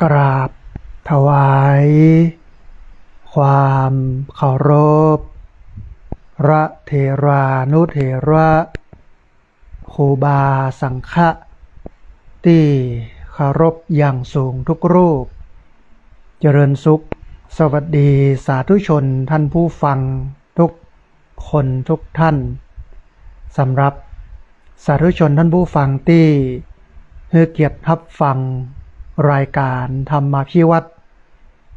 ກາບຖວາຍຄວາມເຄົາລົບ ພະເຖລານຸເຖລະ ຄູບາສັງຄະ ທີ່ເຄົາລົບຢ່າງສູງທຸກຮູບ. ຈະເລີນສຸກ, ສະຫວັດດີສາທຸຊົນທ່ານຜູ້ຟັງທຸກຄົນທຸກທ່ານ. ສຳລັບສາທຸຊົນທ່ານຜູ້ຟັງທີ່ໃຫ້ກຽດຮັບຟັງລາຍການທຳມາພິວັດ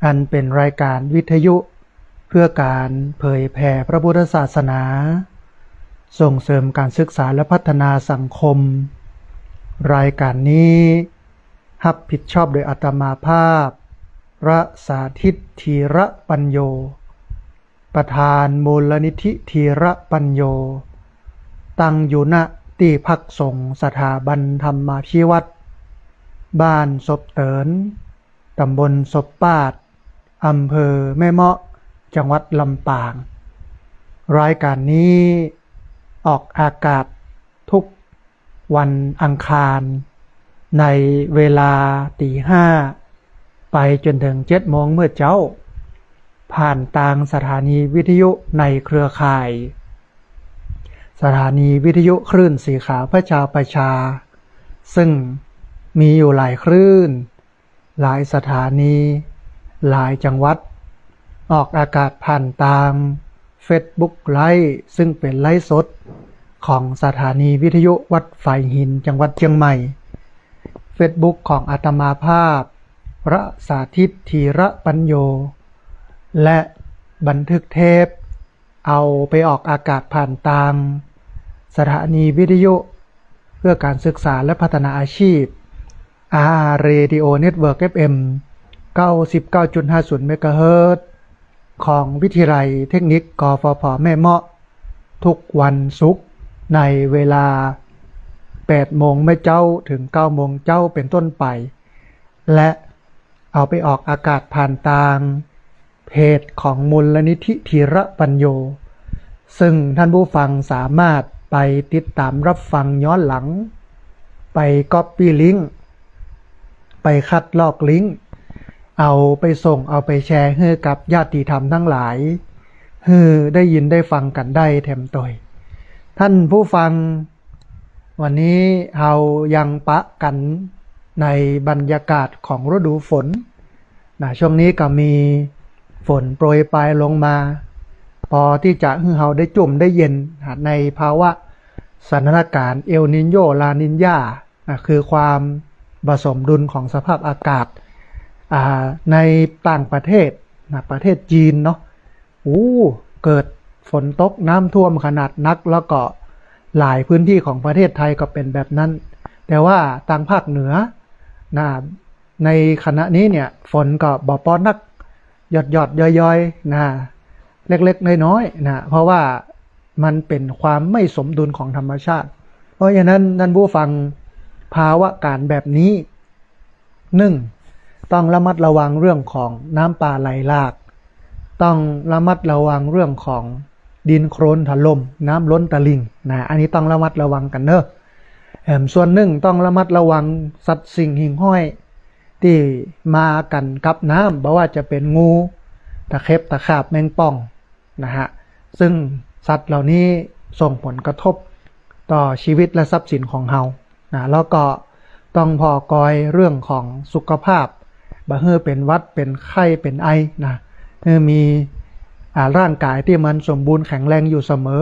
ອັນເປັນລາຍການວິທະຍຸເພື່ອການເຜີຍແຜ່ພະພຸດທະສາສະໜາ, ສົ່ງເສີມການສຶກສາ ແລະ ພັດທະນາສັງຄົມ. ລາຍການນີ້ຮັບຜິດຊອບໂດຍອາດຕະມາພາບ ພະສາທິດ ທີລະປັນໂຍ, ປະທານມູນລະນິທິທີລະປັນໂຍ, ຕັ້ງຢູ່ ນະ ທີ່ພັກສົງສະຖາບັນທຳມາພິວັດ ບ້ານສົບເຕີນ, ຕຳບົນສົບປາດ, ອຳເພີແມ່ເມາະ, ຈັງຫວັດລຳປາງ. ລາຍການນີ້ອອກອາກາດທຸກວັນອັງຄານ ໃນເວລາຕີຫ້າ ໄປຈົນເຖິງເຈັດໂມງມື້ເຊົ້າ, ຜ່ານທາງສະຖານີວິທະຍຸໃນເຄືອຂ່າຍ ສະຖານີວິທະຍຸຄື້ນສີຂາວພະຈາປະຊາ, ເຊິ່ງມີຢູ່ຫຼາຍຄື້ນ, ຫຼາຍສະຖານີ, ຫຼາຍຈັງຫວັດ, ອອກອາກາດຜ່ານທາງ Facebook Live ເຊິ່ງເປັນໄລຟ໌ສົດຂອງສະຖານີວິທະຍຸວັດຝາຍຫີນ ຈັງຫວັດຊຽງໃໝ່, Facebook ຂອງອາດຕະມາພາບ ພະສາທິດ ທີລະປັນໂຍ ແລະ ບັນທຶກເທບ ເອົາໄປອອກອາກາດຜ່ານທາງສະຖານີວິທະຍຸເພື່ອການສຶກສາ ແລະ ພັດທະນາອາຊີບ ອາ Radio Network ເອຟເອັມ ເກົ້າສິບເກົ້າຈຸດຫ້າສູນ ເມກາເຮີດ ຂອງວິທະຍາໄລເທັກນິກ ກຟຜ ແມ່ເມາະ ທຸກວັນສຸກໃນເວລາແປດໂມງແມ່ເຈົ້າເຖິງເກົ້າໂມງເຈົ້າເປັນຕົ້ນໄປ ແລະ ເອົາໄປອອກອາກາດຜ່ານທາງ ເພຈຂອງມູນລະນິທິທີລະປັນໂຍ, ເຊິ່ງທ່ານຜູ້ຟັງສາມາດໄປຕິດຕາມຮັບຟັງຍ້ອນຫຼັງ, ໄປກັອບປີ້ລິ້ງ, ໄປຄັດລອກລິ້ງ, ເອົາໄປສົ່ງ, ເອົາໄປແຊໃຫ້ກັບຍາດຕິທຳທັງຫຼາຍ, ໃຫ້ໄດ້ຍິນໄດ້ຟັງກັນໄດ້ແຖມໂຕຍ. ທ່ານຜູ້ຟັງ, ວັນນີ້ເຮົາຍັງປະກັນໃນບັນຍາກາດຂອງລະດູຝົນນະ, ຊ່ວງນີ້ກໍມີຝົນໂປຣຍປາຍລົງມາ ພໍທີ່ຈະໃຫ້ເຮົາໄດ້ຈຸ່ມໄດ້ເຢັນນະ ໃນພາວະສະຖານະການເອລນິນໂຍ ລານິນຍານະ, ຄືຄວາມບໍ່ສົມດຸນຂອງສະພາບອາກາດ ອາ ໃນຕ່າງປະເທດນະ, ປະເທດຈີນເນາະ. ໂອ້ ເກີດຝົນຕົກນ້ຳຖ້ວມຂະໜາດໜັກ ແລ້ວກໍຫຼາຍພື້ນທີ່ຂອງປະເທດໄທກໍເປັນແບບນັ້ນ. ແຕ່ວ່າທາງພາກເໜືອນະ ໃນຂະນະນີ້ເນຍ ຝົນກໍບໍ່ພໍໜັກ, ຢອດໆ ຍ້ອຍໆ ນະ, ເລັກໆ ນ້ອຍໆ ນະ, ເພາະວ່າມັນເປັນຄວາມໄມ່ສົມດຸນຂອງທຳມະຊາດ. ເພາະສະນັ້ນ ທ່ານຜູ້ຟັງ, ພາວະການແບບນີ້ ໜຶ່ງ ຕ້ອງລະມັດລະວັງເລື່ອງຂອງນ້ຳປ່າໄຫຼຫຼາກ, ຕ້ອງລະມັດລະວັງເລື່ອງຂອງດິນໂຄລນຖະຫຼົ່ມ, ນ້ຳລົ້ນຕະລິ່ງນະ, ອັນນີ້ຕ້ອງລະມັດລະວັງກັນເດີ. ສ່ວນໜຶ່ງ ຕ້ອງລະມັດລະວັງສັດສິ່ງຫິ້ງຫ້ອຍທີ່ມາກັນກັບນ້ຳ, ບໍ່ວ່າຈະເປັນງູ, ຕະເຂັບ, ຕະຂາບ, ແມງປ່ອງ ນະຮະ, ຊຶ່ງສັດເຫຼົ່ານີ້ສົ່ງຜົນກະທົບຕໍ່ຊີວິດ ແລະ ຊັບສິນຂອງເຮົານະ, ແລ້ວກໍຕ້ອງພໍກອຍເລື່ອງຂອງສຸຂະພາບ, ບໍ່ໃຫ້ເປັນຫວັດ ເປັນໄຂ້ ເປັນໄອນະ, ໃຫ້ມີ ອາ ຮ່າງກາຍທີ່ມັນສົມບູນແຂງແຮງຢູ່ສະເໝີ,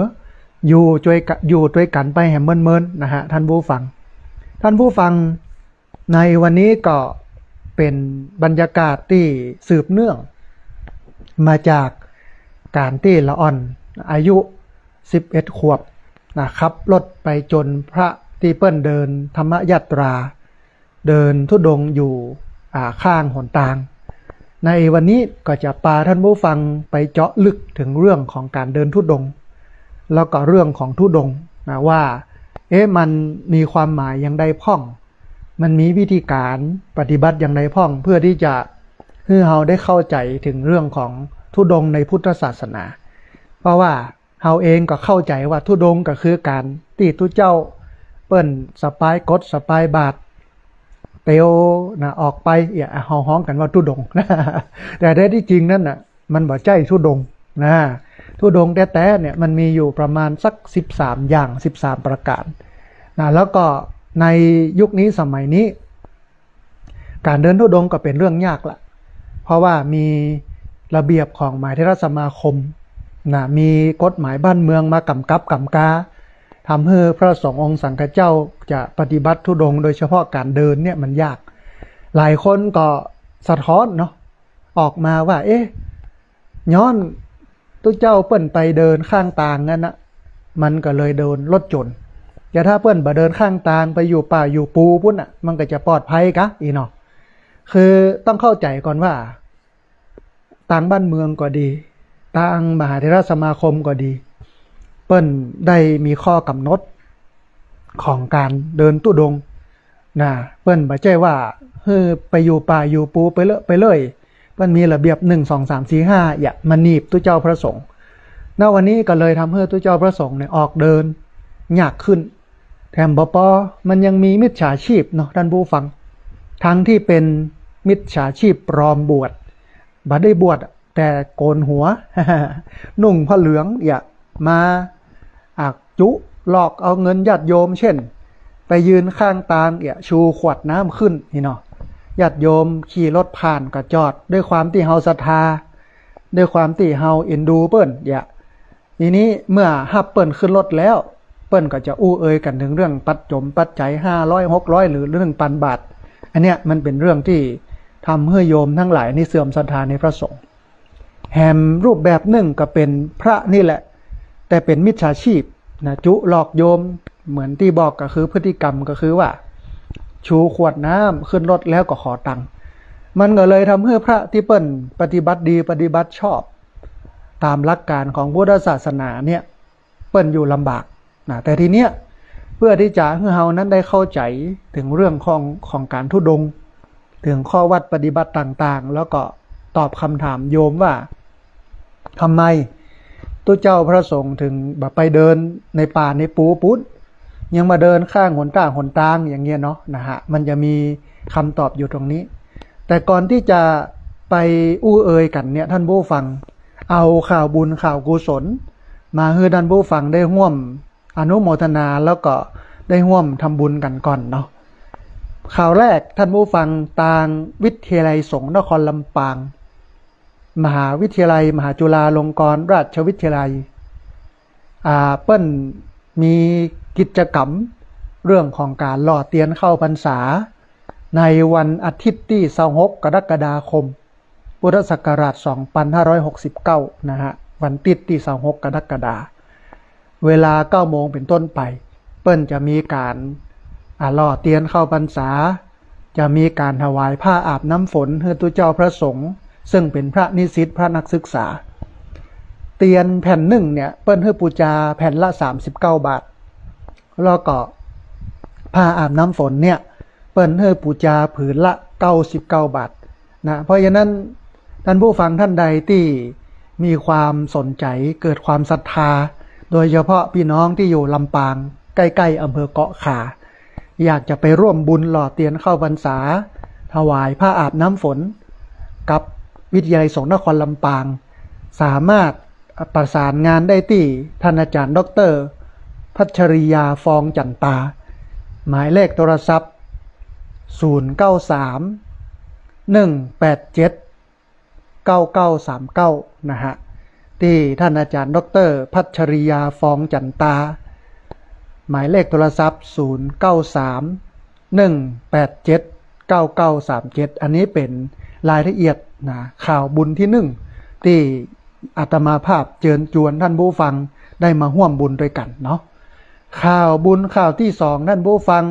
ຢູ່ຊ່ວຍກະ ຢູ່ດ້ວຍກັນໄປໃຫ້ເມີນໆ ນະຮະ ທ່ານຜູ້ຟັງ. ທ່ານຜູ້ຟັງ, ໃນວັນນີ້ກໍເປັນບັນຍາກາດທີ່ສືບເນື່ອງມາຈາກການທີ່ລະອ່ອນອາຍຸສິບເອັດຂວບນະ ຂັບລົດໄປຈົນພະທີ່ເພິ່ນເດີນທຳມະຍາດຕາ, ເດີນທຸດົງຢູ່ ອາ ຂ້າງຫົນທາງ. ໃນວັນນີ້ກໍຈະພາທ່ານຜູ້ຟັງໄປເຈາະເລິກເຖິງເລື່ອງຂອງການເດີນທຸດົງ ແລ້ວກໍເລື່ອງຂອງທຸດົງນະ ວ່າ ເອະ ມັນມີຄວາມໝາຍຢ່າງໃດພ້ອມ? ມັນມີວິທີການປະຕິບັດຢ່າງໃດພ້ອມ ເພື່ອທີ່ຈະໃຫ້ເຮົາໄດ້ເຂົ້າໃຈເຖິງເລື່ອງຂອງທຸດົງໃນພຸດທະສາສະໜາ? ເພາະວ່າເຮົາເອງກໍເຂົ້າໃຈວ່າທຸດົງກໍຄືການທີ່ທຸເຈົ້າເພິ່ນສະພາຍກົດສະພາຍບາດ ເຕີວນະ ອອກໄປ ເອີ ເຮົາຮ້ອງກັນວ່າທຸດົງ ແຕ່ແທ້ທີ່ຈິງນັ້ນນະ ມັນບໍ່ໃຊ່ທຸດົງນະ. ທຸດົງແທ້ໆ ເນ່ຍ ມັນມີຢູ່ປະມານສັກສິບສາມຢ່າງ ສິບສາມປະການນະ. ແລ້ວກໍໃນຍຸກນີ້ສະໄໝນີ້ ການເດີນທຸດົງກໍເປັນເລື່ອງຍາກລະ ເພາະວ່າມີລະບຽບຂອງມະຫາເຖລະສະມາຄົມນະ ມີກົດໝາຍບ້ານເມືອງມາກຳກັບກຳກາ ທຳໃຫ້ພະສົງອົງສັງຄະເຈົ້າຈະປະຕິບັດທຸດົງ ໂດຍສະເພາະການເດີນເນ່ຍມັນຍາກ. ຫຼາຍຄົນກໍສະທ້ອນເນາະ ອອກມາວ່າ ເອ ຍ້ອນ ຕຸເຈົ້າເພິ່ນໄປເດີນຂ້າງທາງນັ້ນນະ ມັນກໍເລີຍໂດນລົດຊົນ. ແຕ່ຖ້າເພິ່ນບໍ່ເດີນຂ້າງທາງ ໄປຢູ່ປ່າຢູ່ປູພຸ້ນນະ ມັນກໍຈະປອດໄພກະອີເນາະ. ຄືຕ້ອງເຂົ້າໃຈກ່ອນວ່າ ທາງບ້ານເມືອງກໍດີ ທາງມະຫາເຖລະສະມາຄົມກໍດີ ເພິ່ນໄດ້ມີຂໍ້ກຳນົດຂອງການເດີນທຸດົງນະ. ເພິ່ນບໍ່ໃຊ່ວ່າ ເອີ ໄປຢູ່ປ່າຢູ່ປູໄປເລີຍ ໄປເລີຍ. ເພິ່ນມີລະບຽບ ໜຶ່ງ ສອງ ສາມ ສີ່ ຫ້າ ຢ່າມາໜີບຕຸເຈົ້າພະສົງ. ນະ ວັນນີ້ກໍເລີຍທຳໃຫ້ຕຸເຈົ້າພະສົງເນ່ຍອອກເດີນຍາກຂຶ້ນ. ແຖມບໍ່ພໍ ມັນຍັງມີມິດສາຊີບເນາະທ່ານຜູ້ຟັງ ທັງທີ່ເປັນມິດສາຊີບປອມບວດ ບໍ່ໄດ້ບວດ ແຕ່ໂກນຫົວ ນຸ່ງຜ້າເຫຼືອງ ຢ່າມາ ອາ ຈຸຫຼອກເອົາເງິນຍາດໂຍມ ເຊັ່ນ ໄປຢືນຂ້າງທາງ ເອີ ຊູຂວດນ້ຳຂຶ້ນນີ້ເນາະ. ຍາດໂຍມຂີ່ລົດຜ່ານກໍຈອດ ດ້ວຍຄວາມທີ່ເຮົາສັດທາ ດ້ວຍຄວາມທີ່ເຮົາເອັນດູເພິ່ນ ເອີ ທີນີ້ເມື່ອຮັບເພິ່ນຂຶ້ນລົດແລ້ວ ເພິ່ນກໍຈະອູ່ເອີຍກັນເຖິງເລື່ອງປັດຈົມປັດໄຈ ຫ້າຮ້ອຍ ຫົກຮ້ອຍ ຫຼື ໜຶ່ງພັນບາດ. ອັນເນີ້ຍມັນເປັນເລື່ອງທີ່ທຳໃຫ້ໂຍມທັງຫຼາຍນີ້ເສື່ອມສັດທາໃນພະສົງ. ແຖມຮູບແບບໜຶ່ງກໍເປັນພະນີ້ແຫຼະ ແຕ່ເປັນມິດສາຊີບນະ ຈຸຫຼອກໂຍມ ເໝືອນທີ່ບອກກໍຄືພຶດຕິກຳກໍຄືວ່າ ຊູຂວດນ້ຳຂຶ້ນລົດແລ້ວກໍຂໍຕັງ. ມັນກໍເລີຍທຳໃຫ້ພະທີ່ເພິ່ນປະຕິບັດດີປະຕິບັດຊອບຕາມຫຼັກການຂອງພຸດທະສາສະໜາເນ່ຍ ເພິ່ນຢູ່ລຳບາກນະ. ແຕ່ທີເນີ້ຍ ເພື່ອທີ່ຈະໃຫ້ເຮົານັ້ນໄດ້ເຂົ້າໃຈເຖິງເລື່ອງຂອງ ຂອງການທຸດົງ ເຖິງຂໍ້ວັດປະຕິບັດຕ່າງໆ ແລ້ວກໍຕອບຄຳຖາມໂຍມວ່າ ທຳໄມຕຸເຈົ້າພະສົງເຖິງບໍ່ໄປເດີນໃນປ່າໃນປູພຸ້ນ ຍັງມາເດີນຂ້າງຫົນທາງຫົນທາງຢ່າງເນີ້ຍເນາະ ນະຮະ ມັນຈະມີຄຳຕອບຢູ່ຕົງນີ້. ແຕ່ກ່ອນທີ່ຈະໄປອູ່ເອີຍກັນເນ່ຍ ທ່ານຜູ້ຟັງ ເອົາຂ່າວບຸນຂ່າວກຸສົນມາໃຫ້ທ່ານຜູ້ຟັງໄດ້ຮ່ວມອະນຸໂມທະນາ ແລ້ວກໍໄດ້ຮ່ວມທຳບຸນກັນກ່ອນເນາະ. ຂ່າວແລກ ທ່ານຜູ້ຟັງ ທາງວິທະຍາໄລສົງນະຄອນລຳປາງ ມະຫາວິທະຍາໄລມະຫາຈຸລາລົງກອນລາດຊະວິທະຍາໄລ ອາ ເພິ່ນມີກິດຈະກຳເລື່ອງຂອງການຫຼໍ່ຕຽນເຂົ້າພັນສາ ໃນວັນອາທິດທີຊາວຫົກ ກໍລະກະດາຄົມ ພຸດທະສັກກະລາດສອງພັນຫ້າຮ້ອຍຫົກສິບເກົ້າ ນະຮະ ວັນຕິດທີຊາວຫົກ ກໍລະກະດາ ເວລາເກົ້າໂມງເປັນຕົ້ນໄປ ເພິ່ນຈະມີການ ອາ ຫຼໍ່ຕຽນເຂົ້າພັນສາ ຈະມີການຖວາຍຜ້າອາບນ້ຳຝົນໃຫ້ຕຸເຈົ້າພະສົງ ເຊິ່ງເປັນພະນິສິດ ພະນັກສຶກສາ. ຕຽນແຜ່ນໜຶ່ງເນ່ຍ ເພິ່ນໃຫ້ປູຈາແຜ່ນລະສາມສິບເກົ້າບາດ ແລ້ວກໍຜ້າອາບນ້ຳຝົນເນ່ຍ ເພິ່ນໃຫ້ປູຈາຜືນລະເກົ້າສິບເກົ້າບາດນະ. ເພາະສະນັ້ນ ທ່ານຜູ້ຟັງທ່ານໃດທີ່ມີຄວາມສົນໃຈ ເກີດຄວາມສັດທາ ໂດຍສະເພາະພີ່ນ້ອງທີ່ຢູ່ລຳປາງ ໃກ້ໆ ອຳເພີເກາະຂາ ຢາກຈະໄປຮ່ວມບຸນຫຼໍ່ຕຽນເຂົ້າພັນສາ ຖວາຍຜ້າອາບນ້ຳຝົນ ກັບວິທະຍາໄລສົງນະຄອນລຳປາງ ສາມາດ ປະສານງານໄດ້ທີ່ທ່ານອາຈານ ດອກເຕີ ພັດຊະລິຍາ ຟອງຈັນຕາ ໝາຍເລກໂທລະສັບ ສູນເກົ້າສາມ ໜຶ່ງແປດເຈັດ ເກົ້າເກົ້າສາມເກົ້າ ນະຮະ ທີ່ທ່ານອາຈານ ດອກເຕີ ພັດຊະລິຍາ ຟອງຈັນຕາ ໝາຍເລກໂທລະສັບ ສູນເກົ້າສາມ ໜຶ່ງແປດເຈັດ ເກົ້າເກົ້າສາມເຈັດ. ອັນນີ້ເປັນລາຍລະອຽດນະ ຂ່າວບຸນທີໜຶ່ງ ທີ່ອາດຕະມາພາບເຊີນຈວນທ່ານຜູ້ຟັງໄດ້ມາຮ່ວມບຸນດ້ວຍກັນເນາະ. ຂ່າວບຸນຂ່າວທີສອງ ທ່ານຜູ້ຟັງ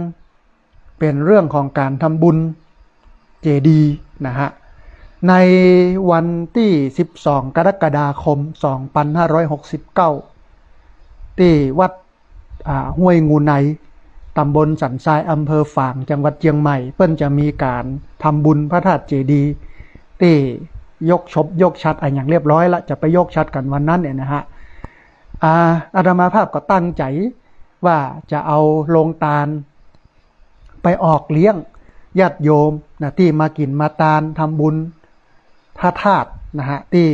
ເປັນເລື່ອງຂອງການທຳບຸນເຈດີນະຮະ ໃນວັນທີສິບສອງ ກໍລະກະດາຄົມ ສອງພັນຫ້າຮ້ອຍຫົກສິບເກົ້າ ທີ່ວັດ ອາ ຫ້ວຍງູໄນ ຕຳບົນສັນຊາຍ ອຳເພີຝາງ ຈັງຫວັດຈຽງໃໝ່ ເພິ່ນຈະມີການທຳບຸນພະທາດເຈດີ ທີ່ຍົກສົບຍົກສັດອາຫຍັງລຽບຮ້ອຍລະ ຈະໄປຍົກສັດກັນວັນນັ້ນເອງນະຮະ. ອາ ອາດຕະມາພາບກໍຕັ້ງໃຈວ່າຈະເອົາໂລງທານໄປອອກລ້ຽງ ຍາດໂຍມນະ ທີ່ມາກິນມາທານທຳບຸນພະທາດນະຮະ ທີ່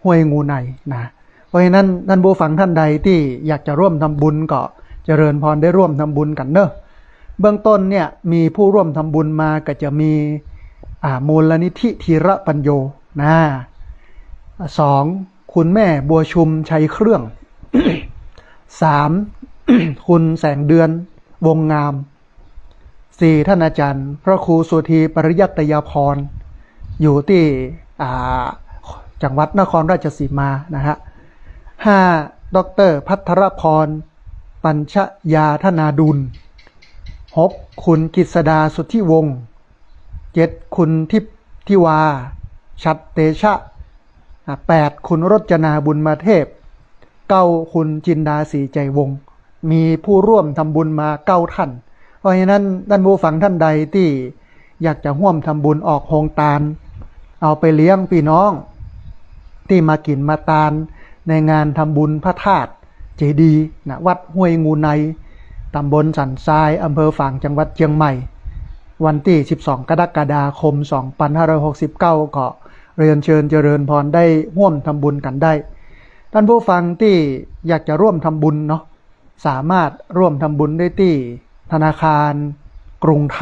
ຫ້ວຍງູໄນນະ. ເພາະສະນັ້ນ ທ່ານຜູ້ຟັງທ່ານໃດທີ່ຢາກຈະຮ່ວມທຳບຸນ ກໍຈະເລີນພອນໄດ້ຮ່ວມທຳບຸນກັນເດີ້. ເບື້ອງຕົ້ນເນ່ຍ ມີຜູ້ຮ່ວມທຳບຸນມາກໍຈະມີ ອ່າ ມູນລະນິທິທີລະປັນໂຍນະ, ສອງ ຄຸນແມ່ບົວຊຸມໄຊເຄື່ອງ, ສາມ ຄຸນແສງເດືອນວົງງາມ, ສີ່ ທ່ານອາຈານພະຄູສຸທີ ປະລິຍັດຕະຍາພອນ ຢູ່ທີ່ ອ່າ ຈັງຫວັດນະຄອນລາຊະສີມານະຮະ, ຫ້າ ດອກເຕີ ພັດທະລະພອນ ປັນຊະຍາທະນາດຸນ, ຫົກ ຄຸນກິດສະດາ ສຸດທິວົງ, ເຈັດ ຄຸນທິບທິວາ ຊັດເຕຊະ, ອ່າ ແປດ ຄຸນລົດຈະນາ ບຸນມາເທບ, ເກົ້າ ຄຸນຈິນດາ ສີໃຈວົງ. ມີຜູ້ຮ່ວມທຳບຸນມາເກົ້າທ່ານ. ເພາະສະນັ້ນ ທ່ານຜູ້ຟັງທ່ານໃດທີ່ຢາກຈະຮ່ວມທຳບຸນອອກໂຮງທານ ເອົາໄປລ້ຽງພີ່ນ້ອງທີ່ມາກິນມາທານໃນງານທຳບຸນພະທາດເຈດີນະ ວັດຫ້ວຍງູໄນ ຕຳບົນສັນຊາຍ ອຳເພີຝາງ ຈັງຫວັດຊຽງໃໝ່ ວັນທີສິບສອງ ກໍລະກະດາຄົມ ສອງພັນຫ້າຮ້ອຍຫົກສິບເກົ້າ ກໍ ເລີນເຊີນຈະເລີນພອນໄດ້ຮ່ວມທຳບຸນກັນໄດ້. ທ່ານຜູ້ຟັງທີ່ຢາກຈະຮ່ວມທຳບຸນເນາະ ສາມາດຮ່ວມທຳບຸນໄດ້ທີ່ທະນາຄານກຸງໄທ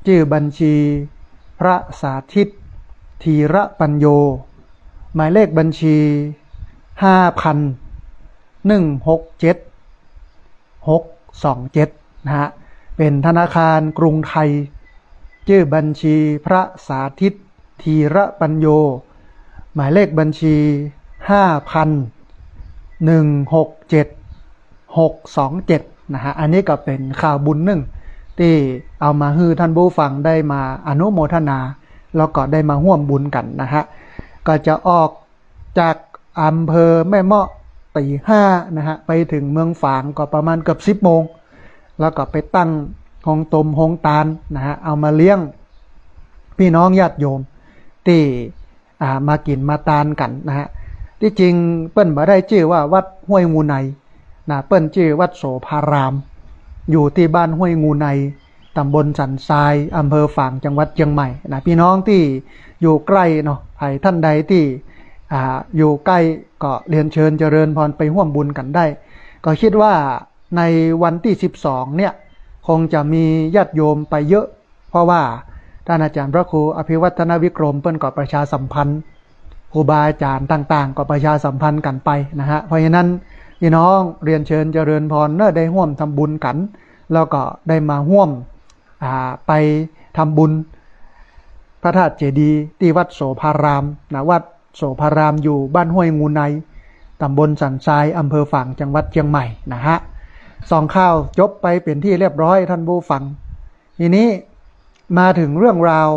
ຊື່ບັນຊີ ພະສາທິດ ທີລະປັນໂຍ, ໝາຍເລກບັນຊີ ຫ້າພັນ ໜຶ່ງຫົກເຈັດ ຫົກສອງເຈັດ ນະຮະ ເປັນທະນາຄານກຸງໄທ ຊື່ບັນຊີ ພະສາທິດ ທີລະປັນໂຍ, ໝາຍເລກບັນຊີ ຫ້າພັນ ໜຶ່ງຫົກເຈັດ ຫົກສອງເຈັດ ນະຮະ. ອັນນີ້ກໍເປັນຂ່າວບຸນໜຶ່ງທີ່ເອົາມາໃຫ້ທ່ານຜູ້ຟັງໄດ້ມາອະນຸໂມທະນາ ແລ້ວກໍໄດ້ມາຮ່ວມບຸນກັນນະຮະ. ກໍຈະອອກ ຈາກອຳເພີແມ່ເມາະຕີຫ້ານະຮະ ໄປເຖິງເມືອງຝາງກໍປະມານເກືອບສິບໂມງ ແລ້ວກໍໄປຕັ້ງໂຮງຕົ້ມໂຮງທານນະຮະ ເອົາມາລ້ຽງພີ່ນ້ອງຍາດໂຍມທີ່ ອ່າ ມາກິນມາທານກັນນະຮະ. ທີ່ຈິງເພິ່ນບໍ່ໄດ້ຊື່ວ່າວັດຫ້ວຍງູໄນນະ, ເພິ່ນຊື່ວັດໂສພາລາມ ຢູ່ທີ່ບ້ານຫ້ວຍງູໄນ ຕຳບົນສັນຊາຍ ອຳເພີຝາງ ຈັງຫວັດຊຽງໃໝ່ນະ. ພີ່ນ້ອງທີ່ຢູ່ໃກ້ເນາະ ໃຜທ່ານໃດທີ່ ອ່າ ຢູ່ໃກ້ ກໍລຽນເຊີນຈະເລີນພອນໄປຮ່ວມບຸນກັນໄດ້. ກໍຄິດວ່າໃນວັນທີສິບສອງເນ່ຍ ຄົງຈະມີຍາດໂຍມໄປເຍອະ ເພາະວ່າທ່ານອາຈານພະຄູ ອະພິວັດທະນະວິກົມ ເພິ່ນກໍປະຊາສຳພັນ ຄູບາອາຈານຕ່າງໆ ກໍປະຊາສຳພັນກັນໄປນະຮະ. ເພາະສະນັ້ນ ພີ່ນ້ອງລຽນເຊີນຈະເລີນພອນເນາະ ໄດ້ຮ່ວມທຳບຸນກັນ ແລ້ວກໍໄດ້ມາຮ່ວມ ອ່າ ໄປທຳບຸນພະທາດເຈດີທີ່ວັດໂສພາລາມນະ, ວັດໂສພາລາມຢູ່ບ້ານຫ້ວຍງູໄນ ຕຳບົນສັນຊາຍ ອຳເພີຝາງ ຈັງຫວັດຊຽງໃໝ່ນະຮະ. ສອງຂ່າວຈົບໄປເປັນທີ່ລຽບຮ້ອຍທ່ານຜູ້ຟັງ. ທີນີ້ມາເຖິງເລື່ອງລາວ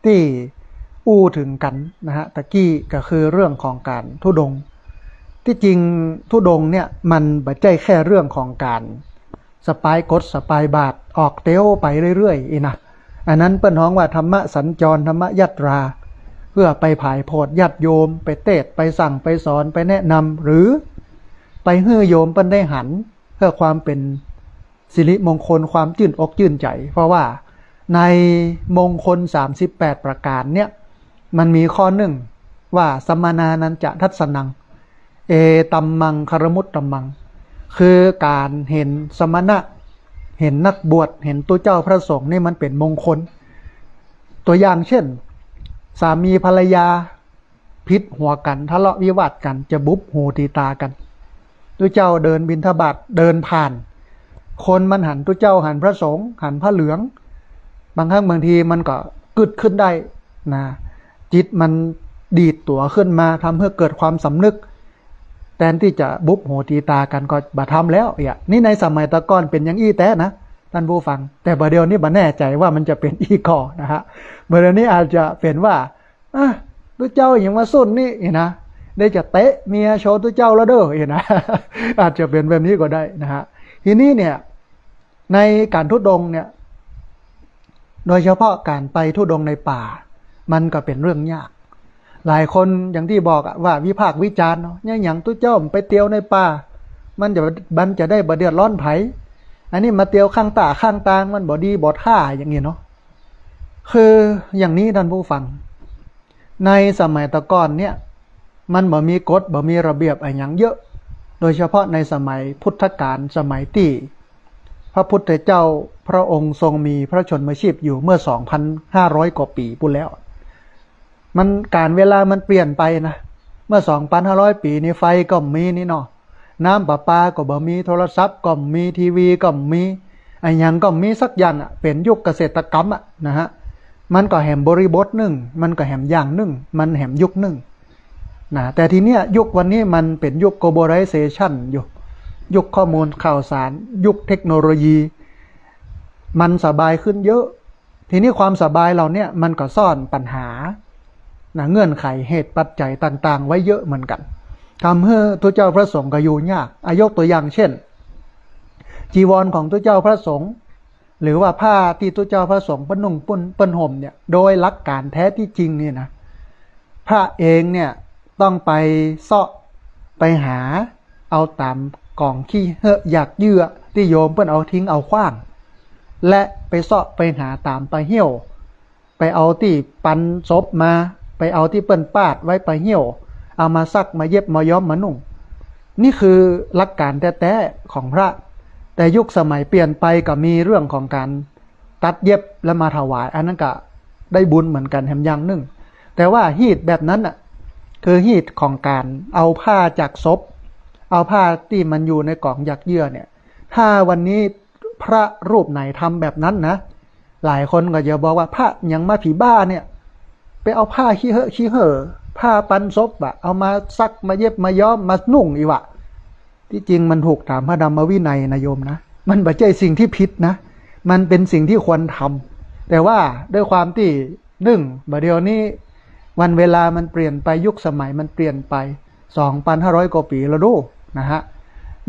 ທີ່ອູ້ເຖິງກັນນະຮະ ຕະກີ້ກໍຄືເລື່ອງຂອງການທຸດົງ. ທີ່ຈິງທຸດົງເນ່ຍ ມັນບໍ່ໃຊ່ແຄ່ເລື່ອງຂອງການສະປາຍກົດສະປາຍບາດ ອອກເຕວໄປເລື້ອຍໆ ອີ່ນະ. ອັນນັ້ນເພິ່ນຮ້ອງວ່າທຳມະສັນຈອນ ທຳມະຍັດຕາ ເພື່ອໄປຜາຍໂພດຍາດໂຍມ ໄປເທດ ໄປສັ່ງ ໄປສອນ ໄປແນະນຳ ຫຼື ໄປໃຫ້ໂຍມເພິ່ນໄດ້ຫັນ ເພື່ອຄວາມເປັນ ສິລິມົງຄົນ ຄວາມຊື່ນອົກຊື່ນໃຈ. ເພາະວ່າໃນມົງຄົນສາມສິບແປດປະການເນ່ຍ ມັນມີຂໍ້ໜຶ່ງວ່າ ສະມະນານັນຈະທັດສະນັງ ເອຕັມມັງຄະລະມຸດຕະມັງ ຄືການເຫັນສະມະນະ ເຫັນນັກບວດ ເຫັນຕຸເຈົ້າພະສົງນີ້ ມັນເປັນມົງຄົນ. ຕົວຢ່າງເຊັ່ນ ສາມີພັນລະຍາ ຜິດຫົວກັນ ທະເລາະວິວາດກັນ ຈະບຸບຫູຕີຕາກັນ. ຕຸເຈົ້າເດີນບິນທະບາດ ເດີນຜ່ານ ຄົນມັນຫັນຕຸເຈົ້າ ຫັນພະສົງ ຫັນພະເຫຼືອງ ບາງຄັ້ງບາງທີມັນກໍກຶດຂຶ້ນໄດ້ນະ, ຈິດມັນດີດຕົວຂຶ້ນມາ ທຳໃຫ້ເກີດຄວາມສຳນຶກ ແທນທີ່ຈະບຸບຫູຕີຕາກັນກໍບໍ່ທຳແລ້ວ. ອາ ນີ້ໃນສະໄໝແຕ່ກ່ອນເປັນຢ່າງອີ່ແຕ່ນະ ທ່ານຜູ້ຟັງ, ແຕ່ບັດດຽວນີ້ບໍ່ແນ່ໃຈວ່າມັນຈະເປັນອີ່ກໍນະຮະ. ບັດດຽວນີ້ອາດຈະເປັນວ່າ ອາ ຕຸເຈົ້າຫຍັງມາຊຸນນີ້ ນີ້ນະ ໄດ້ຈະເຕະເມຍໂຊຕຸເຈົ້າແລ້ວເດີ ນີ້ນະ ອາດຈະເປັນແບບນີ້ກໍໄດ້ນະຮະ. ທີນີ້ເນ່ຍ ໃນການທຸດົງເນ່ຍ ໂດຍສະເພາະການໄປທຸດົງໃນປ່າ ມັນກໍເປັນເລື່ອງຍາກ. ຫຼາຍຄົນຢ່າງທີ່ບອກອະ ວ່າວິພາກວິຈານເນາະ ຍາຫຍັງຕຸເຈົ້າໄປທ່ຽວໃນປ່າ ມັນຈະ ມັນຈະໄດ້ບໍ່ເດືອດຮ້ອນໃຜ. ອັນນີ້ມາຕຽວຂ້າງຕາຂ້າງຕາງ ມັນບໍ່ດີບໍ່ທ່າ ຢ່າງນີ້ເນາະ. ຄືຢ່າງນີ້ທ່ານຜູ້ຟັງ, ໃນສະໄໝຕະກ່ອນເນຍ ມັນບໍ່ມີກົດ ບໍ່ມີລະບຽບອະຫຍັງເຍອະ, ໂດຍສະເພາະໃນສະໄໝພຸດທະການ ສະໄໝທີ່ພະພຸດທະເຈົ້າພະອົງຊົງມີພະຊົນມາຊີບຢູ່ເມື່ອສອງພັນຫ້າຮ້ອຍກວ່າປີພຸ້ນແລ້ວ. ມັນ ການເວລາມັນປ່ຽນໄປນະ. ເມື່ອສອງພັນຫ້າຮ້ອຍປີນີ້ ໄຟກໍບໍ່ມີນີ້ເນາະ, ນ້ຳປະປາກໍບໍ່ມີ, ໂທລະສັບກໍບໍ່ມີ, ທີວີກໍບໍ່ມີ, ອາຫຍັງກໍບໍ່ມີສັກຢ່າງອະ, ເປັນຍຸກກະເສດຕະກຳອະນະຮະ. ມັນກໍແຮມບໍລິບົດໜຶ່ງ, ມັນກໍແຮມຢ່າງໜຶ່ງ, ມັນແຮມຍຸກໜຶ່ງນະ. ແຕ່ທີເນີ້ຍ ຍຸກວັນນີ້ມັນເປັນຍຸກ globalization ຢູ່, ຍຸກຂໍ້ມູນຂ່າວສານ, ຍຸກເທັກໂນໂລຢີ, ມັນສະບາຍຂຶ້ນເຍອະ. ທີນີ້ຄວາມສະບາຍເຫຼົ່າເນີ້ຍ ມັນກໍຊ້ອນບັນຫານະ, ເງື່ອນໄຂ ເຫດປັດໄຈຕ່າງໆໄວ້ເຍອະເໝືອນກັນ, ທຳໃຫ້ທຸເຈົ້າພະສົງກໍຢູ່ຍາກ. ອາ ຍົກຕົວຢ່າງເຊັ່ນ ຈີວອນຂອງທຸເຈົ້າພະສົງ ຫຼືວ່າຜ້າທີ່ທຸເຈົ້າພະສົງເພິ່ນນຸ່ງ ເພິ່ນ ເພິ່ນຫົ່ມເນ່ຍ, ໂດຍຫຼັກການແທ້ທີ່ຈິງນີ້ນະ ພະເອງເນ່ຍຕ້ອງໄປເຊາະໄປຫາເອົາຕາມກອງຂີ້ເຫື້ອຢາກເຫຍື່ອທີ່ໂຍມເພິ່ນເອົາຖິ້ງເອົາຂວ້າງ ແລະ ໄປເຊາະໄປຫາຕາມປ່າເຫື່ອວ, ໄປເອົາທີ່ປັນສົບມາ, ໄປເອົາທີ່ເພິ່ນປາດໄວ້ປ່າເຫື່ອວ, ເອົາມາຊັກມາເຢັບມາຍ້ອມມານຸ່ງ. ນີ້ຄືຫຼັກການແທ້ໆຂອງພະ. ແຕ່ຍຸກສະໄໝປ່ຽນໄປ ກໍມີເລື່ອງຂອງການ ຕັດເຢັບແລ້ວມາຖວາຍ, ອັນນັ້ນກະໄດ້ບຸນເໝືອນກັນແຮມຢ່າງໜຶ່ງ. ແຕ່ວ່າຮີດແບບນັ້ນນະ ຄືຮີດຂອງການເອົາຜ້າຈາກສົບ, ເອົາຜ້າທີ່ມັນຢູ່ໃນກອງຢາກເຫຍື່ອເນ່ຍ, ຖ້າວັນນີ້ພະຮູບໃດທຳແບບນັ້ນນະ, ຫຼາຍຄົນກໍຈະບອກວ່າ ພະຫຍັງມາຜີບ້າເນ່ຍ, ໄປເອົາຜ້າຂີ້ເຫີຂີ້ເຫີ, ຜ້າປັນສົບວະ, ເອົາມາຊັກມາເຢັບມາຍ້ອມມານຸ່ງອີກວະ. ທີ່ຈິງມັນຖືກຕາມພະທຳມະວິໄນນະໂຍມນະ, ມັນບໍ່ໃຊ່ສິ່ງທີ່ຜິດນະ, ມັນເປັນສິ່ງທີ່ຄວນທຳ. ແຕ່ວ່າດ້ວຍຄວາມທີ່ ໜຶ່ງ ບາດດຽວນີ້ວັນເວລາມັນປ່ຽນໄປ, ຍຸກສະໄໝມັນປ່ຽນໄປ, ສອງພັນຫ້າຮ້ອຍກວ່າປີແລ້ວດູນະຮະ,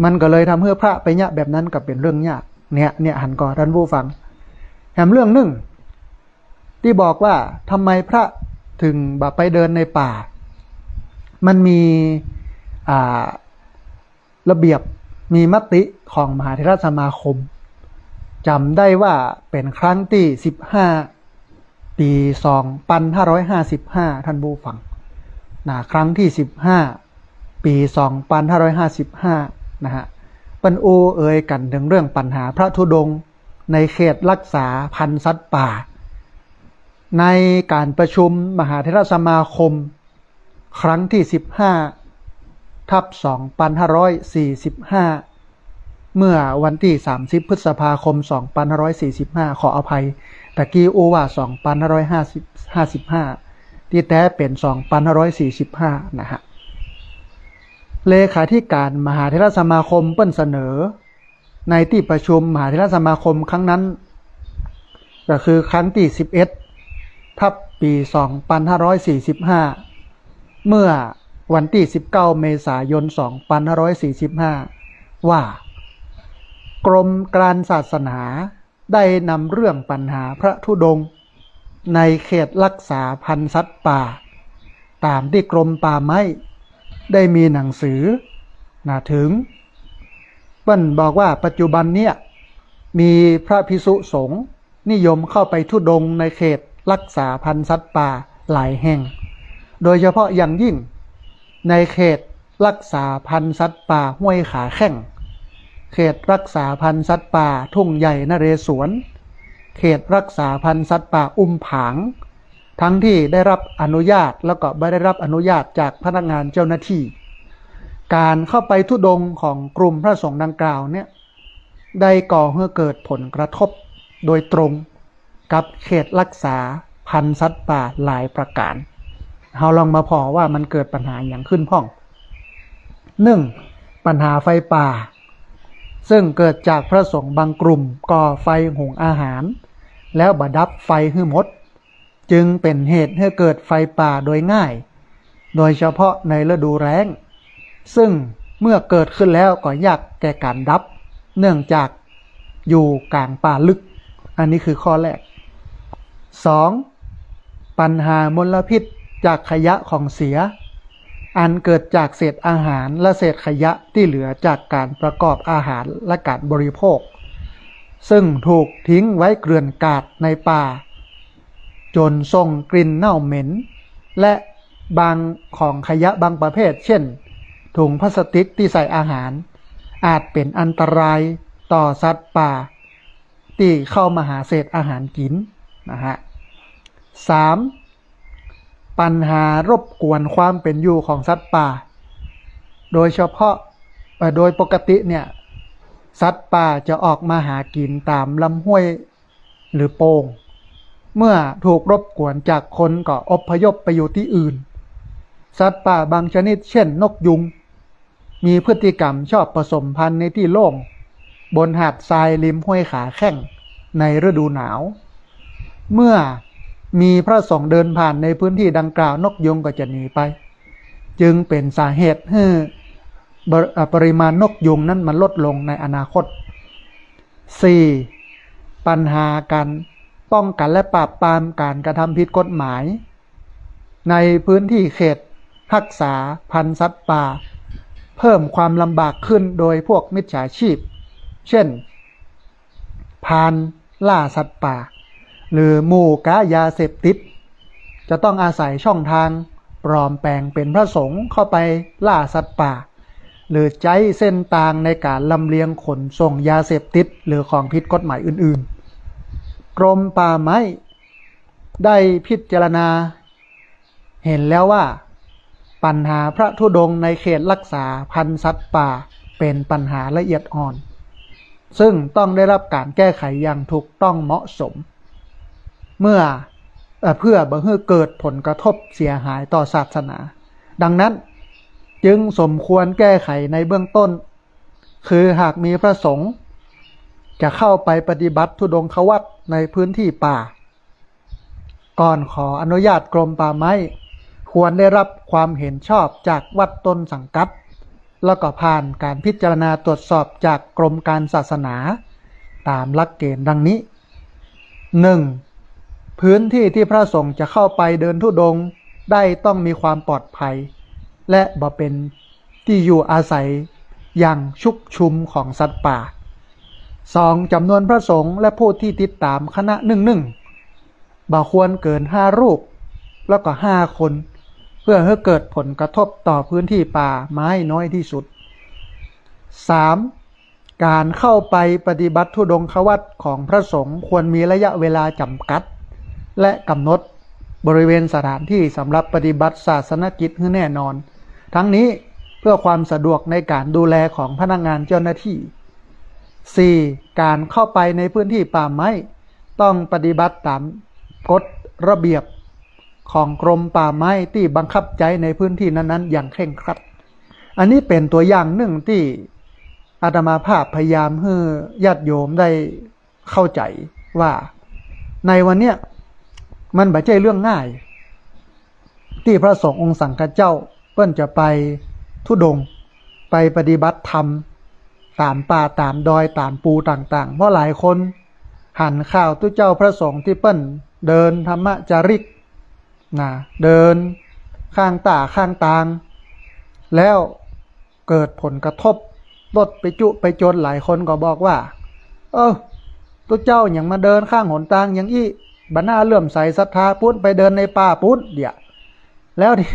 ມັນກໍເລີຍທຳໃຫ້ພະໄປຍະແບບນັ້ນກໍເປັນເລື່ອງຍາກ. ເນ່ຍ ເນ່ຍ ຫັ້ນກໍທ່ານຜູ້ຟັງ, ແຖມເລື່ອງໜຶ່ງ ທີ່ບອກວ່າທຳໄມພະເຖິງບໍ່ໄປເດີນໃນປ່າ, ມັນມີ ອ່າ ລະບຽບ ມີມະຕິຂອງມະຫາເຖລະສະມາຄົມ, ຈຳໄດ້ວ່າເປັນຄັ້ງທີສິບຫ້າ ປີສອງພັນຫ້າຮ້ອຍຫ້າສິບຫ້າ ທ່ານຜູ້ຟັງນະ, ຄັ້ງທີສິບຫ້າ ປີສອງພັນຫ້າຮ້ອຍຫ້າສິບຫ້ານະຮະ, ເພິ່ນໂອ້ເອີຍກັນເຖິງເລື່ອງບັນຫາພະທຸດົງ ໃນເຂດລັກສາພັນສັດປ່າ. ໃນການປະຊຸມມະຫາເຖລະສະມາຄົມຄັ້ງທີສິບຫ້າ ທັບສອງພັນຫ້າຮ້ອຍສີ່ສິບຫ້າ ເມື່ອວັນທີສາມສິບ ພຶດສະພາຄົມ ສອງພັນຫ້າຮ້ອຍສີ່ສິບຫ້າ, ຂໍອະໄພ, ຕະກີ້ໂອ້ວ່າ ສອງພັນຫ້າຮ້ອຍຫ້າສິບ ຫ້າສິບຫ້າ ທີ່ແທ້ເປັນ ສອງພັນຫ້າຮ້ອຍສີ່ສິບຫ້ານະຮະ, ເລຂາທິການມະຫາເຖລະສະມາຄົມເພິ່ນສະເໜີ ໃນທີ່ປະຊຸມມະຫາເຖລະສະມາຄົມຄັ້ງນັ້ນ ກໍຄືຄັ້ງທີສິບເອັດ ທັບປີສອງພັນຫ້າຮ້ອຍສີ່ສິບຫ້າ ເມື່ອວັນທີສິບເກົ້າ ເມສາຍົນ ສອງພັນຫ້າຮ້ອຍສີ່ສິບຫ້າ ວ່າ ກົມການສາສະໜາ ໄດ້ນຳເລື່ອງບັນຫາພະທຸດົງໃນເຂດລັກສາພັນສັດປ່າ ຕາມທີ່ກົມປ່າໄມ້ໄດ້ມີໜັງສືນາເຖິງ. ເພິ່ນບອກວ່າປັດຈຸບັນເນີ້ຍ ມີພະພິກສຸສົງນິຍົມເຂົ້າໄປທຸດົງໃນເຂດລັກສາພັນສັດປ່າຫຼາຍແຫ່ງ, ໂດຍສະເພາະຢ່າງຍິ່ງໃນເຂດ ລັກສາພັນສັດປ່າຫ້ວຍຂາແຂ້ງ, ເຂດລັກສາພັນສັດປ່າທົ່ງໃຫຍ່ນະເຣສວນ, ເຂດລັກສາພັນສັດປ່າອຸ້ມຜາງ, ທັງທີ່ໄດ້ຮັບອະນຸຍາດ ແລ້ວກໍບໍ່ໄດ້ຮັບອະນຸຍາດຈາກພະນັກງານເຈົ້າໜ້າທີ່. ການເຂົ້າໄປທຸດົງຂອງກຸ່ມພະສົງດັ່ງກ່າວເນີ້ຍ ໄດ້ກໍ່ໃຫ້ເກີດຜົນກະທົບໂດຍຕົງ ກັບເຂດລັກສາພັນສັດປ່າຫຼາຍປະການ. ເຮົາລອງມາພໍ້ວ່າມັນເກີດບັນຫາຫຍັງຂຶ້ນພ້ອງ. ໜຶ່ງ, ບັນຫາໄຟປ່າ, ເຊິ່ງເກີດຈາກພະສົງບາງກຸ່ມກໍ່ໄຟຫຸງອາຫານ ແລ້ວບໍ່ດັບໄຟໃຫ້ໝົດ, ຈຶ່ງເປັນເຫດໃຫ້ເກີດໄຟປ່າໂດຍງ່າຍ, ໂດຍສະເພາະໃນລະດູແລ້ງ, ເຊິ່ງເມື່ອເກີດຂຶ້ນແລ້ວກໍຍາກແກ່ການດັບ ເນື່ອງຈາກຢູ່ກາງປ່າລຶກ. ອັນນີ້ຄືຂໍ້ແລກ. ສອງ, ບັນຫາມົນລະພິດຈາກຂະຫຍະຂອງເສຍ ອັນເກີດຈາກເສດອາຫານ ແລະ ເສດຂະຫຍະທີ່ເຫຼືອຈາກການປະກອບອາຫານ ແລະ ການບໍລິໂພກ, ຊຶ່ງຖືກຖິ້ງໄວ້ເກື່ອນກາດໃນປ່າ ຈົນສົ່ງກິ່ນເນົ່າເໝັນ ແລະ ບາງຂອງຂະຫຍະບາງປະເພດ ເຊັ່ນ ຖົງພລາສຕິກທີ່ໃສ່ອາຫານ ອາດເປັນອັນຕະລາຍຕໍ່ສັດປ່າທີ່ເຂົ້າມາຫາເສດອາຫານກິນນະຮະ. ສາມ ບັນຫາລົບກວນຄວາມເປັນຢູ່ຂອງສັດປ່າ ໂດຍສະເພາະ ເອີ ໂດຍປົກກະຕິເນ່ຍ ສັດປ່າຈະອອກມາຫາກິນຕາມລຳຫ້ວຍ ຫຼື ໂປ່ງ. ເມື່ອຖືກລົບກວນຈາກຄົນກໍອົບພະຍົບໄປຢູ່ທີ່ອື່ນ. ສັດປ່າບາງຊະນິດ ເຊັ່ນ ນົກຍຸງ ມີພຶດຕິກຳຊອບປະສົມພັນໃນທີ່ໂລ່ງ ບົນຫາດຊາຍລິມຫ້ວຍຂາແຂ້ງໃນລະດູໜາວ. ເມື່ອມີພຣະສົງເດີນຜ່ານໃນພື້ນທີ່ດັ່ງກ່າວ ນົກຍຸງກໍຈະໜີໄປ ຈຶ່ງເປັນສາເຫດໃຫ້ ເອີ ປະລິມານນົກຍຸງນັ້ນມັນລົດລົງໃນອະນາຄົດ. ສີ່ ບັນຫາການປ້ອງກັນ ແລະ ປາບປາມການກະທຳຜິດກົດໝາຍ ໃນພື້ນທີ່ເຂດຮັກສາພັນສັດປ່າ ເພີ່ມຄວາມລຳບາກຂຶ້ນໂດຍພວກມິດສາຊີບ ເຊັ່ນ ພານລ່າສັດປ່າ ຫຼື ໝູ່ຄ້າຢາເສບຕິດ ຈະຕ້ອງອາໄສຊ່ອງທາງປອມແປງເປັນພຣະສົງເຂົ້າໄປລ່າສັດປ່າ ຫຼື ໃຊ້ເສັ້ນທາງໃນການລຳລຽງຂົນສົ່ງຢາເສບຕິດ ຫຼື ຂອງຜິດກົດໝາຍອື່ນໆ. ກົມປ່າໄມ້ໄດ້ພິຈາລະນາເຫັນແລ້ວວ່າ ບັນຫາພຣະທຸດົງໃນເຂດຮັກສາພັນສັດປ່າເປັນບັນຫາລະອຽດອ່ອນ ຊຶ່ງຕ້ອງໄດ້ຮັບການແກ້ໄຂຢ່າງຖືກຕ້ອງເໝາະສົມ ເມື່ອ ເອີ ເພື່ອບໍ່ໃຫ້ເກີດຜົນກະທົບເສຍຫາຍຕໍ່ສາສະໜາ. ດັ່ງນັ້ນ ຈຶ່ງສົມຄວນແກ້ໄຂໃນເບື້ອງຕົ້ນ ຄືຫາກມີພຣະສົງຈະເຂົ້າໄປປະຕິບັດທຸດົງຄະວັດໃນພື້ນທີ່ປ່າ ກ່ອນຂໍອະນຸຍາດກົມປ່າໄມ້ ຄວນໄດ້ຮັບຄວາມເຫັນຊອບຈາກວັດຕົ້ນສັງກັດ ແລ້ວກໍຜ່ານການພິຈາລະນາຕວດສອບຈາກກົມການສາສະໜາ ຕາມຫຼັກເກນດັ່ງນີ້. ໜຶ່ງ ພື້ນທີ່ທີ່ພຣະສົງຈະເຂົ້າໄປເດີນທຸດົງໄດ້ຕ້ອງມີຄວາມປອດໄພ ແລະ ບໍ່ເປັນທີ່ຢູ່ອາໄສຢ່າງຊຸກຊຸມຂອງສັດປ່າ. ສອງ ຈຳນວນພຣະສົງ ແລະ ຜູ້ທີ່ຕິດຕາມຄະນະໜຶ່ງໆ ບໍ່ຄວນເກີນຫ້າຮູບ ແລ້ວກໍຫ້າຄົນ ເພື່ອໃຫ້ເກີດຜົນກະທົບຕໍ່ພື້ນທີ່ປ່າໄມ້ນ້ອຍທີ່ສຸດ. ສາມ ການເຂົ້າໄປປະຕິບັດທຸດົງຄະວັດຂອງພຣະສົງຄວນມີໄລຍະເວລາຈຳກັດ ແລະ ກຳນົດບໍລິເວນສະຖານທີ່ສຳລັບປະຕິບັດສາສະນະກິດໃຫ້ແນ່ນອນ. ທັງນີ້ເພື່ອຄວາມສະດວກໃນການດູແລຂອງພະນັກງານເຈົ້າໜ້າທີ່. ສີ່ ການເຂົ້າໄປໃນພື້ນທີ່ປ່າໄມ້ ຕ້ອງປະຕິບັດຕາມກົດລະບຽບຂອງກົມປ່າໄມ້ທີ່ບັງຄັບໃຊ້ໃນພື້ນທີ່ນັ້ນໆຢ່າງເຄັ່ງຄັດ. ອັນນີ້ເປັນຕົວຢ່າງໜຶ່ງທີ່ອາດຕະມາພາບພະຍາຍາມໃຫ້ຍາດໂຍມໄດ້ເຂົ້າໃຈວ່າ ໃນວັນເນີ້ຍມັນບໍ່ໃຊ່ເລື່ອງງ່າຍ ທີ່ພຣະສົງອົງສັງຄະເຈົ້າເພິ່ນຈະໄປທຸດົງ ໄປປະຕິບັດທຳຕາມປ່າຕາມດອຍຕາມພູຕ່າງໆ ເພາະຫຼາຍຄົນຫັນຂ່າວຕຸເຈົ້າພຣະສົງທີ່ເພິ່ນເດີນທຳມະຈາລິກນະ ເດີນຂ້າງຕາຂ້າງຕາງ ແລ້ວເກີດຜົນກະທົບ ລົດໄປຈຸໄປຈົນ ຫຼາຍຄົນກໍບອກວ່າ ເອີ ຕຸເຈົ້າຫຍັງມາເດີນຂ້າງຫົນຕາງຫຍັງອີກ ບັນດາເຫຼື້ອມໃສສັດທາພຸ້ນ ໄປເດີນໃນປ່າພຸ້ນ ດຽ ແລ້ວທີ່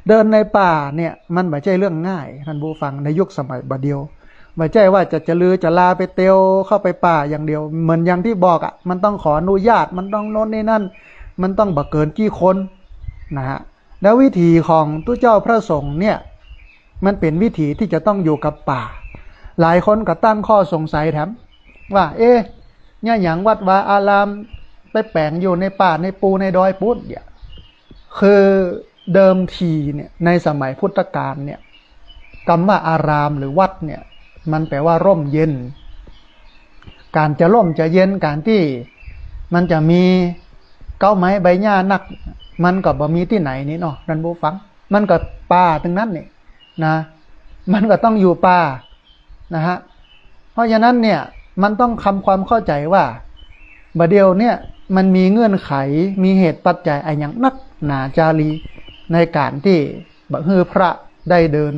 ເດີນໃນປ່າເນ່ຍ ມັນບໍ່ໃຊ່ເລື່ອງງ່າຍ ທ່ານຜູ້ຟັງ ໃນຍຸກສະໄໝບາດດຽວ ບໍ່ໃຊ່ວ່າຈະຈະລືຈະລາໄປຕຽວເຂົ້າໄປປ່າຢ່າງດຽວ ເໝືອນຢ່າງທີ່ບອກອະ ມັນຕ້ອງຂໍອະນຸຍາດ ມັນຕ້ອງໂນ່ນນີ້ນັ້ນ ມັນຕ້ອງບໍ່ເກີນກີ່ຄົນນະຮະ. ແລ້ວວິຖີຂອງຕຸເຈົ້າພຣະສົງເນ່ຍ ມັນເປັນວິຖີທີ່ຈະຕ້ອງຢູ່ກັບປ່າ. ຫຼາຍຄົນກໍຕັ້ງຂໍ້ສົງໄສແຖມວ່າ ເອ ຍະຫຍັງວັດວາອາລາມໄປແປງຢູ່ໃນປ່າໃນພູໃນດອຍພຸ້ນ ດຽ ຄືເດີມທີເນ່ຍ ໃນສະໄໝພຸດທະການເນ່ຍ ຄຳວ່າອາລາມ ຫຼື ວັດເນ່ຍ ມັນແປວ່າຮົ່ມເຢັນ. ການຈະຮົ່ມຈະເຢັນ ການທີ່ມັນຈະມີເກົ້າໄມ້ໃບຫຍ້າໜັກ ມັນກໍບໍ່ມີທີ່ໄຫນນີ້ເນາະ ທ່ານຜູ້ຟັງ ມັນກໍປ່າທັງນັ້ນນີ້ນະ ມັນກໍຕ້ອງຢູ່ປ່ານະຮະ. ເພາະສະນັ້ນເນ່ຍ ມັນຕ້ອງທຳຄວາມເຂົ້າໃຈວ່າ ບາດດຽວເນ່ຍ ມັນມີເງື່ອນໄຂ ມີເຫດປັດໄຈອາຫຍັງໜັກໜາຈາລີ ໃນການທີ່ ບະ ໃຫ້ພຣະໄດ້ເດີນ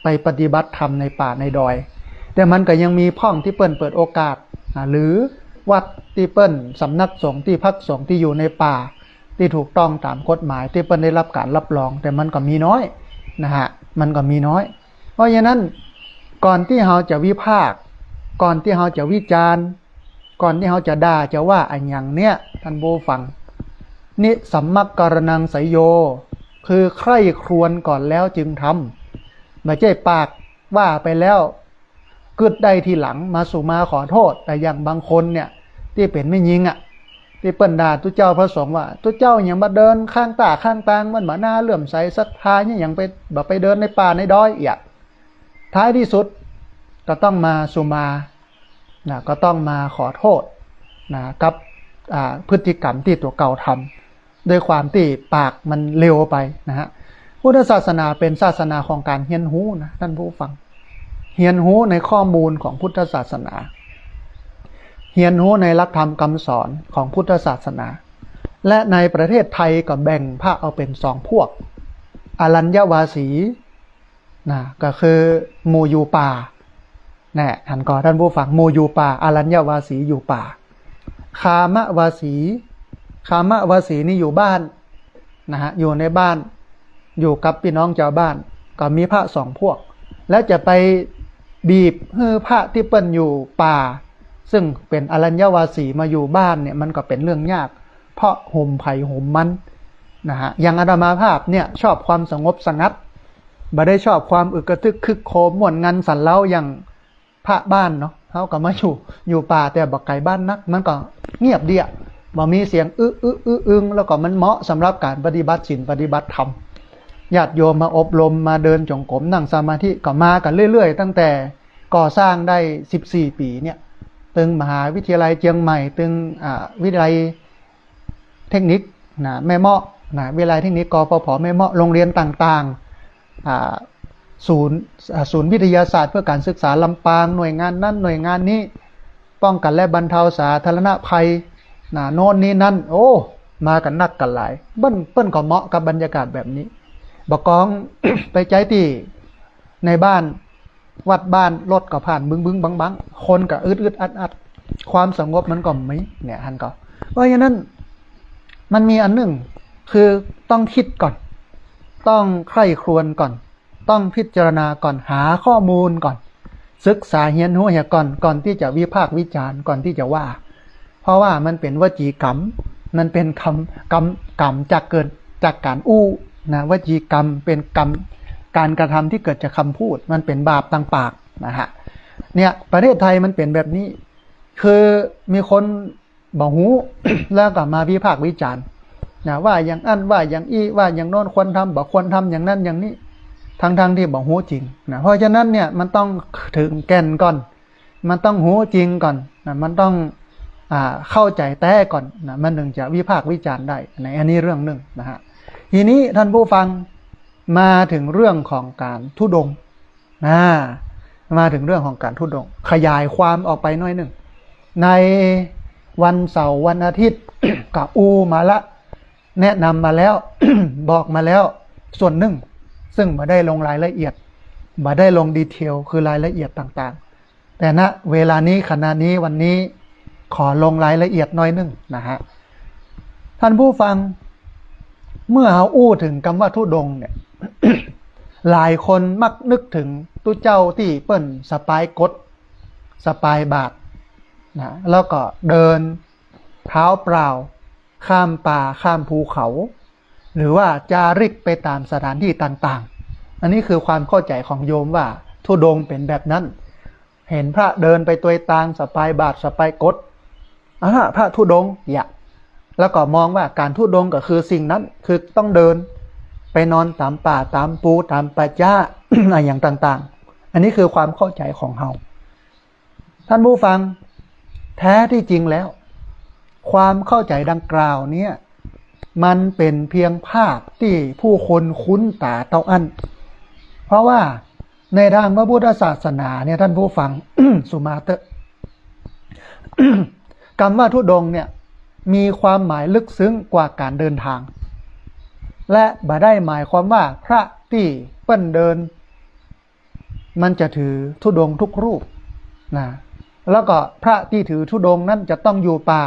ໄປປະຕິບັດທຳໃນປ່າໃນດອຍ ແຕ່ມັນກໍຍັງມີຊ່ອງທີ່ເພິ່ນເປີດໂອກາດ ນະ ຫຼື ວັດທີ່ເພິ່ນ ສຳນັກສົງ ທີ່ພັກສົງ ທີ່ຢູ່ໃນປ່າ ທີ່ຖືກຕ້ອງຕາມກົດໝາຍ ທີ່ເພິ່ນໄດ້ຮັບການຮັບຮອງ, ແຕ່ມັນກໍມີນ້ອຍນະຮະ ມັນກໍມີນ້ອຍ. ເພາະສະນັ້ນ ກ່ອນທີ່ເຮົາຈະວິພາກ ກ່ອນທີ່ເຮົາຈະວິຈານ ກ່ອນທີ່ເຮົາຈະດ່າຈະວ່າອີ່ຫຍັງເນຍ ທ່ານຜູ້ຟັງ, ນິສຳມັກກະລະນັງໄສໂຍ ຄືໃຄ່ຄຣວນກ່ອນແລ້ວຈຶ່ງທຳ. ບໍ່ໃຊ່ປາກວ່າໄປແລ້ວ ຄິດໄດ້ທີຫຼັງ ມາສຸມາຂໍໂທດ. ແຕ່ຢ່າງບາງຄົນເນຍ ທີ່ເປັນແມ່ຍິງອະ ທີ່ເພິ່ນດ່າຕຸເຈົ້າພະສົງວ່າ ຕຸເຈົ້າຫຍັງມາເດີນຂ້າງຕາຂ້າງຕ່າງ ມັນບໍ່ໜ້າເຫຼື້ອມໃສສັດທາ ຫຍັງໄປ ບໍ່ໄປເດີນໃນປ່າໃນດອຍອຽກ. ທ້າຍທີ່ສຸດກໍຕ້ອງມາສຸມານະ ກໍຕ້ອງມາຂໍໂທດນະ ກັບ ອ່າ ພຶດຕິກຳທີ່ຕົວເກົ່າທຳ ດ້ວຍຄວາມທີ່ປາກມັນເລວໄປນະຮະ. ພຸດທະສາສະໜາເປັນສາສະໜາຂອງການຮຽນຮູ້ນະ ທ່ານຜູ້ຟັງ, ຮຽນຮູ້ໃນຂໍ້ມູນຂອງພຸດທະສາສະໜາ, ຮຽນຮູ້ໃນຫຼັກທຳຄຳສອນຂອງພຸດທະສາສະໜາ. ແລະ ໃນປະເທດໄທກໍແບ່ງພະອອກເປັນສອງພວກ, ອະລັນຍະວາສີ ນະ ກໍຄືໝູ່ຢູ່ປ່າແນະ ຫັ້ນກໍທ່ານຜູ້ຟັງ, ໝູ່ຢູ່ປ່າ ອະລັນຍະວາສີຢູ່ປ່າ. ຄາມະວາສີ ຄາມະວາສີນີ້ຢູ່ບ້ານນະຮະ ຢູ່ໃນບ້ານ ຢູ່ກັບພີ່ນ້ອງຊາວບ້ານ ກໍມີພະສອງພວກ ແລ້ວຈະໄປບີບໃຫ້ພະທີ່ເພິ່ນຢູ່ປ່າ ຊຶ່ງເປັນອະລັນຍະວາສີມາຢູ່ບ້ານເນຍ ມັນກໍເປັນເລື່ອງຍາກ ເພາະໂຮມໃຜໂຮມມັນນະຮະ. ຢ່າງອາດຕະມາພາບເນຍ ຊອບຄວາມສະຫງົບສະຫງັດ ບໍ່ໄດ້ຊອບຄວາມອຶກກະທຶກຄຶກໂຄມ ມ່ວນງັນສັນເລົາ ຢ່າງພະບ້ານເນາະ. ເຮົາກໍມາຢູ່ ຢູ່ປ່າ ແຕ່ບໍ່ໄກບ້ານນັກ ມັນກໍງຽບດຽ ບໍ່ມີສຽງອຶອຶອຶອຶງ ແລ້ວກໍມັນເໝາະສຳລັບການປະຕິບັດສິນ ປະຕິບັດທຳ. ຍາດໂຍມມາອົບຮົມ ມາເດີນຈົງກົມ ນັ່ງສະມາທິ ກໍມາກັນເລື້ອຍໆ ຕັ້ງແຕ່ກໍ່ສ້າງໄດ້ສິບສີ່ປີເນຍ ຕຶງມະຫາວິທະຍາໄລຈຽງໃໝ່ ຕຶງ ອ່າ ວິທະຍາໄລ ເທັກນິກນະ ແມ່ເມາະນະ ວິທະຍາໄລເທັກນິກ ກພພ ແມ່ເມາະ ໂຮງຮຽນຕ່າງໆ ອ່າ ສູນ ອ່າ ສູນວິທະຍາສາດເພື່ອການສຶກສາລຳປາງ, ໜ່ວຍງານນັ້ນໜ່ວຍງານນີ້, ປ້ອງກັນ ແລະ ບັນເທົາສາທາລະນະໄພນະ ໂນ່ນນີ້ນັ້ນ. ໂອ້ ມາກັນນັກກັນຫຼາຍ. ເພິ່ນ ເພິ່ນກໍເໝາະກັບບັນຍາກາດແບບນີ້. ບໍ່ກອງ ໄປໃຈທີ່ໃນບ້ານ ວັດບ້ານ ລົດກໍຜ່ານບຶ້ງໆບັງໆ ຄົນກໍອຶດໆອັດໆ ຄວາມສະຫງົບມັນກໍມີເນຍ ຫັ້ນກໍ. ເພາະສະນັ້ນ ມັນມີອັນໜຶ່ງ ຄືຕ້ອງຄິດກ່ອນ ຕ້ອງໃຄ່ຄຣວນກ່ອນ ຕ້ອງພິຈາລະນາກ່ອນ ຫາຂໍ້ມູນກ່ອນ ສຶກສາຮຽນຮູ້ເສຍກ່ອນ ກ່ອນທີ່ຈະວິພາກວິຈານ ກ່ອນທີ່ຈະວ່າ. ເພາະວ່າມັນເປັນວະຈີກຳ ມັນເປັນຄຳ ກຳ ກຳຈາກເກີດຈາກການອູ້ນະ ວະຈີກຳເປັນກຳ ການກະທຳທີ່ເກີດຈາກຄຳພູດ ມັນເປັນບາບທາງປາກນະຮະ. ເນຍ ປະເທດໄທມັນເປັນແບບນີ້ ຄືມີຄົນບໍ່ຮູ້ ແລ້ວກໍມາວິພາກວິຈານນະ ວ່າຢ່າງອັ້ນ ວ່າຢ່າງອີ່ ວ່າຢ່າງໂນ້ນ ຄວນທຳ ບໍ່ຄວນທຳ ຢ່າງນັ້ນຢ່າງນີ້ ທັງໆທີ່ບໍ່ຮູ້ຈິງນະ. ເພາະສະນັ້ນເນຍ ມັນຕ້ອງເຖິງແກ່ນກ່ອນ ມັນຕ້ອງຮູ້ຈິງກ່ອນນະ ມັນຕ້ອງ ອ່າ ເຂົ້າໃຈແທ້ກ່ອນນະ ມັນເຖິງຈະວິພາກວິຈານໄດ້ນະ. ອັນນີ້ເລື່ອງໜຶ່ງນະຮະ. ທີນີ້ທ່ານຜູ້ຟັງ ມາເຖິງເລື່ອງຂອງການທຸດົງນະ ມາເຖິງເລື່ອງຂອງການທຸດົງ ຂະຫຍາຍຄວາມອອກໄປໜ້ອຍໜຶ່ງ. ໃນວັນເສົາ ວັນອາທິດ ກໍອູ່ມາລະ ແນະນຳມາແລ້ວ ບອກມາແລ້ວສ່ວນໜຶ່ງ ຊຶ່ງບໍ່ໄດ້ລົງລາຍລະອຽດ ບໍ່ໄດ້ລົງດີເທວ ຄືລາຍລະອຽດຕ່າງໆ. ແຕ່ນະເວລານີ້ ຂະນະນີ້ ວັນນີ້ ຂໍລົງລາຍລະອຽດໜ້ອຍໜຶ່ງນະຮະ. ທ່ານຜູ້ຟັງ ເມື່ອເຮົາອູ້ເຖິງຄຳວ່າທຸດົງເນຍ ຫຼາຍຄົນມັກນຶກເຖິງຕຸເຈົ້າທີ່ເພິ່ນສະພາຍກົດ ສະພາຍບາດນະ ແລ້ວກໍເດີນເທົ້າເປົ່າ ຂ້າມປ່າ ຂ້າມພູເຂົາ ຫຼືວ່າຈາລິກໄປຕາມສະຖານທີ່ຕ່າງໆ. ອັນນີ້ຄືຄວາມເຂົ້າໃຈຂອງໂຍມວ່າທຸດົງເປັນແບບນັ້ນ. ເຫັນພະເດີນໄປຕວຍຕາງ ສະພາຍບາດ ສະພາຍກົດ ອາ ພະທຸດົງ ຢະ ແລ້ວກໍມອງວ່າການທຸດົງກໍຄືສິ່ງນັ້ນ ຄືຕ້ອງເດີນໄປນອນຕາມປ່າ ຕາມພູ ຕາມປ່າຊ້າ ອາ ຫຍັງຕ່າງໆ. ອັນນີ້ຄືຄວາມເຂົ້າໃຈຂອງເຮົາ. ທ່ານຜູ້ຟັງ, ແທ້ທີ່ຈິງແລ້ວ ຄວາມເຂົ້າໃຈດັ່ງກ່າວເນີ້ຍ ມັນເປັນພຽງພາບທີ່ຜູ້ຄົນຄຸ້ນຕາເທົ່ານັ້ນ. ເພາະວ່າໃນທາງພະພຸດທະສາສະໜາເນີ້ຍ ທ່ານຜູ້ຟັງ ສຸມາເຕີ ຄຳວ່າທຸດົງເນີ້ຍ ມີຄວາມໝາຍເລິກເຊິ່ງກວ່າການເດີນທາງ ແລະ ບໍ່ໄດ້ໝາຍຄວາມວ່າພະທີ່ເພິ່ນເດີນ ມັນຈະຖືທຸດົງທຸກຮູບນະ. แล้วก็พระที่ถือธุดงค์นั้นจะต้องอยู่ป่า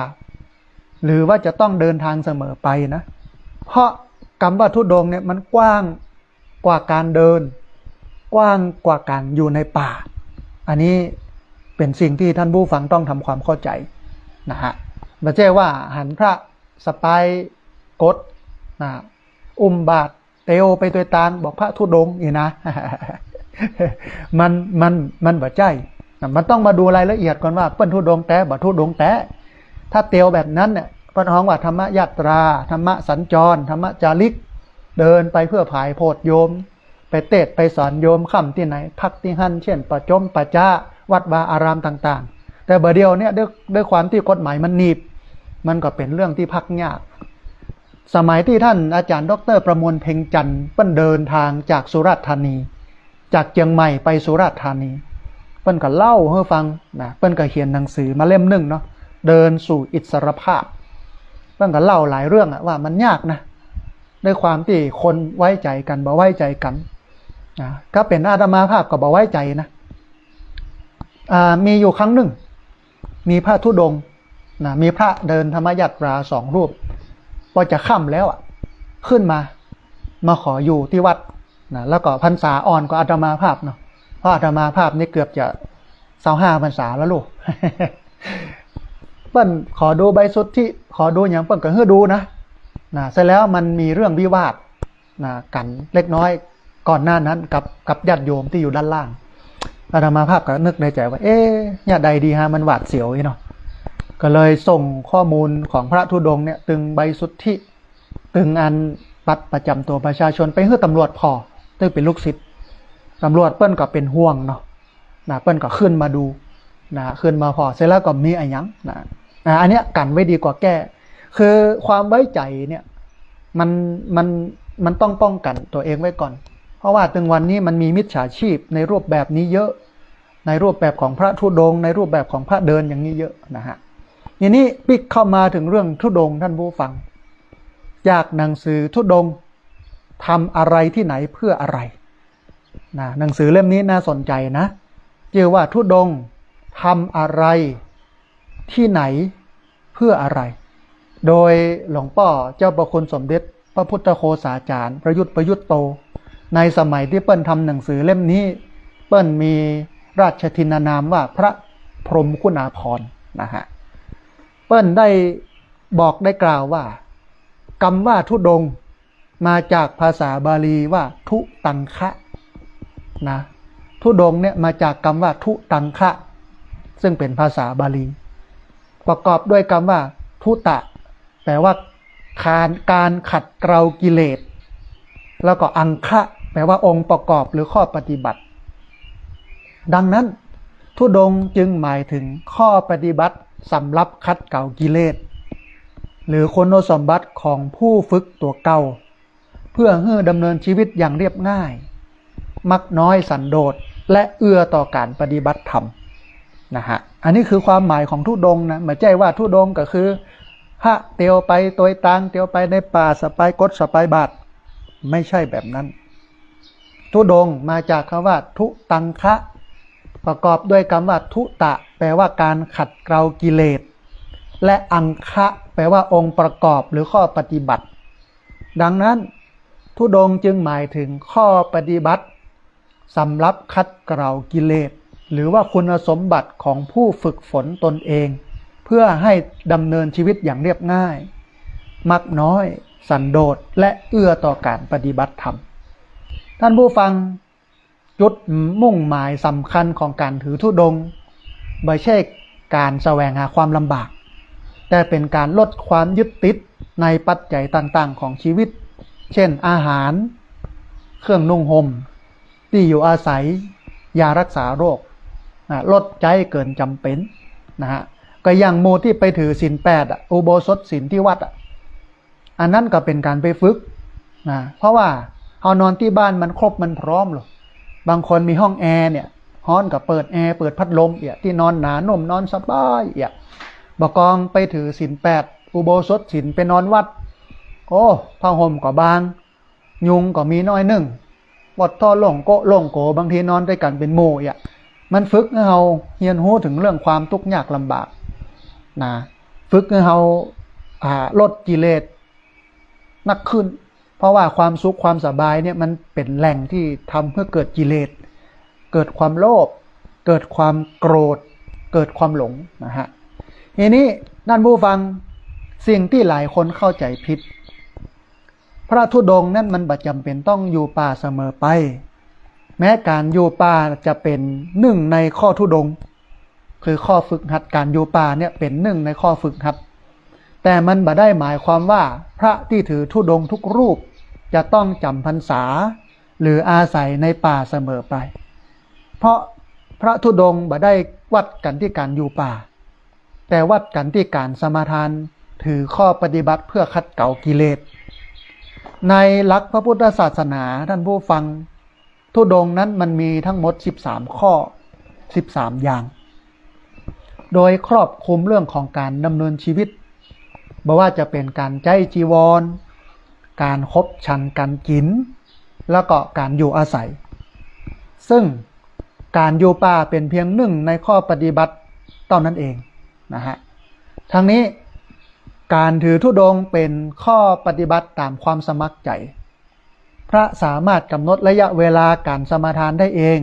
หรือว่าจะต้องเดินทางเสมอไปนะ เพราะกำว่าธุดงค์เนี่ยมันกว้างกว่าการเดิน กว้างกว่าการอยู่ในป่า อันนี้เป็นสิ่งที่ท่านผู้ฟังต้องทำความเข้าใจนะฮะ บ่ใช่ว่าหันพระสะปายกดนะ อุ้มบาตรเตียวไปตวยตาง บอกพระธุดงค์นี่นะ มัน มัน มันบ่ใจ้ มันต้องมาดูรายละเอียดก่อนว่าเปิ้นธุดงค์แต๊บ่ธุดงค์แต๊ ถ้าเตียวแบบนั้นเนี่ย เปิ้นฮ้องว่าธรรมยาตรา ธรรมสัญจร ธรรมจาริก เดินไปเพื่อผายโพชฌ์โยม ไปเตศน์ไปสอนโยม ค่ำที่ไหนพักที่หั้น เช่น ป่าจมป่าจ๊า วัดวาอารามต่างๆ แต่บ่าเดี่ยวเนี่ย ด้วย ด้วยความที่กฎหมายมันหนีบ มันก็เป็นเรื่องที่พักยาก สมัยที่ท่านอาจารย์ดอกเตอร์ประมวลเพ็งจันทร์ เปิ้นเดินทางจากสุราษฎร์ธานี จากเชียงใหม่ไปสุราษฎร์ธานี เปิ้นก็เล่าให้ฟังนะ เปิ้นก็เขียนหนังสือมาเล่มหนึ่งเนาะ เดินสู่อิสรภาพ เปิ้นก็เล่าหลายเรื่องอะว่ามันยากนะ ด้วยความที่คนไว้ใจกันบ่ไว้ใจกันนะ ถ้าเป็นอาตมาภาพก็บ่ไว้ใจนะ อ่า มีอยู่ครั้งหนึ่ง มีพระธุดงค์นะ มีพระเดินธรรมยาตราสองรูป พอจะค่ำแล้วอะ ขึ้นมา มาขออยู่ที่วัดนะ แล้วก็พรรษาอ่อนกว่าอาตมาภาพเนาะ เพราะอาตมาภาพนี่เกือบจะซาวห้าพรรษาแล้วลูก เปิ้นขอดูใบสุทธิ ขอดูหยัง เปิ้นก็ให้ดูนะ นะ เสร็จแล้วมันมีเรื่องวิวาท นะ กันเล็กน้อยก่อนหน้านั้นกับ กับญาติโยมที่อยู่ด้านล่าง อาตมาภาพก็นึกในใจว่า เอ๊ะ เนี่ยใดดีฮะ มันหวาดเสียวอีเนาะ ก็เลยส่งข้อมูลของพระธุดงค์เนี่ย ตึงใบสุทธิ ตึงอันบัตรประจำตัวประชาชนไปให้ตำรวจพ้อ ซึ่งเป็นลูกศิษย์ ตำรวจเปิ้นก็เป็นห่วงเนาะ นะ เปิ้นก็ขึ้นมาดูนะ ขึ้นมาพ้อ เสร็จแล้วก็มีอะหยังนะ อ่า อันเนี้ยกันไว้ดีกว่าแก้ คือความไว้ใจเนี่ย มัน มัน มันต้องป้องกันตัวเองไว้ก่อน เพราะว่าถึงวันนี้มันมีมิจฉาชีพในรูปแบบนี้เยอะ ในรูปแบบของพระธุดงค์ ในรูปแบบของพระเดินอย่างนี้เยอะนะฮะ ทีนี้ปิ๊กเข้ามาถึงเรื่องธุดงค์ ท่านผู้ฟัง จากหนังสือธุดงค์ ทำอะไรที่ไหนเพื่ออะไร นะ หนังสือเล่มนี้น่าสนใจนะ ชื่อว่าธุดงค์ ทำอะไรที่ไหนเพื่ออะไร โดยหลวงป้อเจ้าประคุณสมเด็จพระพุทธโฆษาจารย์ ประยุทธ์ ประยุตโต ในสมัยที่เปิ้นทำหนังสือเล่มนี้ เปิ้นมีราชทินนามว่าพระพรหมคุณาภรณ์นะฮะ เปิ้นได้บอกได้กล่าวว่า กำว่าธุดงค์ มาจากภาษาบาลีว่าทุตังคะนะ ธุดงค์เนี่ยมาจากกำว่าทุตังคะ ซึ่งเป็นภาษาบาลี ประกอบด้วยกำว่าทุตะ แปลว่าการ การขัดเกลากิเลส แล้วก็อังคะ แปลว่าองค์ประกอบหรือข้อปฏิบัติ ดังนั้น ธุดงค์จึงหมายถึงข้อปฏิบัติสำหรับขัดเกลากิเลส หรือคุณสมบัติของผู้ฝึกตัวเก่า เพื่อให้ดำเนินชีวิตอย่างเรียบง่าย มักน้อยสันโดษ และเอื้อต่อการปฏิบัติธรรมนะฮะ อันนี้คือความหมายของธุดงค์นะ บ่ใจ้ว่าธุดงค์ก็คือพระเตียวไปตวยตาง เตียวไปในป่า สะปายกด สะปายบาตร ไม่ใช่แบบนั้น ธุดงค์มาจากคำว่าทุตังคะ ประกอบด้วยคำว่าทุตะ แปลว่าการขัดเกลากิเลส และอังคะ แปลว่าองค์ประกอบหรือข้อปฏิบัติ ดังนั้น ธุดงค์จึงหมายถึงข้อปฏิบัติสำหรับขัดเกลากิเลส หรือว่าคุณสมบัติของผู้ฝึกฝนตนเอง เพื่อให้ดำเนินชีวิตอย่างเรียบง่าย มักน้อย สันโดษ และเอื้อต่อการปฏิบัติธรรม ท่านผู้ฟัง จุดมุ่งหมายสำคัญของการถือธุดงค์ บ่ใช่การแสวงหาความลำบาก แต่เป็นการลดความยึดติดในปัจจัยต่างๆของชีวิต เช่น อาหาร เครื่องนุ่งห่ม ที่อยู่อาศัย ยารักษาโรค อ่า ลดใช้เกินจำเป็นนะฮะ ก็อย่างหมู่ที่ไปถือศีลแปดอะ อุโบสถศีลที่วัดอะ อันนั้นก็เป็นการไปฝึกนะ เพราะว่าเฮานอนที่บ้านมันครบมันพร้อมโลด บางคนมีห้องแอร์เนี่ย ฮ้อนก็เปิดแอร์ เปิดพัดลมเอีย ที่นอนหนานุ่ม นอนสบายเอีย บ่กองไปถือศีลแปด อุโบสถศีล ไปนอนวัด โอ้ ผ้าห่มก็บาง ยุงก็มีน้อยหนึ่ง ปวดท้อโล่งโกะโล่งโก บางทีนอนด้วยกันเป็นหมู่เอีย ມັນຝຶກໃຫ້ເຮົາຮຽນຮູ້ເຖິງເລື່ອງຄວາມທຸກຍາກລຳບາກນະ, ຝຶກໃຫ້ເຮົາ ອ່າ ລົດກິເລດໜັກຂຶ້ນ, ເພາະວ່າຄວາມສຸກຄວາມສະບາຍເນີ້ຍ ມັນເປັນແຫຼ່ງທີ່ທຳໃຫ້ເກີດກິເລດ, ເກີດຄວາມໂລບ, ເກີດຄວາມໂກດ, ເກີດຄວາມຫຼົງນະຮະ. ທີນີ້ທ່ານຜູ້ຟັງ, ສິ່ງທີ່ຫຼາຍຄົນເຂົ້າໃຈຜິດ, ພະທຸດົງນັ້ນມັນບໍ່ຈຳເປັນຕ້ອງຢູ່ປ່າສະເໝີໄປ. ແມ້ການຢູ່ປ່າຈະເປັນໜຶ່ງໃນຂໍ້ທຸດົງ, ຄືຂໍ້ຝຶກຫັດການຢູ່ປ່າເນີ້ຍເປັນໜຶ່ງໃນຂໍ້ຝຶກຫັດ, ແຕ່ມັນບໍ່ໄດ້ໝາຍຄວາມວ່າພະທີ່ຖືທຸດົງທຸກຮູບຈະຕ້ອງຈຳພັນສາ ຫຼື ອາໄສໃນປ່າສະເໝີໄປ. ເພາະພະທຸດົງບໍ່ໄດ້ວັດກັນທີ່ການຢູ່ປ່າ, ແຕ່ວັດກັນທີ່ການສະມາທານ ຖືຂໍ້ປະຕິບັດເພື່ອຂັດເກົາກິເລດ. ໃນຫຼັກພະພຸດທະສາສະໜາ, ທ່ານຜູ້ຟັງ, ທຸດົງນັ້ນມັນມີທັງໝົດສິບສາມຂໍ້, ສິບສາມຢ່າງ, ໂດຍຄອບຄຸມເລື່ອງຂອງການດຳເນີນຊີວິດ, ບໍ່ວ່າຈະເປັນການໃຊ້ຈີວອນ, ການຄົບສັນ, ການກິນ, ແລ້ວກໍການຢູ່ອາໄສ. ເຊິ່ງການຢູ່ປ່າເປັນພຽງໜຶ່ງໃນຂໍ້ປະຕິບັດເທົ່ານັ້ນເອງນະຮະ. ທັງນີ້ ການຖືທຸດົງເປັນຂໍ້ປະຕິບັດຕາມຄວາມສະໝັກໃຈ. ພະສາມາດກຳນົດໄລຍະເວລາການສະມາທານໄດ້ເອງ,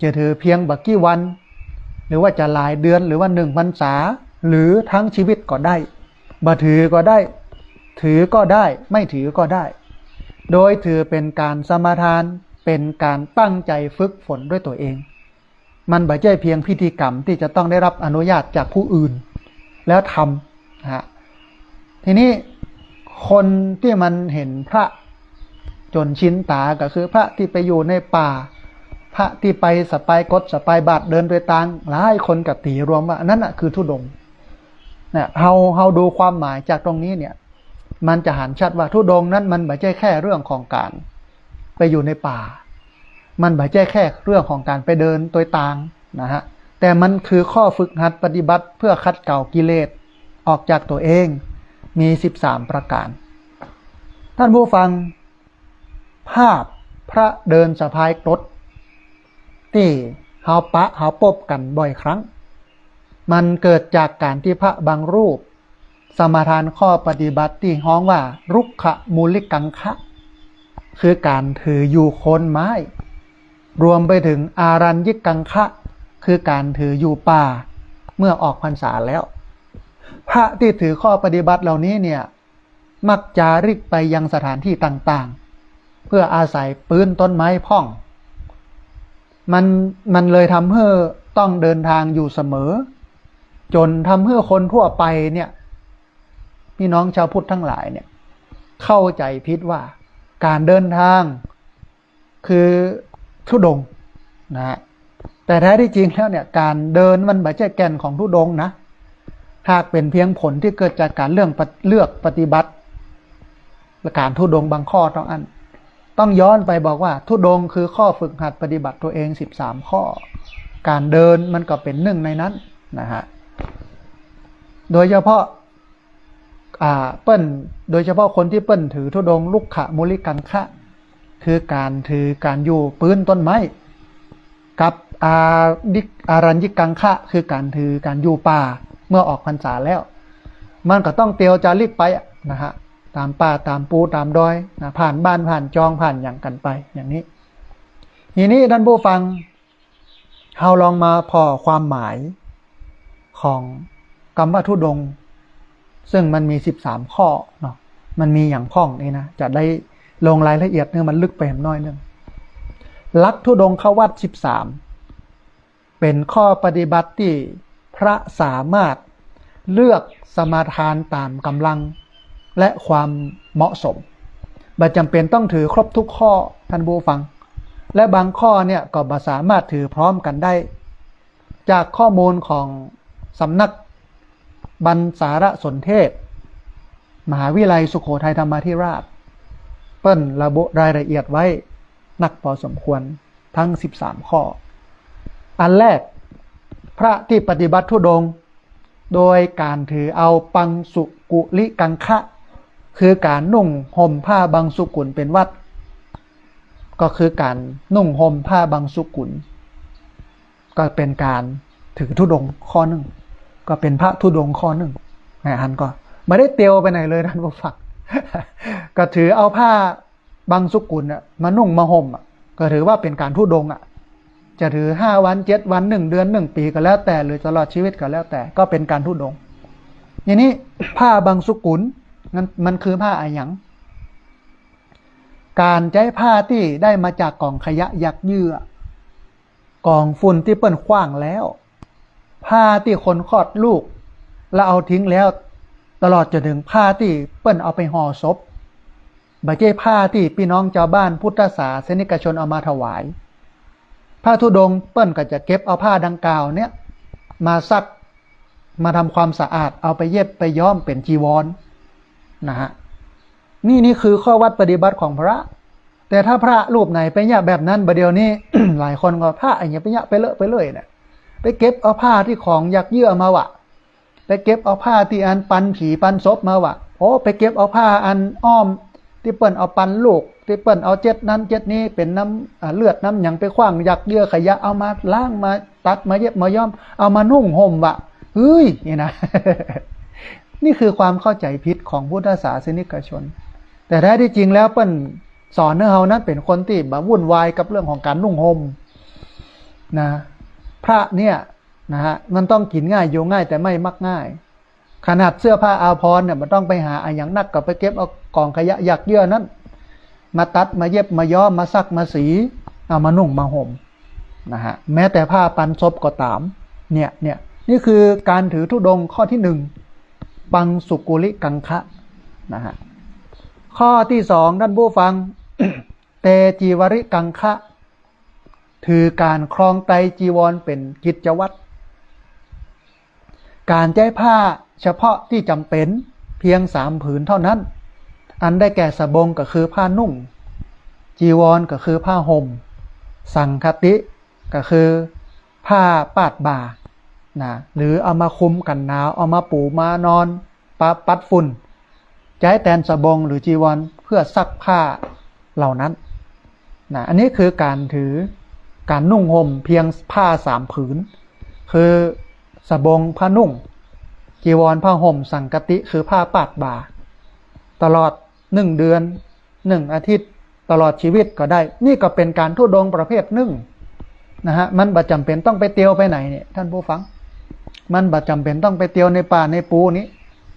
ຈະຖືພຽງບໍ່ກີ່ວັນ ຫຼືວ່າຈະຫຼາຍເດືອນ ຫຼືວ່າໜຶ່ງພັນສາ ຫຼືທັງຊີວິດກໍໄດ້, ບໍ່ຖືກໍໄດ້, ຖືກໍໄດ້, ໄມ່ຖືກໍໄດ້, ໂດຍຖືເປັນການສະມາທານ, ເປັນການຕັ້ງໃຈຝຶກຝົນດ້ວຍຕົວເອງ. ມັນບໍ່ໃຊ່ພຽງພິທີກຳທີ່ຈະຕ້ອງໄດ້ຮັບອະນຸຍາດຈາກຜູ້ອື່ນແລ້ວທຳນະ. ທີນີ້ຄົນທີ່ມັນເຫັນພະຈົນຊິນຕາ ກໍຄືພະທີ່ໄປຢູ່ໃນປ່າ, ພະທີ່ໄປສະປາຍກົດສະປາຍບາດເດີນໂດຍຕ່າງ, ຫຼາຍຄົນກໍຕີລວມວ່າອັນນັ້ນນະຄືທຸດົງນະ. ເຮົາ, ເຮົາດູຄວາມໝາຍຈາກຕົງນີ້ເນີ້ຍ, ມັນຈະຫັນຊັດວ່າທຸດົງນັ້ນມັນບໍ່ໃຊ່ແຄ່ເລື່ອງຂອງການໄປຢູ່ໃນປ່າ, ມັນບໍ່ໃຊ່ແຄ່ເລື່ອງຂອງການໄປເດີນໂດຍຕ່າງນະຮະ, ແຕ່ມັນຄືຂໍ້ຝຶກຫັດປະຕິບັດເພື່ອຂັດເກົາກິເລດອອກຈາກຕົວເອງ, ມີສິບສາມປະການ. ທ່ານຜູ້ຟັງ, ພາບພະເດີນສະພາຍກົດທີ່ເຮົາປະເຮົາພົບກັນບ່ອຍຄັ້ງ, ມັນເກີດຈາກການທີ່ພະບາງຮູບ ສະມາທານຂໍ້ປະຕິບັດທີ່ຮ້ອງວ່າ ລຸກຂະມູລິກັງຄະ ຄືການຖືຢູ່ໂຄນໄມ້, ລວມໄປເຖິງອາຣັນຍິກກັງຄະ ຄືການຖືຢູ່ປ່າເມື່ອອອກພັນສາແລ້ວ. ພະທີ່ຖືຂໍ້ປະຕິບັດເຫຼົ່ານີ້ເນີ້ຍ ມັກຈາລິກໄປຍັງສະຖານທີ່ຕ່າງໆ ເພື່ອອາໄສພື້ນຕົ້ນໄມ້ພ້ອງ. ມັນ, ມັນເລີຍທຳໃຫ້ຕ້ອງເດີນທາງຢູ່ສະເໝີ, ຈົນທຳໃຫ້ຄົນທົ່ວໄປເນີ້ຍ, ພີ່ນ້ອງຊາວພຸດທັງຫຼາຍເນີ້ຍ ເຂົ້າໃຈຜິດວ່າການເດີນທາງຄືທຸດົງນະ. ແຕ່ແທ້ທີ່ຈິງແລ້ວເນີ້ຍ ການເດີນມັນບໍ່ໃຊ່ແກ່ນຂອງທຸດົງນະ, ຫາກເປັນພຽງຜົນທີ່ເກີດຈາກການເລືອກປະ, ເລືອກປະຕິບັດ ແລະ ການທຸດົງບາງຂໍ້ເທົ່ານັ້ນ. ຕ້ອງຍ້ອນໄປບອກວ່າ ທຸດົງຄືຂໍ້ຝຶກຫັດປະຕິບັດຕົວເອງສິບສາມຂໍ້, ການເດີນມັນກໍເປັນໜຶ່ງໃນນັ້ນນະຮະ. ໂດຍສະເພາະ ອ່າ ເພິ່ນ, ໂດຍສະເພາະຄົນທີ່ເພິ່ນຖືທຸດົງລຸກຂະມູລິກັງຄະ ຄືການຖືການຢູ່ພື້ນຕົ້ນໄມ້ ກັບອາ, ອາຣັນຍິກກັງຄະ ຄືການຖືການຢູ່ປ່າເມື່ອອອກພັນສາແລ້ວ, ມັນກໍຕ້ອງຕຽວຈາລິກໄປນະຮະ, ຕາມປ່າຕາມພູຕາມດອຍນະ, ຜ່ານບ້ານຜ່ານຈອງ ຜ່ານຫຍັງກັນໄປຢ່າງນີ້. ທີນີ້ທ່ານຜູ້ຟັງ, ເຮົາລອງມາພໍ້ຄວາມໝາຍຂອງຄຳວ່າທຸດົງ, ເຊິ່ງມັນມີສິບສາມຂໍ້ເນາະ, ມັນມີຫຍັງພ້ອງນີ້ນະ, ຈະໄດ້ລົງລາຍລະອຽດໃຫ້ມັນເລິກໄປໜ້ອຍໜຶ່ງ. ຫຼັກທຸດົງຄະວັດສິບສາມ ເປັນຂໍ້ປະຕິບັດທີ່ພະສາມາດເລືອກສະມາທານຕາມກຳລັງ ແລະ ຄວາມເໝາະສົມ. ບໍ່ຈຳເປັນຕ້ອງຖືຄົບທຸກຂໍ້, ທ່ານຜູ້ຟັງ, ແລະ ບາງຂໍ້ເນີ້ຍກໍບໍ່ສາມາດຖືພ້ອມກັນໄດ້. ຈາກຂໍ້ມູນຂອງສຳນັກບັນສາລະສົນເທດ ມະຫາວິທະຍາໄລສຸໂຂໄທທຳມະທິລາດ, ເພິ່ນລະບຸລາຍລະອຽດໄວ້ໜັກພໍສົມຄວນ. ທັງສິບສາມຂໍ້. ອັນແລກ, ພະທີ່ປະຕິບັດທຸດົງໂດຍການຖືເອົາບັງສຸກຸລິກັງຄະ, ຄືການນຸ່ງຫົ່ມຜ້າບັງສຸກຸນເປັນວັດ, ກໍຄືການນຸ່ງຫົ່ມຜ້າບັງສຸກຸນ. ກໍເປັນການຖືທຸດົງຂໍ້ໜຶ່ງ ກໍເປັນພະທຸດົງຂໍ້ໜຶ່ງ. ໃຫ້ຫັ້ນກໍບໍ່ໄດ້ຕຽວໄປໃຫນເລີຍທ່ານຜູ້ຟັງ ກໍຖືເອົາຜ້າບັງສຸກຸນນະມານຸ່ງມາຫົ່ມ ກໍຖືວ່າເປັນການທຸດົງ ຈະຖືຫ້າວັນ ເຈັດວັນ ໜຶ່ງເດືອນ ໜຶ່ງປີກໍແລ້ວແຕ່ ຫຼືຕະຫຼອດຊີວິດກໍແລ້ວແຕ່ ກໍເປັນການທຸດົງ. ທີນີ້ຜ້າບັງສຸກຸນນັ້ນ ມັນຄືຜ້າອາຫຍັງ? ການໃຊ້ຜ້າທີ່ໄດ້ມາຈາກກອງຂະຫຍະຫຍັກເຫຍື່ອ ກອງຝຸ່ນທີ່ເພິ່ນຂວ້າງແລ້ວ, ຜ້າທີ່ຄົນຄອດລູກແລ້ວເອົາຖິ້ມແລ້ວ, ຕະຫຼອດຈົນເຖິງຜ້າທີ່ເພິ່ນເອົາໄປຫໍ່ສົບ, ບໍ່ໃຊ່ຜ້າທີ່ພີ່ນ້ອງຊາວບ້ານພຸດທະສາສະນິກະຊົນເອົາມາຖວາຍ. ພະທຸດົງເພິ່ນກໍຈະເກັບເອົາຜ້າດັ່ງກ່າວເນີ້ຍມາຊັກ ມາທຳຄວາມສະອາດ, ເອົາໄປເຢັບໄປຍ້ອມເປັນຈີວອນນະຮະ. ນີ້ ນີ້ຄືຂໍ້ວັດປະຕິບັດຂອງພະ. ແຕ່ຖ້າພະຮູບໃດໄປຍະແບບນັ້ນ ບາດດຽວນີ້ ຫຼາຍຄົນກໍ ພະອີ່ຫຍັງໄປຍະໄປເລາະໄປເລີຍນະ, ໄປເກັບເອົາຜ້າທີ່ຂອງຫຍັກເຫຍື່ອມາວະ, ໄປເກັບເອົາຜ້າທີ່ອັນປັນຜີປັນສົບມາວະ, ໂອ້ ໄປເກັບເອົາຜ້າອັນອ້ອມທີ່ເພິ່ນເອົາປັນລູກ ທີ່ເພິ່ນເອົາເຈັດນັ້ນເຈັດນີ້ ເປັນນ້ຳ ອາ ເລືອດນ້ຳຫຍັງ ໄປຂວ້າງຫຍັກເຫຍື່ອຂະຫຍະ ເອົາມາລ້າງ ມາຕັດ ມາເຢັບມາຍ້ອມ ເອົາມານຸ່ງຫົ່ມວະ ເຮີ້ຍ ນີ້ນະ. ນີ້ຄືຄວາມເຂົ້າໃຈຜິດຂອງພຸດທະສາສະນິກະຊົນ. ແຕ່ແທ້ທີ່ຈິງແລ້ວເພິ່ນສອນໃຫ້ເຮົານັ້ນເປັນຄົນທີ່ບໍ່ວຸ່ນວາຍກັບເລື່ອງຂອງການນຸ່ງຫົ່ມນະ. ພະເນີ້ຍນະຮະ ມັນຕ້ອງກິນງ່າຍ ຢູ່ງ່າຍ ແຕ່ໄມ່ມັກງ່າຍ. ຂະໜາດເສື້ອຜ້າອາພອນເນຍ ບໍ່ຕ້ອງໄປຫາອີ່ຫຍັງໜັກ ກໍໄປເກັບເອົາກອງຂະຫຍະຫຍັກເຫຍື່ອນັ້ນ ມາຕັດ ມາເຢັບ ມາຍ້ອມ ມາສັກ ມາສີ ເອົາມານຸ່ງມາຫົ່ມນະຮະ. ແມ້ແຕ່ຜ້າປັນສົບກໍຕາມ ເນຍ ເນຍ ນີ້ຄືການຖືທຸດົງຂໍ້ທີໜຶ່ງ ປັງສຸກຸລິກັງຄະນະຮະ. ຂໍ້ທີສອງ ທ່ານຜູ້ຟັງ ເຕຈີວະລິກັງຄະ ຖືການຄລອງໄຕຈີວອນເປັນກິດຈະວັດ. ການໃຊ້ຜ້າສະເພາະທີ່ຈຳເປັນພຽງສາມຜືນເທົ່ານັ້ນ ອັນໄດ້ແກ່ ສະບົງ ກໍຄືຜ້ານຸ່ງ, ຈີວອນ ກໍຄືຜ້າຫົ່ມ, ສັງຄະຕິ ກໍຄືຜ້າປາດບ່ານະ ຫຼືເອົາມາຄຸມກັນໜາວ, ເອົາມາປູມານອນ, ປະ ປັດຝຸ່ນ, ໃຊ້ແທນສະບົງ ຫຼື ຈີວອນ ເພື່ອຊັກຜ້າເຫຼົ່ານັ້ນນະ. ອັນນີ້ຄືການຖື ການນຸ່ງຫົ່ມພຽງຜ້າສາມຜືນ ຄື ສະບົງ ຜ້ານຸ່ງ, ຈີວອນ ຜ້າຫົ່ມ, ສັງຄະຕິ ຄືຜ້າປາດບ່າ ຕະຫຼອດໜຶ່ງເດືອນ ໜຶ່ງອາທິດ ຕະຫຼອດຊີວິດກໍໄດ້. ນີ້ກໍເປັນການທຸດົງປະເພດໜຶ່ງນະຮະ. ມັນບໍ່ຈຳເປັນຕ້ອງໄປຕຽວໄປໃນນີ້ ທ່ານຜູ້ຟັງ, ມັນບໍ່ຈຳເປັນຕ້ອງໄປຕຽວໃນປ່າໃນປູນີ້.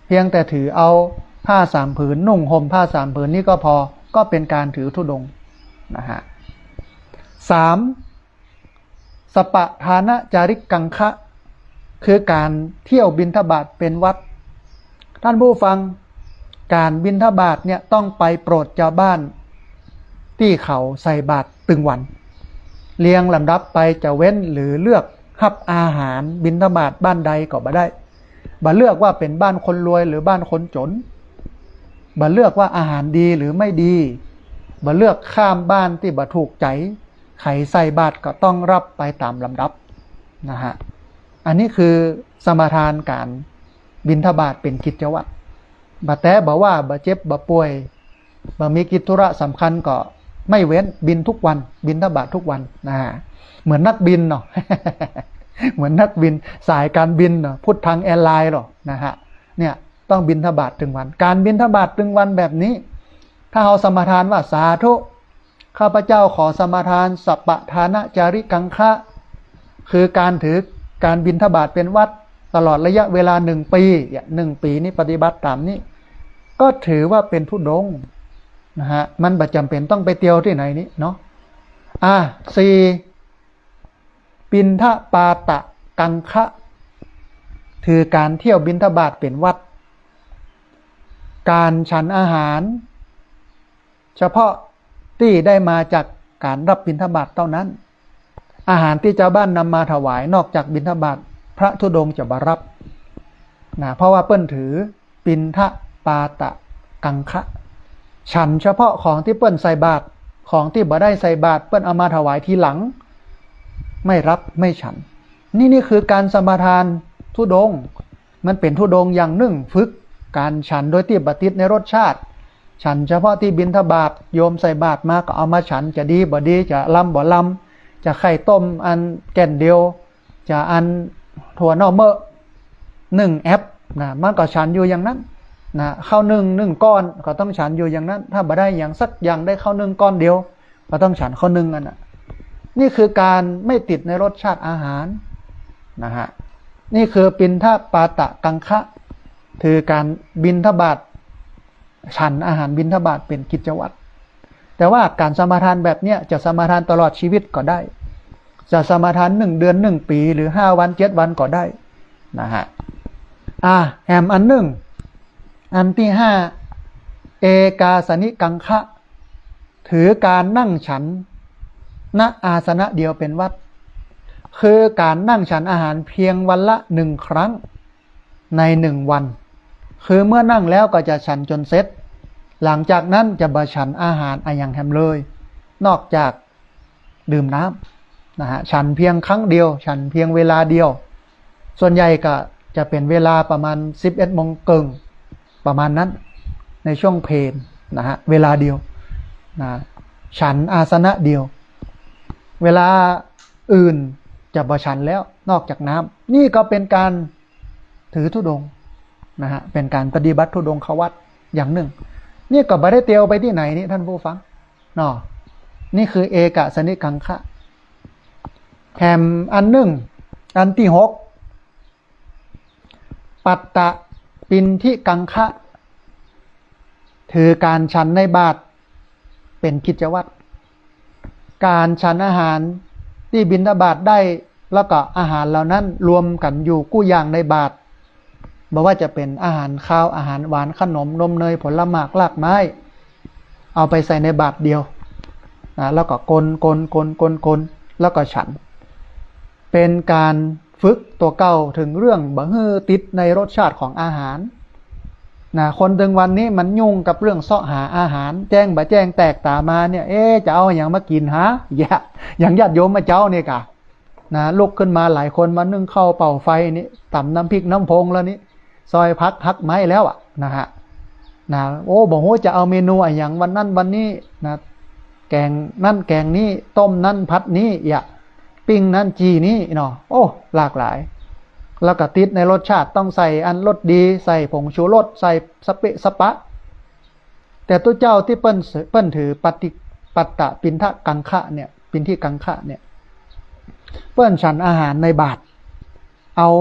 ພຽງແຕ່ຖືເອົາຜ້າສາມຜືນ, ນຸ່ງຫົ່ມຜ້າສາມຜືນນີ້ກໍພໍ, ກໍເປັນການຖືທຸດົງນະຮະ. ສາມ ສະປະທານະຈາລິກກັງຄະ ຄືການທ່ຽວບິນທະບາດເປັນວັດ. ທ່ານຜູ້ຟັງ, ການບິນທະບາດເນຍ ຕ້ອງໄປໂປດຊາວບ້ານທີ່ເຂົາໃສ່ບາດຕຶງວັນ, ລຽງລຳດັບໄປຈະເວັ້ນ ຫຼື ເລືອກຮັບອາຫານບິນທະບາດບ້ານໃດກໍບໍ່ໄດ້, ບໍ່ເລືອກວ່າເປັນບ້ານຄົນລວຍ ຫຼື ບ້ານຄົນຈົນ, ບໍ່ເລືອກວ່າອາຫານດີ ຫຼື ໄມ່ດີ, ບໍ່ເລືອກຂ້າມບ້ານທີ່ບໍ່ຖືກໃຈ. ໃຜໃສ່ບາດກໍຕ້ອງຮັບໄປຕາມລຳດັບນະຮະ. ອັນນີ້ຄືສະມາທານການບິນທະບາດເປັນກິດຈະວັດ. ບໍ່ແຕ່ບໍ່ວ່າ ບໍ່ເຈັບບໍ່ປ່ວຍ ບໍ່ມີກິດທຸລະສຳຄັນກໍໄມ່ເວັ້ນ, ບິນທຸກວັນ, ບິນທະບາດທຸກວັນນະ. ເໝືອນນັກບິນເນາະ, ເໝືອນນັກບິນສາຍການບິນເນາະ, ພຸດທັງແອລາຍເນາະນະຮະ. ເນຍ ຕ້ອງບິນທະບາດຕຶງວັນ. ການບິນທະບາດຕຶງວັນແບບນີ້ ຖ້າເຮົາສະມາທານວ່າ ສາທຸ ຂ້າພະເຈົ້າຂໍສະມາທານສະປະທານະຈາລິກກັງຄະ ຄືການຖືການບິນທະບາດເປັນວັດຕະຫຼອດໄລຍະເວລາໜຶ່ງປີ, ໜຶ່ງປີນີ້ປະຕິບັດຕາມນີ້ ກໍຖືວ່າເປັນທຸດົງນະຮະ. ມັນບໍ່ຈຳເປັນຕ້ອງໄປທ່ຽວທີ່ໃນນີ້ເນາະ. ອ່າ ສີ່ ປິນທະປາຕະກັງຄະ ຖືການທ່ຽວບິນທະບາດເປັນວັດ, ການສັນອາຫານ ສະເພາະທີ່ໄດ້ມາຈາກການຮັບບິນທະບາດເທົ່ານັ້ນ. ອາຫານທີ່ຊາວບ້ານນຳມາຖວາຍ ນອກຈາກບິນທະບາດ ພະທຸດົງຈະບໍ່ຮັບນະ, ເພາະວ່າເພິ່ນຖືປິນທະປາຕະກັງຄະ, ສັນສະເພາະຂອງທີ່ເພິ່ນໃສ່ບາດ, ຂອງທີ່ບໍ່ໄດ້ໃສ່ບາດ ເພິ່ນເອົາມາຖວາຍທີຫຼັງ, ໄມ່ຮັບໄມ່ສັນ. ນີ້ ນີ້ຄືການສະມາທານທຸດົງ. ມັນເປັນທຸດົງຢ່າງໜຶ່ງ, ຝຶກການສັນໂດຍທີ່ບໍ່ຕິດໃນລົດຊາດ, ສັນສະເພາະທີ່ບິນທະບາດ, ໂຍມໃສ່ບາດມາກໍເອົາມາສັນ, ຈະດີບໍ່ດີ, ຈະລຳບໍ່ລຳ, ຈະໄຂ່ຕົ້ມອັນແກ່ນດຽວ, ຈະອັນຖົ່ວເນົາເມີ້ງແອັບນະ ມັນກໍສັນຢູ່ຢ່າງນັ້ນນະ ເຂົ້າໜຶ້ງ ໜຶ້ງກ້ອນກໍຕ້ອງສັນຢູ່ຢ່າງນັ້ນ ຖ້າບໍ່ໄດ້ຫຍັງສັກຢ່າງ ໄດ້ເຂົ້າໜຶ້ງກ້ອນດຽວ ກໍຕ້ອງສັນເຂົ້າໜຶ້ງອັນນະ. ນີ້ຄືການໄມ່ຕິດໃນລົດຊາດອາຫານນະຮະ. ນີ້ຄືປິນທະບາຕະກັງຄະ ຖືການບິນທະບາດ ສັນອາຫານບິນທະບາດເປັນກິດຈະວັດ. ແຕ່ວ່າການສະມາທານແບບເນີ້ຍ ຈະສະມາທານຕະຫຼອດຊີວິດກໍໄດ້ ຈະສະມາທານໜຶ່ງເດືອນ ໜຶ່ງປີ ຫຼື ຫ້າວັນ ເຈັດວັນກໍໄດ້ນະຮະ. ອາ ແຖມອັນໜຶ່ງ ອັນທີຫ້າ ເອກາສະນິກັງຄະ ຖືການນັ່ງສັນນະອາສະນະດຽວເປັນວັດ ຄືການນັ່ງສັນອາຫານພຽງວັນລະໜຶ່ງຄັ້ງໃນໜຶ່ງວັນ ຄືເມື່ອນັ່ງແລ້ວກໍຈະສັນຈົນເສັດ ຫຼັງຈາກນັ້ນຈະບໍ່ສັນອາຫານອາຫຍັງແຮມເລີຍ ນອກຈາກດື່ມນ້ຳນະຮະ ສັນພຽງຄັ້ງດຽວ ສັນພຽງເວລາດຽວ. ສ່ວນໃຫຍ່ກໍຈະເປັນເວລາປະມານສິບເອັດໂມງເຄິ່ງ ປະມານນັ້ນ ໃນຊ່ວງເພນນະຮະ ເວລາດຽວນະ ສັນອາສະນະດຽວ ເວລາອື່ນຈະບໍ່ສັນແລ້ວ ນອກຈາກນ້ຳ. ນີ້ກໍເປັນການຖືທຸດົງນະຮະ ເປັນການປະຕິບັດທຸດົງຄະວັດຢ່າງໜຶ່ງ. ນີ້ກໍບໍ່ໄດ້ຕຽວໄປທີ່ໄຫນນີ້ທ່ານຜູ້ຟັງເນາະ. ນີ້ຄືເອກະສະນິກັງຄະ. ແຖມອັນໜຶ່ງ ອັນທີຫົກ ປັດຕະປິນທິກັງຄະ ຖືການສັນໃນບາດເປັນກິດຈະວັດ. ການສັນອາຫານທີ່ບິນທະບາດໄດ້ ແລ້ວກໍອາຫານເຫຼົ່ານັ້ນລວມກັນຢູ່ກູ້ຢ່າງໃນບາດ ບໍ່ວ່າຈະເປັນອາຫານຄາວ ອາຫານຫວານ ຂະໜົມ ນົມເນີຍ ຜົນລະໝາກ ລາກໄມ້ ເອົາໄປໃສ່ໃນບາດດຽວນະ ແລ້ວກໍກົນໆໆໆໆ ແລ້ວກໍສັນ ເປັນການຝຶກຕົວເກົ່າເຖິງເລື່ອງບໍ່ໃຫ້ຕິດໃນລົດຊາດຂອງອາຫານນະ. ຄົນເຖິງວັນນີ້ມັນຫຍຸ້ງກັບເລື່ອງເສາະຫາອາຫານ ແຈ້ງບໍ່ແຈ້ງແຕກຕາມານີ້ ເອ ຈະເອົາຫຍັງມາກິນຫາ ຢ່າ ຢ່າງຍາດໂຍມເຈົ້ານີ້ກະນະ ລຸກຂຶ້ນມາຫຼາຍຄົນມາໜຶ້ງເຂົ້າເປົ່າໄຟນີ້ ຕຳນ້ຳພິກນ້ຳພົງແລ້ວນີ້ ຊອຍຜັກຫັກໄມ້ແລ້ວອະນະຮະ ນະ ໂອ້ ບໍ່ຮູ້ຈະເອົາເມນູອາຫຍັງວັນນັ້ນວັນນີ້ນະ ແກງນັ້ນແກງນີ້ ຕົ້ມນັ້ນຜັດນີ້ ອະ ປີ້ງນັ້ນຈີ່ນີ້ເນາະ ໂອ້ ຫຼາກຫຼາຍ ແລ້ວກໍຕິດໃນລົດຊາດ ຕ້ອງໃສ່ອັນລົດດີ ໃສ່ຜົງຊູລົດ ໃສ່ສະເປະສະປະ. ແຕ່ຕົວເຈົ້າທີ່ເພິ່ນ ເພິ່ນຖືປະຕິ ປັດຕະປິນທະກັງຄະເນຍ ປິນທິກັງຄະເນຍ ເພິ່ນສັນອາຫານໃນບາດ ເອົາ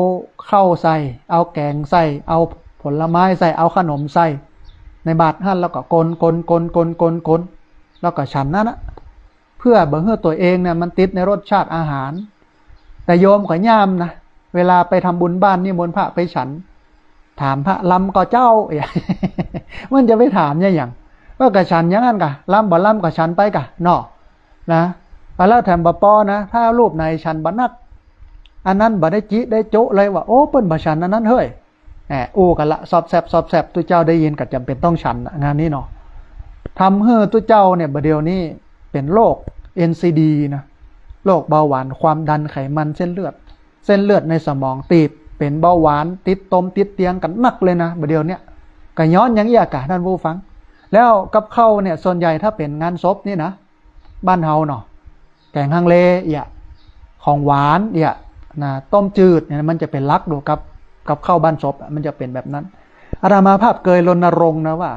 ເຂົ້າໃສ່ ເອົາແກງໃສ່ ເອົາຜົນລະໄມ້ໃສ່ ເອົາຂະໜົມໃສ່ໃນບາດຫັ້ນ ແລ້ວກໍກົນໆໆໆໆ ແລ້ວກໍສັນນັ້ນນະ ເພື່ອບໍ່ໃຫ້ຕົວເອງເນຍມັນຕິດໃນລົດຊາດອາຫານ. ແຕ່ໂຍມກໍຍາມນະ ເວລາໄປທຳບຸນບ້ານນິມົນພະໄປສັນ ຖາມພະລຳກໍເຈົ້າ ມັນຈະໄປຖາມຫຍັງ ວ່າກະສັນຢ່າງນັ້ນກະ ລຳບໍ່ລຳກໍສັນໄປກະເນາະ ນະ ແລ້ວແຖມບໍ່ພໍນະ ຖ້າຮູບໃດສັນບໍ່ໜັກ ອັນນັ້ນບໍ່ໄດ້ຈິໄດ້ໂຈະເລີຍວ່າ ໂອ້ ເພິ່ນບໍ່ສັນອັນນັ້ນເຮີ້ຍ ແອ ອູ້ກັນລະ ຊອບແຊບ ຊອບແຊບ ຕຸເຈົ້າໄດ້ຍິນກໍຈຳເປັນຕ້ອງສັນນະ ງານນີ້ເນາະ. ທຳໃຫ້ຕຸເຈົ້າເນຍ ບາດດຽວນີ້ເປັນໂລກ ເອັນຊີດີ ນະ ໂລກເບົາຫວານ ຄວາມດັນ ໄຂມັນ ເສັ້ນເລືອດ ເສັ້ນເລືອດໃນສະໝອງຕີບ ເປັນເບົາຫວານ ຕິດຕົມຕິດຕຽງກັນໜັກເລີຍນະ ບາດດຽວເນຍ. ກະຍ້ອນຫຍັງອີກກະ ທ່ານຜູ້ຟັງ? ແລ້ວກັບເຂົ້າເນຍ ສ່ວນໃຫຍ່ຖ້າເປັນງານສົບນີ້ນະ ບ້ານເຮົາເນາະ ແກງຮັງເລເອຍ ຂອງຫວານເອຍນະ ຕົ້ມຈືດເນຍ ມັນຈະເປັນຫຼັກໂດຍກັບ ກັບເຂົ້າບ້ານສົບ ມັນຈະເປັນແບບນັ້ນ. ອາດຕະມາພາບເຄີຍລົນນະລົງນະວ່າ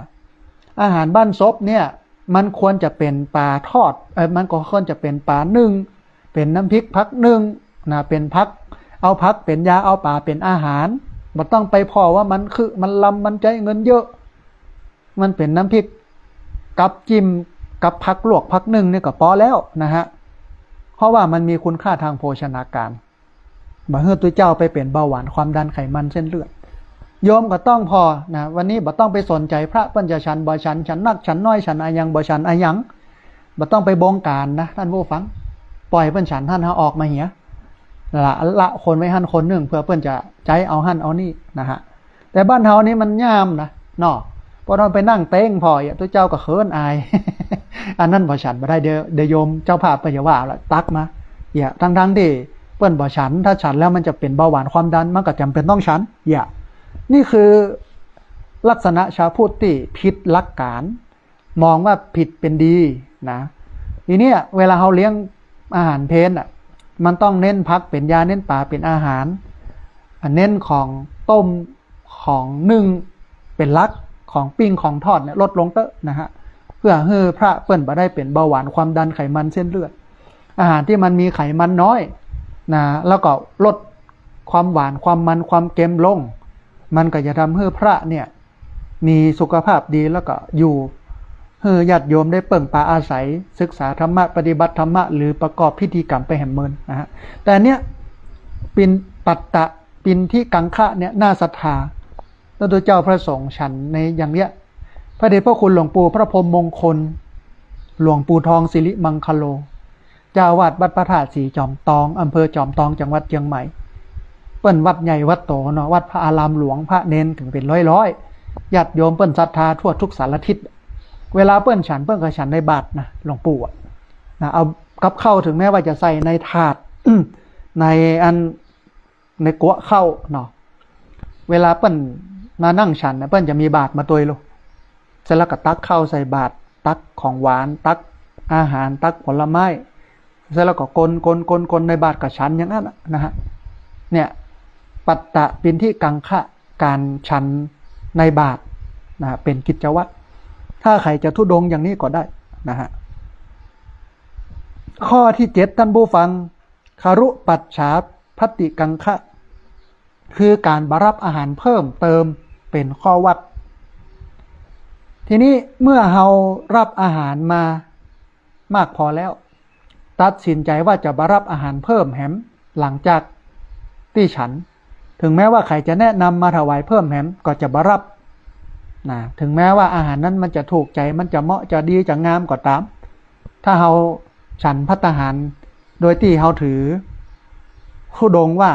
ອາຫານບ້ານສົບເນຍ ມັນຄວນຈະເປັນປາທອດ ເອີ ມັນກໍຄວນຈະເປັນປາໜຶ້ງ ເປັນນ້ຳພິກຜັກໜຶ້ງນະ ເປັນຜັກ ເອົາຜັກເປັນຢາ ເອົາປາເປັນອາຫານ ບໍ່ຕ້ອງໄປພໍ້ວ່າມັນຄື ມັນລຳ ມັນໃຊ້ເງິນເຍີະ. ມັນເປັນນ້ຳພິກກັບຈິ້ມກັບຜັກລວກຜັກໜຶ້ງນີ້ກໍພໍແລ້ວນະຮະ ເພາະວ່າມັນມີຄຸນຄ່າທາງໂພຊະນາການ. ບໍ່ໃຫ້ຕົວເຈົ້າໄປເປັນເບົາຫວານ ຄວາມດັນ ໄຂມັນ ເສັ້ນເລືອດ. ໂຍມກໍຕ້ອງພໍ້ນະ ວັນນີ້ບໍ່ຕ້ອງໄປສົນໃຈພະເພິ່ນຈະສັນບໍ່ສັນ ສັນໜັກສັນນ້ອຍ ສັນອາຫຍັງບໍ່ສັນອາຫຍັງ ບໍ່ຕ້ອງໄປບົງການນະທ່ານຜູ້ຟັງ. ປ່ອຍເພິ່ນສັນຫັ້ນ ເຮົາອອກມາເຫຍ ລະ ລະຄົນໄວ້ຫັ້ນຄົນໜຶ່ງ ເພື່ອເພິ່ນຈະໃຈເອົາຫັ້ນເອົານີ້ນະຮະ. ແຕ່ບ້ານເຮົານີ້ມັນຍາມນະເນາະ ບໍ່ຕ້ອງໄປນັ່ງເຕັງພໍ້ ອະ ຕຸເຈົ້າກໍເຂີນອາຍ ອັນນັ້ນບໍ່ສັນບໍ່ໄດ້ເດີ ເດີໂຍມເຈົ້າພາບກໍຢ່າວ່າລະ ຕັກມາ ອະ ທັງໆທີ່ເພິ່ນບໍ່ສັນ ຖ້າສັນແລ້ວມັນຈະເປັນເບົາຫວານຄວາມດັນ ມັນກໍຈຳເປັນຕ້ອງສັນ ອະ ນີ້ຄືລັກສະນະຊາວພຸດທີ່ຜິດຫຼັກການ ມອງວ່າຜິດເປັນດີນະ. ທີເນີ້ຍເວລາເຮົາລ້ຽງອາຫານເພນນະ ມັນຕ້ອງເນັ້ນຜັກເປັນຢາ ເນັ້ນປາເປັນອາຫານ ເນັ້ນຂອງຕົ້ມ ຂອງໜຶ້ງເປັນຫຼັກ ຂອງປີ້ງຂອງທອດເນຍ ລົດລົງເຕີະນະຮະ ເພື່ອໃຫ້ພະເພິ່ນບໍ່ໄດ້ເປັນເບົາຫວານ ຄວາມດັນ ໄຂມັນ ເສັ້ນເລືອດ. ອາຫານທີ່ມັນມີໄຂມັນນ້ອຍນະ ແລ້ວກໍລົດຄວາມຫວານ ຄວາມມັນ ຄວາມເຄັມລົງ ມັນກໍຈະທຳໃຫ້ພະເນຍມີສຸຂະພາບດີ ແລ້ວກໍຢູ່ໃຫ້ຍາດໂຍມໄດ້ເພິ່ງພາອາໄສ ສຶກສາທຳມະ ປະຕິບັດທຳມະ ຫຼື ປະກອບພິທີກຳໄປແຫມເມີນນະຮະ. ແຕ່ເນຍ ປິນ ປັດຕະ ປິນທິກັງຄະເນຍ ໜ້າສັດທາ ພະພຸດທະເຈົ້າ ພະສົງ ສັນໃນຢ່າງເນຍ ພະເດດພະຄຸນຫຼວງປູ່ພະພົມມົງຄົນ ຫຼວງປູ່ທອງສິລິມັງຄະໂລ ເຈົ້າອາວາດວັດພະທາດສີຈອມຕອງ ອຳເພີຈອມຕອງ ຈັງຫວັດຊຽງໃໝ່ ເປັນວັດໃຫຍ່ວັດໂຕເນາະ ວັດພະອາຣາມຫຼວງ ພະເນນກໍເປັນຮ້ອຍໆ ຍາດໂຍມເພິ່ນສັດທາທົ່ວທຸກສາລະທິດ. ເວລາເພິ່ນສັນ ເພິ່ນກໍສັນໃນບາດນະ ຫຼວງປູ່ອະ ນະ ເອົາກັບເຂົ້າ ເຖິງແມ້ວ່າຈະໃສ່ໃນຖາດ ໃນອັນ ໃນກົວເຂົ້າເນາະ ເວລາເພິ່ນມານັ່ງສັນນະ ເພິ່ນຈະມີບາດມາຕົວໂລດ ເສັດແລ້ວກໍຕັກເຂົ້າໃສ່ບາດ ຕັກຂອງຫວານ ຕັກອາຫານ ຕັກຜົນລະໄມ້ ເສັດແລ້ວກໍກົນໆໆໆໃນບາດ ກໍສັນຢ່າງນັ້ນນະ ນະຮະ. ເນຍ ປັດຕະປິນທິກັງຄະ ການສັນໃນບາດນະ ເປັນກິດຈະວັດ. ຖ້າໃຄຈະທຸດົງຢ່າງນີ້ກໍໄດ້ນະຮະ. ຂໍ້ທີເຈັດ ທ່ານຜູ້ຟັງ ຄະລຸປັດສາພັດຕິກັງຄະ ຄືການບໍ່ຮັບອາຫານເພີ່ມເຕີມເປັນຂໍ້ວັດ. ທີນີ້ເມື່ອເຮົາຮັບອາຫານມາມາກພໍແລ້ວ ຕັດສິນໃຈວ່າຈະບໍ່ຮັບອາຫານເພີ່ມແຮມຫຼັງຈາກທີ່ສັນ ເຖິງແມ້ວ່າໃຜຈະແນະນຳມາຖວາຍເພີ່ມແຮມກໍຈະບໍ່ຮັບນະ ເຖິງແມ້ວ່າອາຫານນັ້ນມັນຈະຖືກໃຈ ມັນຈະເໝາະ ຈະດີ ຈະງາມກໍຕາມ. ຖ້າເຮົາສັນພັດຕາຫານໂດຍທີ່ເຮົາຖືທຸດົງວ່າ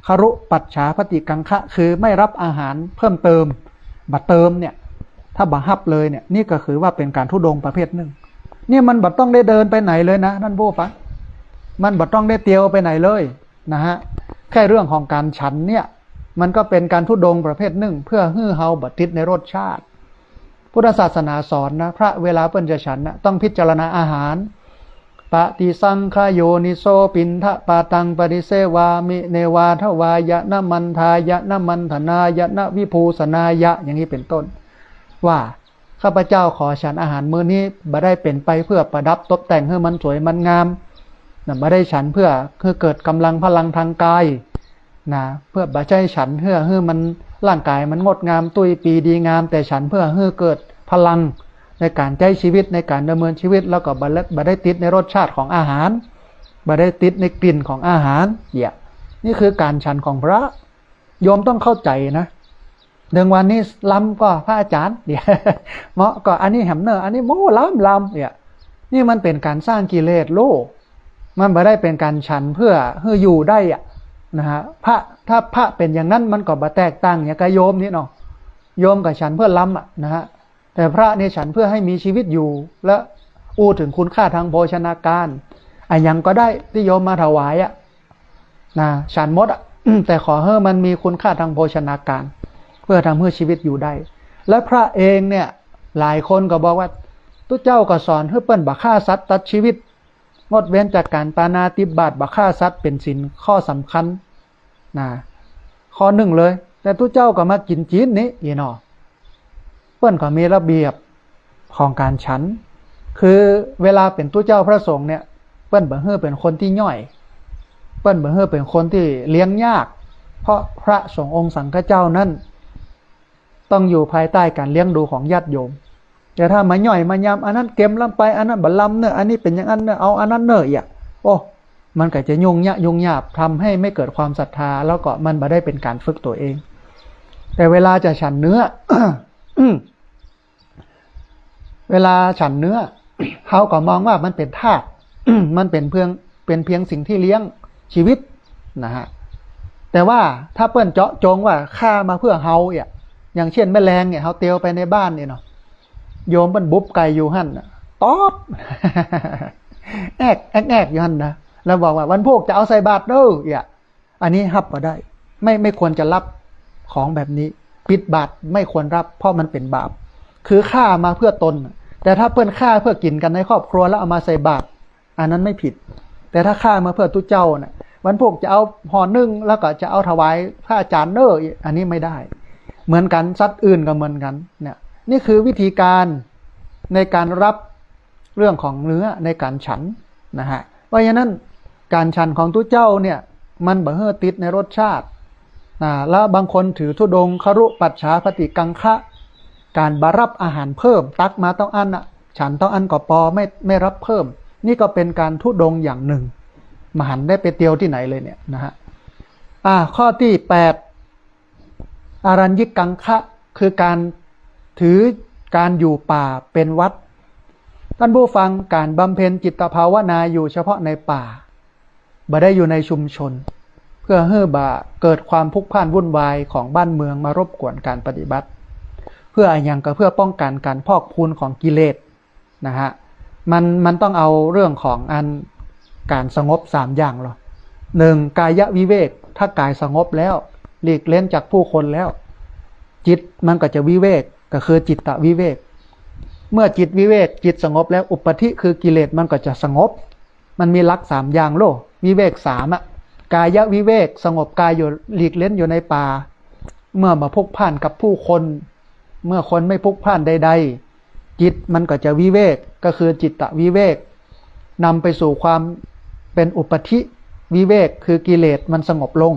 ຄະລຸປັດສາພັດຕິກັງຄະ ຄືໄມ່ຮັບອາຫານເພີ່ມເຕີມ ບໍ່ເຕີມເນຍ ຖ້າບໍ່ຮັບເລີຍເນຍ ນີ້ກໍຄືວ່າເປັນການທຸດົງປະເພດໜຶ່ງ. ນີ້ມັນບໍ່ຕ້ອງໄດ້ເດີນໄປໃຫນເລີຍນະ ທ່ານຜູ້ຟັງ ມັນບໍ່ຕ້ອງໄດ້ຕຽວໄປໃຫນເລີຍນະຮະ. ແຄ່ເລື່ອງຂອງການສັນເນຍ ມັນກໍເປັນການທຸດົງປະເພດໜຶ່ງ ເພື່ອໃຫ້ເຮົາບໍ່ຕິດໃນລົດຊາດ. ພຸດທະສາສະໜາສອນນະ ພະເວລາເພິ່ນຈະສັນນະ ຕ້ອງພິຈາລະນາອາຫານ ປະຕິສັງຂະໂຍນິໂສ ປິນທະປາຕັງປະຕິເສວາມິ ເນວາທະວາຍະ ນະມັນທາຍະ ນະມັນທະນາຍະ ນະວິພູສະນາຍະ ຢ່າງນີ້ເປັນຕົ້ນ ວ່າ ຂ້າພະເຈົ້າຂໍສັນອາຫານມື້ນີ້ ບໍ່ໄດ້ເປັນໄປເພື່ອປະດັບຕົບແຕ່ງໃຫ້ມັນສວຍມັນງາມນະ ບໍ່ໄດ້ສັນເພື່ອໃຫ້ເກີດກຳລັງພະລັງທາງກາຍນະ ເພື່ອບໍ່ໃຊ້ສັນເພື່ອໃຫ້ມັນ ຮ່າງກາຍມັນງົດງາມ ຕຸ້ຍປີດີງາມ ແຕ່ສັນເພື່ອໃຫ້ເກີດພະລັງໃນການໃຊ້ຊີວິດ ໃນການດຳເນີນຊີວິດ ແລ້ວກໍບໍ່ ບໍ່ໄດ້ຕິດໃນລົດຊາດຂອງອາຫານ ບໍ່ໄດ້ຕິດໃນກິ່ນຂອງອາຫານ. ເນຍ ນີ້ຄືການສັນຂອງພະ ໂຍມຕ້ອງເຂົ້າໃຈນະ. ເຖິງວັນນີ້ລຳກໍພະອາຈານ ເໝາະກໍອັນນີ້ແຮມເນີ ອັນນີ້ໂມລຳລຳ ເນຍ ນີ້ມັນເປັນການສ້າງກິເລດໂລກ ມັນບໍ່ໄດ້ເປັນການສັນເພື່ອໃຫ້ຢູ່ໄດ້ອະນະຮະ. ພະ ຖ້າພະເປັນຢ່າງນັ້ນ ມັນກໍບໍ່ແຕກຕ່າງຫຍັງກັບໂຍມນີ້ເນາະ ໂຍມກໍສັນເພື່ອລຳອະນະຮະ. ແຕ່ພະນີ້ສັນເພື່ອໃຫ້ມີຊີວິດຢູ່ ແລະ ອູ້ເຖິງຄຸນຄ່າທາງໂພຊະນາການ ອາຫຍັງກໍໄດ້ທີ່ໂຍມມາຖະຫວາຍອະນະ ສັນໝົດອະ ແຕ່ຂໍໃຫ້ມັນມີຄຸນຄ່າທາງໂພຊະນາການ ເພື່ອທຳໃຫ້ຊີວິດຢູ່ໄດ້. ແລະ ພະເອງເນຍ ຫຼາຍຄົນກໍບອກວ່າ ຕຸເຈົ້າກໍສອນໃຫ້ເພິ່ນບໍ່ຂ້າສັດຕັດຊີວິດ ງົດເວັ້ນຈາກການປານາຕິບາດ ບໍ່ຂ້າສັດ ເປັນສິນຂໍ້ສຳຄັນ ນະ ຂໍ້ໜຶ່ງເລີຍ. ແຕ່ຕຸເຈົ້າກໍມາກິນຈີນນີ້ອີເນາະ ເພິ່ນກໍມີລະບຽບຂອງການສັນ ຄືເວລາເປັນຕຸເຈົ້າພະສົງເນຍ ເພິ່ນບໍ່ໃຫ້ເປັນຄົນທີ່ຍ່ອຍ ເພິ່ນບໍ່ໃຫ້ເປັນຄົນທີ່ລ້ຽງຍາກ ເພາະພະສົງອົງສັງຄະເຈົ້ານັ້ນ ຕ້ອງຢູ່ພາຍໃຕ້ການລ້ຽງດູຂອງຍາດໂຍມ. ແຕ່ຖ້າມາຍ່ອຍມາຢຳ ອັນນັ້ນເຄັມລຳໄປ ອັນນັ້ນບໍ່ລຳເນີ ອັນນີ້ເປັນຢ່າງນັ້ນເນີ ເອົາອັນນັ້ນເນີ ອະ ໂອ້ ມັນກໍຈະຫຍຸ້ງຍາກຫຍຸ້ງຍາບ ທຳໃຫ້ໄມ່ເກີດຄວາມສັດທາ ແລ້ວກໍມັນບໍ່ໄດ້ເປັນການຝຶກຕົວເອງ. ແຕ່ເວລາຈະສັນເນື້ອ ເວລາສັນເນື້ອ ເຮົາກໍມອງວ່າມັນເປັນທາດ ມັນເປັນເພຍງ ເປັນພຽງສິ່ງທີ່ລ້ຽງຊີວິດນະຮະ. ແຕ່ວ່າຖ້າເພິ່ນເຈາະຈົງວ່າຂ້າມາເພື່ອເຮົາ ອະ ຢ່າງເຊັ່ນແມະແລງເນຍ ເຮົາຕຽວໄປໃນບ້ານນີ້ເນາະ ໂຍມເພິ່ນບຸບໄກ່ຢູ່ຫັ້ນນະ ຕອບ ແອກແອກແອກຢູ່ຫັ້ນນະ ແລ້ວບອກວ່າ ວັນພຸກຈະເອົາໃສ່ບາດເດີ ອະ ອັນນີ້ຮັບບໍ່ໄດ້ ໄມ່ ໄມ່ຄວນຈະຮັບຂອງແບບນີ້ ປິດບາດ ໄມ່ຄວນຮັບ ເພາະມັນເປັນບາບ ຄືຂ້າມາເພື່ອຕົນ. ແຕ່ຖ້າເພິ່ນຂ້າເພື່ອກິນກັນໃນຄອບຄົວ ແລ້ວເອົາມາໃສ່ບາດ ອັນນັ້ນໄມ່ຜິດ ແຕ່ຖ້າຂ້າມາເພື່ອຕຸເຈົ້ານະ ວັນພຸກຈະເອົາຫໍ່ໜຶ່ງ ແລ້ວກໍຈະເອົາຖວາຍພະອາຈານເດີ ອັນນີ້ໄມ່ໄດ້. ເໝືອນກັນ ສັດອື່ນກໍເໝືອນກັນ ເນຍ ນີ້ຄືວິທີການໃນການຮັບເລື່ອງຂອງເນື້ອໃນການສັນນະຮະ. ເພາະສະນັ້ນ ການສັນຂອງຕຸເຈົ້າເນຍ ມັນບໍ່ເຮີຕິດໃນລົດຊາດ ນະ ແລ້ວບາງຄົນຖືທຸດົງຄະລຸປັດສາປະຕິກັງຄະ ການບໍ່ຮັບອາຫານເພີ່ມ ຕັກມາເທົ່າອັນນະ ສັນເທົ່າອັນກໍພໍ ໄມ່ ໄມ່ຮັບເພີ່ມ. ນີ້ກໍເປັນການທຸດົງຢ່າງໜຶ່ງ ບໍ່ຫັນໄດ້ໄປທ່ຽວທີ່ໃດເລີຍເນຍນະຮະ. ອ່າ ຂໍ້ທີແປດ ອາລັນຍິກັງຄະ ຄືການຖື ການຢູ່ປ່າເປັນວັດ. ທ່ານຜູ້ຟັງ, ການບຳເພັນຈິດຕະພາວະນາຢູ່ສະເພາະໃນປ່າ ບໍ່ໄດ້ຢູ່ໃນຊຸມຊົນ ເພື່ອເຮີບໍ່ເກີດຄວາມຜຸກພານວຸ່ນວາຍຂອງບ້ານເມືອງມາລົບກວນການປະຕິບັດ. ເພື່ອອີຫຍັງ? ກໍເພື່ອປ້ອງກັນການພອກພູນຂອງກິເລດນະຮະ. ມັນ ມັນຕ້ອງເອົາເລື່ອງຂອງອັນການສະຫງົບສາມຢ່າງເນາະ. ໜຶ່ງ ກາຍະວິເວກ, ຖ້າກາຍສະຫງົບແລ້ວ ຫຼີກເວັ້ນຈາກຜູ້ຄົນແລ້ວ ຈິດມັນກໍຈະວິເວກ ກໍຄືຈິດຕະວິເວກ. ເມື່ອຈິດວິເວກ, ຈິດສະຫງົບແລ້ວ ອຸປາທິ ຄືກິເລດມັນກໍຈະສະຫງົບ. ມັນມີຫຼັກສາມຢ່າງໂລ ວິເວກສາມອະ ກາຍະວິເວກ ສະຫງົບກາຍຢູ່ ຫຼີກເວັ້ນຢູ່ໃນປ່າ ເມື່ອບໍ່ຜຸກພານກັບຜູ້ຄົນ ເມື່ອຄົນໄມ່ຜຸກພານໃດໆ ຈິດມັນກໍຈະວິເວກ ກໍຄືຈິດຕະວິເວກ ນຳໄປສູ່ຄວາມເປັນອຸປາທິວິເວກ ຄືກິເລດມັນສະຫງົບລົງ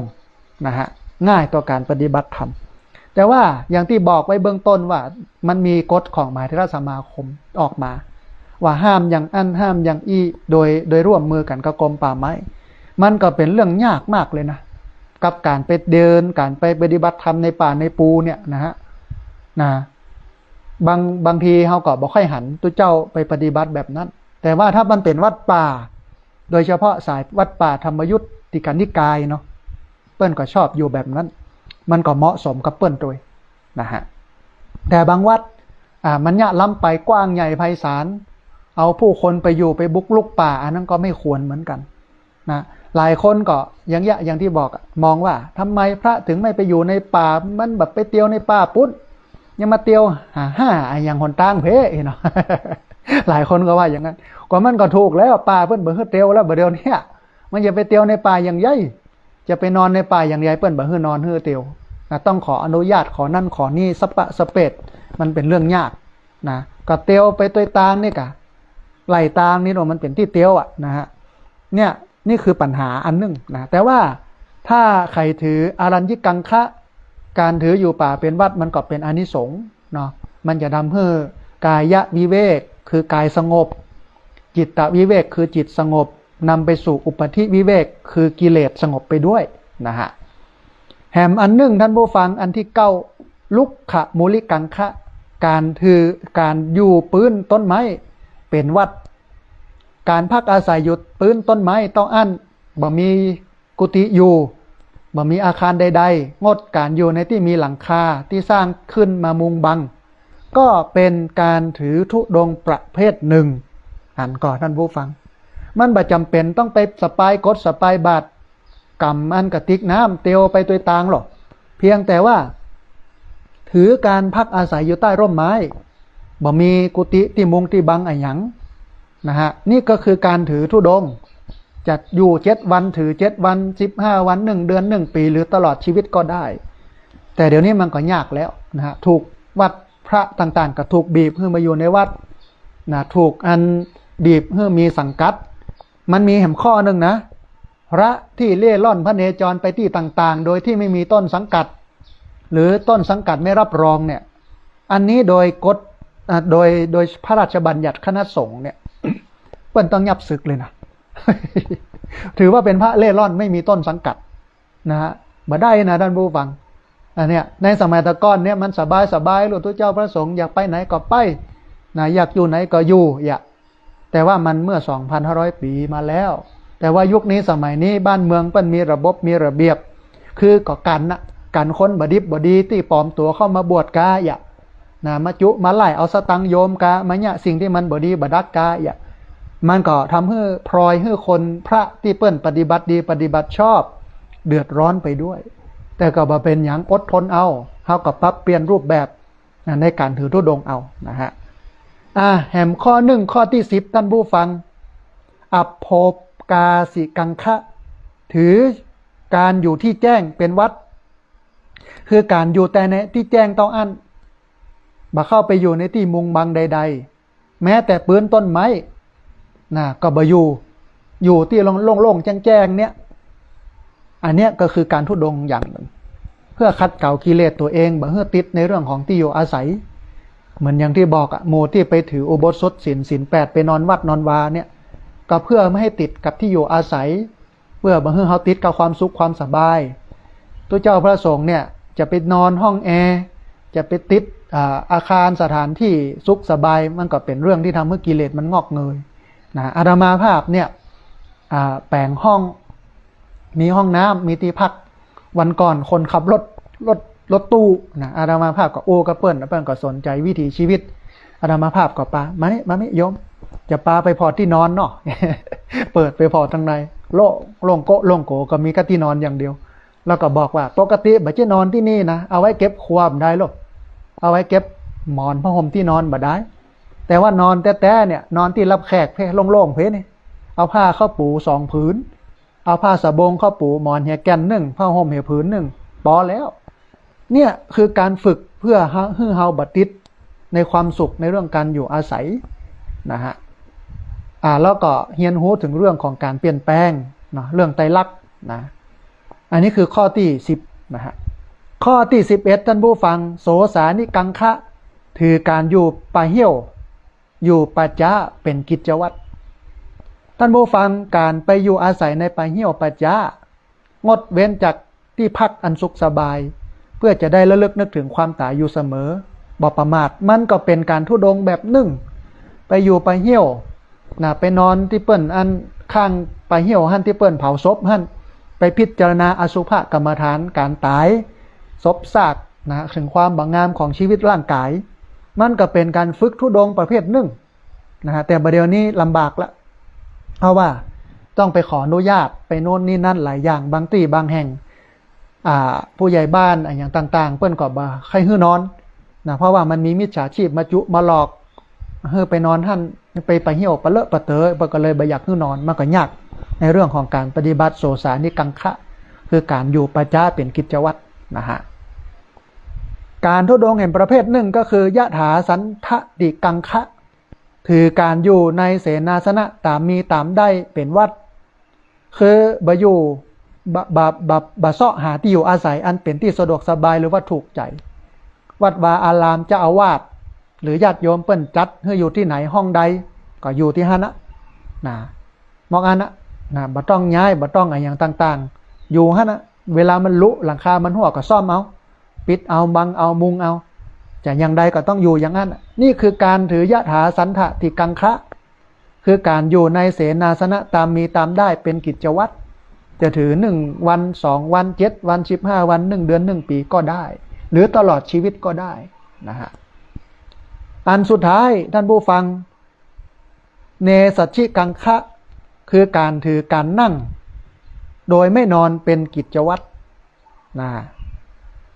ນະຮະ ງ່າຍຕໍ່ການປະຕິບັດທຳ. ແຕ່ວ່າຢ່າງທີ່ບອກໄວ້ເບື້ອງຕົ້ນວ່າ ມັນມີກົດຂອງມະຫາເຖລະສະມາຄົມອອກມາ ວ່າຫ້າມຢ່າງອັນ ຫ້າມຢ່າງອີ່ ໂດຍ ໂດຍຮ່ວມມືກັນກັບກົມປ່າໄມ້. ມັນກໍເປັນເລື່ອງຍາກມາກເລີຍນະ ກັບການໄປເດີນ ການໄປປະຕິບັດທຳໃນປ່າໃນປູເນຍນະຮະ ນະ. ບາງ ບາງທີເຮົາກໍບໍ່ຄ່ອຍຫັນຕຸເຈົ້າໄປປະຕິບັດແບບນັ້ນ. ແຕ່ວ່າຖ້າມັນເປັນວັດປ່າ ໂດຍສະເພາະສາຍວັດປ່າທຳມະຍຸດຕິການິກາຍເນາະ ເພິ່ນກໍຊອບຢູ່ແບບນັ້ນ ມັນກໍເໝາະສົມກັບເພິ່ນໂດຍນະຮະ. ແຕ່ບາງວັດ ອ່າ ມັນຍະລ້ຳໄປກວ້າງໃຫຍ່ໄພສານ ເອົາຜູ້ຄົນໄປຢູ່ໄປບຸກລຸກປ່າ ອັນນັ້ນກໍໄມ່ຄວນເໝືອນກັນນະ. ຫຼາຍຄົນກໍຢ່າງ ຢ່າງທີ່ບອກ ມອງວ່າ ທຳໄມພະເຖິງໄມ່ໄປຢູ່ໃນປ່າ ມັນແບບໄປທ່ຽວໃນປ່າພຸ້ນ ຍັງມາທ່ຽວຫາ ຫາຫຍັງຫົນທາງເພເນາະ. ຫຼາຍຄົນກໍວ່າຢ່າງນັ້ນ ກໍມັນກໍຖືກແລ້ວ ປ່າເພິ່ນບໍ່ໃຫ້ທ່ຽວແລ້ວ ບາດດຽວເນຍ ມັນຈະໄປທ່ຽວໃນປ່າຢ່າງໃຫຍ່ ຈະໄປນອນໃນປ່າຢ່າງໃຫຍ່ ເພິ່ນບໍ່ໃຫ້ນອນໃຫ້ທ່ຽວນະ ຕ້ອງຂໍອະນຸຍາດ ຂໍນັ້ນຂໍນີ້ ສະປະສະເປດ ມັນເປັນເລື່ອງຍາກນະ. ກໍທ່ຽວໄປໂດຍຕ່າງນີ້ກະ ໄຫຼຕ່າງນີ້ເນາະ ມັນເປັນທີ່ທ່ຽວອະນະຮະ ເນຍ. ນີ້ຄືບັນຫາອັນໜຶ່ງນະ. ແຕ່ວ່າຖ້າໃຜຖືອາລັນຍິກັງຄະ ການຖືຢູ່ປ່າເປັນວັດ ມັນກໍເປັນອານິສົງເນາະ ມັນຈະນຳໃຫ້ກາຍະວິເວກ ຄືກາຍສະຫງົບ, ຈິດຕະວິເວກ ຄືຈິດສະຫງົບ, ນຳໄປສູ່ອຸປາທິວິເວກ ຄືກິເລດສະຫງົບໄປດ້ວຍນະຮະ. ແຖມອັນໜຶ່ງທ່ານຜູ້ຟັງ ອັນທີເກົ້າ ລຸກຂະມູລິກັງຄະ ການຖື ການຢູ່ພື້ນຕົ້ນໄມ້ເປັນວັດ. ການພັກອາໄສຢູ່ພື້ນຕົ້ນໄມ້ເທົ່ານັ້ນ ບໍ່ມີກຸຕິຢູ່ ບໍ່ມີອາຄານໃດໆ ງົດການຢູ່ໃນທີ່ມີຫຼັງຄາທີ່ສ້າງຂຶ້ນມາມຸງບັງ ກໍເປັນການຖືທຸດົງປະເພດໜຶ່ງ. ຫັ້ນກໍທ່ານຜູ້ຟັງ ມັນບໍ່ຈຳເປັນຕ້ອງໄປສະບາຍກົດສະບາຍບາດ ກຳອັນກະຕິກນ້ຳ ທ່ຽວໄປໂດຍຕ່າງຫຼອກ ພຽງແຕ່ວ່າຖືການພັກອາໄສຢູ່ໃຕ້ຮົ່ມໄມ້ ບໍ່ມີກຸຕິທີ່ມຸງທີ່ບັງອີ່ຫຍັງນະຮະ. ນີ້ກໍຄືການຖືທຸດົງ ຈະຢູ່ເຈັດວັນ ຖືເຈັດວັນ ສິບຫ້າວັນ ໜຶ່ງເດືອນ ໜຶ່ງປີ ຫຼືຕະຫຼອດຊີວິດກໍໄດ້. ແຕ່ດຽວນີ້ມັນກໍຍາກແລ້ວນະຮະ ຖືກວັດ ພະຕ່າງໆກໍຖືກບີບໃຫ້ມາຢູ່ໃນວັດນະ ຖືກອັນບີບໃຫ້ມີສັງກັດ. ມັນມີແຖມຂໍ້ໜຶ່ງນະ ພະທີ່ເລ່ລ່ອນພະເນຈອນໄປທີ່ຕ່າງໆ ໂດຍທີ່ໄມ່ມີຕົ້ນສັງກັດ ຫຼືຕົ້ນສັງກັດໄມ່ຮັບຮອງເນຍ ອັນນີ້ໂດຍກົດ ອາ ໂດຍ ໂດຍພະລາຊະບັນຍັດຄະນະສົງເນຍ ເພິ່ນຕ້ອງຫຍັບສຶກເລີຍນະ ຖືວ່າເປັນພະເລ່ລ່ອນໄມ່ມີຕົ້ນສັງກັດນະຮະ. ບໍ່ໄດ້ນະທ່ານຜູ້ຟັງ ອັນເນຍ ໃນສະໄໝແຕ່ກ່ອນເນຍ ມັນສະບາຍໆ ໂລດ ເຈົ້າພະສົງຢາກໄປໃນກໍໄປນະ ຢາກຢູ່ໃນກໍຢູ່ ຢາກ ແຕ່ວ່າມັນເມື່ອສອງພັນຫ້າຮ້ອຍປີມາແລ້ວ. ແຕ່ວ່າຍຸກນີ້ສະໄໝນີ້ ບ້ານເມືອງເພິ່ນມີລະບົບມີລະບຽບ ຄືກໍກັນນະ ກັນຄົນບໍ່ດິບບໍ່ດີທີ່ປອມຕົວເຂົ້າມາບວດກະ ຢາກນະ ມາຈຸມາໄຫຼເອົາສະຕັງໂຍມກະ ມາຍະສິ່ງທີ່ມັນບໍ່ດີບໍ່ດັກກະ ຢາກ ມັນກໍທຳໃຫ້ພລອຍ ໃຫ້ຄົນພະທີ່ເພິ່ນປະຕິບັດດີປະຕິບັດຊອບເດືອດຮ້ອນໄປດ້ວຍ. ແຕ່ກໍບໍ່ເປັນຫຍັງ ອົດທົນເອົາ ເຮົາກໍປັບປ່ຽນຮູບແບບ ນະ ໃນການຖືທຸດົງເອົານະຮະ. ອາ ແຖມຂໍ້ໜຶ່ງ ຂໍ້ທີສິບ ທ່ານຜູ້ຟັງ ອັບໂພ ກາສິກັງຄະ ຖືການຢູ່ທີ່ແຈ້ງເປັນວັດ ຄືການຢູ່ແຕ່ໃນທີ່ແຈ້ງເທົ່ານັ້ນ ບໍ່ເຂົ້າໄປຢູ່ໃນທີ່ມຸງບັງໃດໆ ແມ້ແຕ່ພື້ນຕົ້ນໄມ້ນະ ກໍບໍ່ຢູ່ ຢູ່ທີ່ໂລ່ງໆແຈ້ງໆ ເນ່ຍ ອັນເນີ້ຍກໍຄືການທຸດົງຢ່າງໜຶ່ງ ເພື່ອຂັດເກົາກິເລດຕົວເອງ ບໍ່ໃຫ້ຕິດໃນເລື່ອງຂອງທີ່ຢູ່ອາໄສ. ເໝືອນຢ່າງທີ່ບອກອະ ໝູ່ທີ່ໄປຖືອຸໂບສົດສິນ ສິນແປດ ໄປນອນວັດນອນວາເນ່ຍ ກໍເພື່ອບໍ່ໃຫ້ຕິດກັບທີ່ຢູ່ອາໄສ ເພື່ອບໍ່ໃຫ້ເຮົາຕິດກັບຄວາມສຸກຄວາມສະບາຍ. ຕົວເຈົ້າພະສົງເນ່ຍ ຈະໄປນອນຫ້ອງແອ ຈະໄປຕິດ ອາ ອາຄານສະຖານທີ່ສຸກສະບາຍ ມັນກໍເປັນເລື່ອງທີ່ທຳໃຫ້ກິເລດມັນງອກເງີຍນະ. ອາດຕະມາພາບເນ່ຍ ອາ ແປງຫ້ອງ ມີຫ້ອງນ້ຳ ມີທີ່ພັກ. ວັນກ່ອນຄົນຂັບລົດ ລົດ ລົດຕູ້ນະ ອາດຕະມາພາບກໍໂອ້ກັບເພິ່ນ ແລ້ວເພິ່ນກໍສົນໃຈວິຖີຊີວິດ. ອາດຕະມາພາບກໍປາ ມານີ້ ມານີ້ໂຍມ ຈະພາໄປພໍ້ທີ່ນອນເນາະ ເປີດໄປພໍ້ທາງໃນ ໂລ່ງ ໂລ່ງໂກະໂລ່ງໂກ ກໍມີແຕ່ທີ່ນອນຢ່າງດຽວ. ແລ້ວກໍບອກວ່າ ປົກກະຕິບໍ່ຈະນອນທີ່ນີ້ນະ ເອົາໄວ້ເກັບຄົວບໍ່ໄດ້ໂລດ ເອົາໄວ້ເກັບໝອນຜ້າຫົ່ມທີ່ນອນບໍ່ໄດ້ ແຕ່ວ່ານອນແຕ່ໆ ເນ່ຍ ນອນທີ່ຮັບແຂກເພ ໂລ່ງໆ ເພນີ້ ເອົາຜ້າເຂົ້າປູສອງຜືນ ເອົາຜ້າສະບົງເຂົ້າປູ ໝອນເຫຍແກ່ນໜຶ່ງ ຜ້າຫົ່ມເຫຍຜືນໜຶ່ງ ພໍແລ້ວ. ເນ່ຍຄືການຝຶກເພື່ອໃຫ້ເຮົາບໍ່ຕິດໃນຄວາມສຸກໃນເລື່ອງການຢູ່ອາໄສນະຮະ. ອາ ແລ້ວກໍຮຽນຮູ້ເຖິງເລື່ອງຂອງການປ່ຽນແປງເນາະ ເລື່ອງໄຕລັກນະ. ອັນນີ້ຄືຂໍ້ທີສິບນະຮະ. ຂໍ້ທີສິບເອັດ ທ່ານຜູ້ຟັງ ໂສສານິກັງຄະ ຖືການຢູ່ປ່າຫ້ຽວ ຢູ່ປ່າຊ້າເປັນກິດຈະວັດ. ທ່ານຜູ້ຟັງ ການໄປຢູ່ອາໄສໃນປ່າຫ້ຽວປ່າຊ້າ ງົດເວັ້ນຈາກທີ່ພັກອັນສຸກສະບາຍ ເພື່ອຈະໄດ້ລະລຶກນຶກເຖິງຄວາມຕາຍຢູ່ສະເໝີ ບໍ່ປະໝາດ ມັນກໍເປັນການທຸດົງແບບໜຶ່ງ. ໄປຢູ່ປ່າຫ້ຽວນະ ໄປນອນທີ່ເພິ່ນອັນຂ້າງປ່າຫ້ຽວຫັ້ນ ທີ່ເພິ່ນເຜົາສົບຫັ້ນ ໄປພິຈາລະນາອະສຸພະກຳມະຖານ ການຕາຍ ສົບຊາກນະ ເຖິງຄວາມບໍ່ງາມຂອງຊີວິດຮ່າງກາຍ ມັນກໍເປັນການຝຶກທຸດົງປະເພດໜຶ່ງນະຮະ. ແຕ່ບັດດຽວນີ້ລຳບາກລະ ເພາະວ່າຕ້ອງໄປຂໍອະນຸຍາດ ໄປໂນ່ນນີ້ນັ້ນຫຼາຍຢ່າງ ບາງທີ່ບາງແຫ່ງ ອ່າ ຜູ້ໃຫຍ່ບ້ານ ອາ ຫຍັງຕ່າງໆ ເພິ່ນກໍບໍ່ໃຫ້ໃຫ້ນອນນະ ເພາະວ່າມັນມີມິດສາຊີບມາຈຸມາຫຼອກ ໃຫ້ໄປນອນຫັ້ນ ໄປ ໄປຫ້ຽວປະເລີະປະເຕີ ເພິ່ນກໍເລີຍບໍ່ຢາກໃຫ້ນອນ ມັນກໍຍາກໃນເລື່ອງຂອງການປະຕິບັດໂສສານິກັງຄະ ຄືການຢູ່ປ່າຊ້າເປັນກິດຈະວັດນະຮະ. ການທຸດົງອີກປະເພດໜຶ່ງກໍຄື ຍະຖາສັນທະຕິກັງຄະ ຖືການຢູ່ໃນເສນາສະນະຕາມມີຕາມໄດ້ເປັນວັດ ຄືບໍ່ຢູ່ ບໍ່ ບໍ່ ບໍ່ ບໍ່ເຊາະຫາທີ່ຢູ່ອາໄສອັນເປັນທີ່ສະດວກສະບາຍ ຫຼືວ່າຖືກໃຈ. ວັດວາອາລາມ ເຈົ້າອາວາດ ຫຼືຍາດໂຍມເພິ່ນຈັດໃຫ້ຢູ່ທີ່ໃດ ຫ້ອງໃດ ກໍຢູ່ທີ່ຫັ້ນນະ ນະ ໝອກອັນນະ ນະ ບໍ່ຕ້ອງຍ້າຍ ບໍ່ຕ້ອງອາຫຍັງຕ່າງໆ ຢູ່ຫັ້ນນະ. ເວລາມັນຫຼຸ ຫຼັງຄາມັນຮົ່ວກໍສ້ອມເອົາ ປິດເອົາ ບັງເອົາ ມຸງເອົາ ຈະຢ່າງໃດກໍຕ້ອງຢູ່ຢ່າງນັ້ນ. ນີ້ຄືການຖືຍະຖາສັນທະຕິກັງຄະ ຄືການຢູ່ໃນເສນາສະນະຕາມມີຕາມໄດ້ເປັນກິດຈະວັດ ຈະຖືໜຶ່ງວັນ ສອງວັນ ເຈັດວັນ ສິບຫ້າວັນ ໜຶ່ງເດືອນ ໜຶ່ງປີກໍໄດ້ ຫຼືຕະຫຼອດຊີວິດກໍໄດ້ນະຮະ. ອັນສຸດທ້າຍທ່ານຜູ້ຟັງ ເນສັດຊິກັງຄະ ຄືການຖືການນັ່ງໂດຍໄມ່ນອນເປັນກິດຈະວັດນະ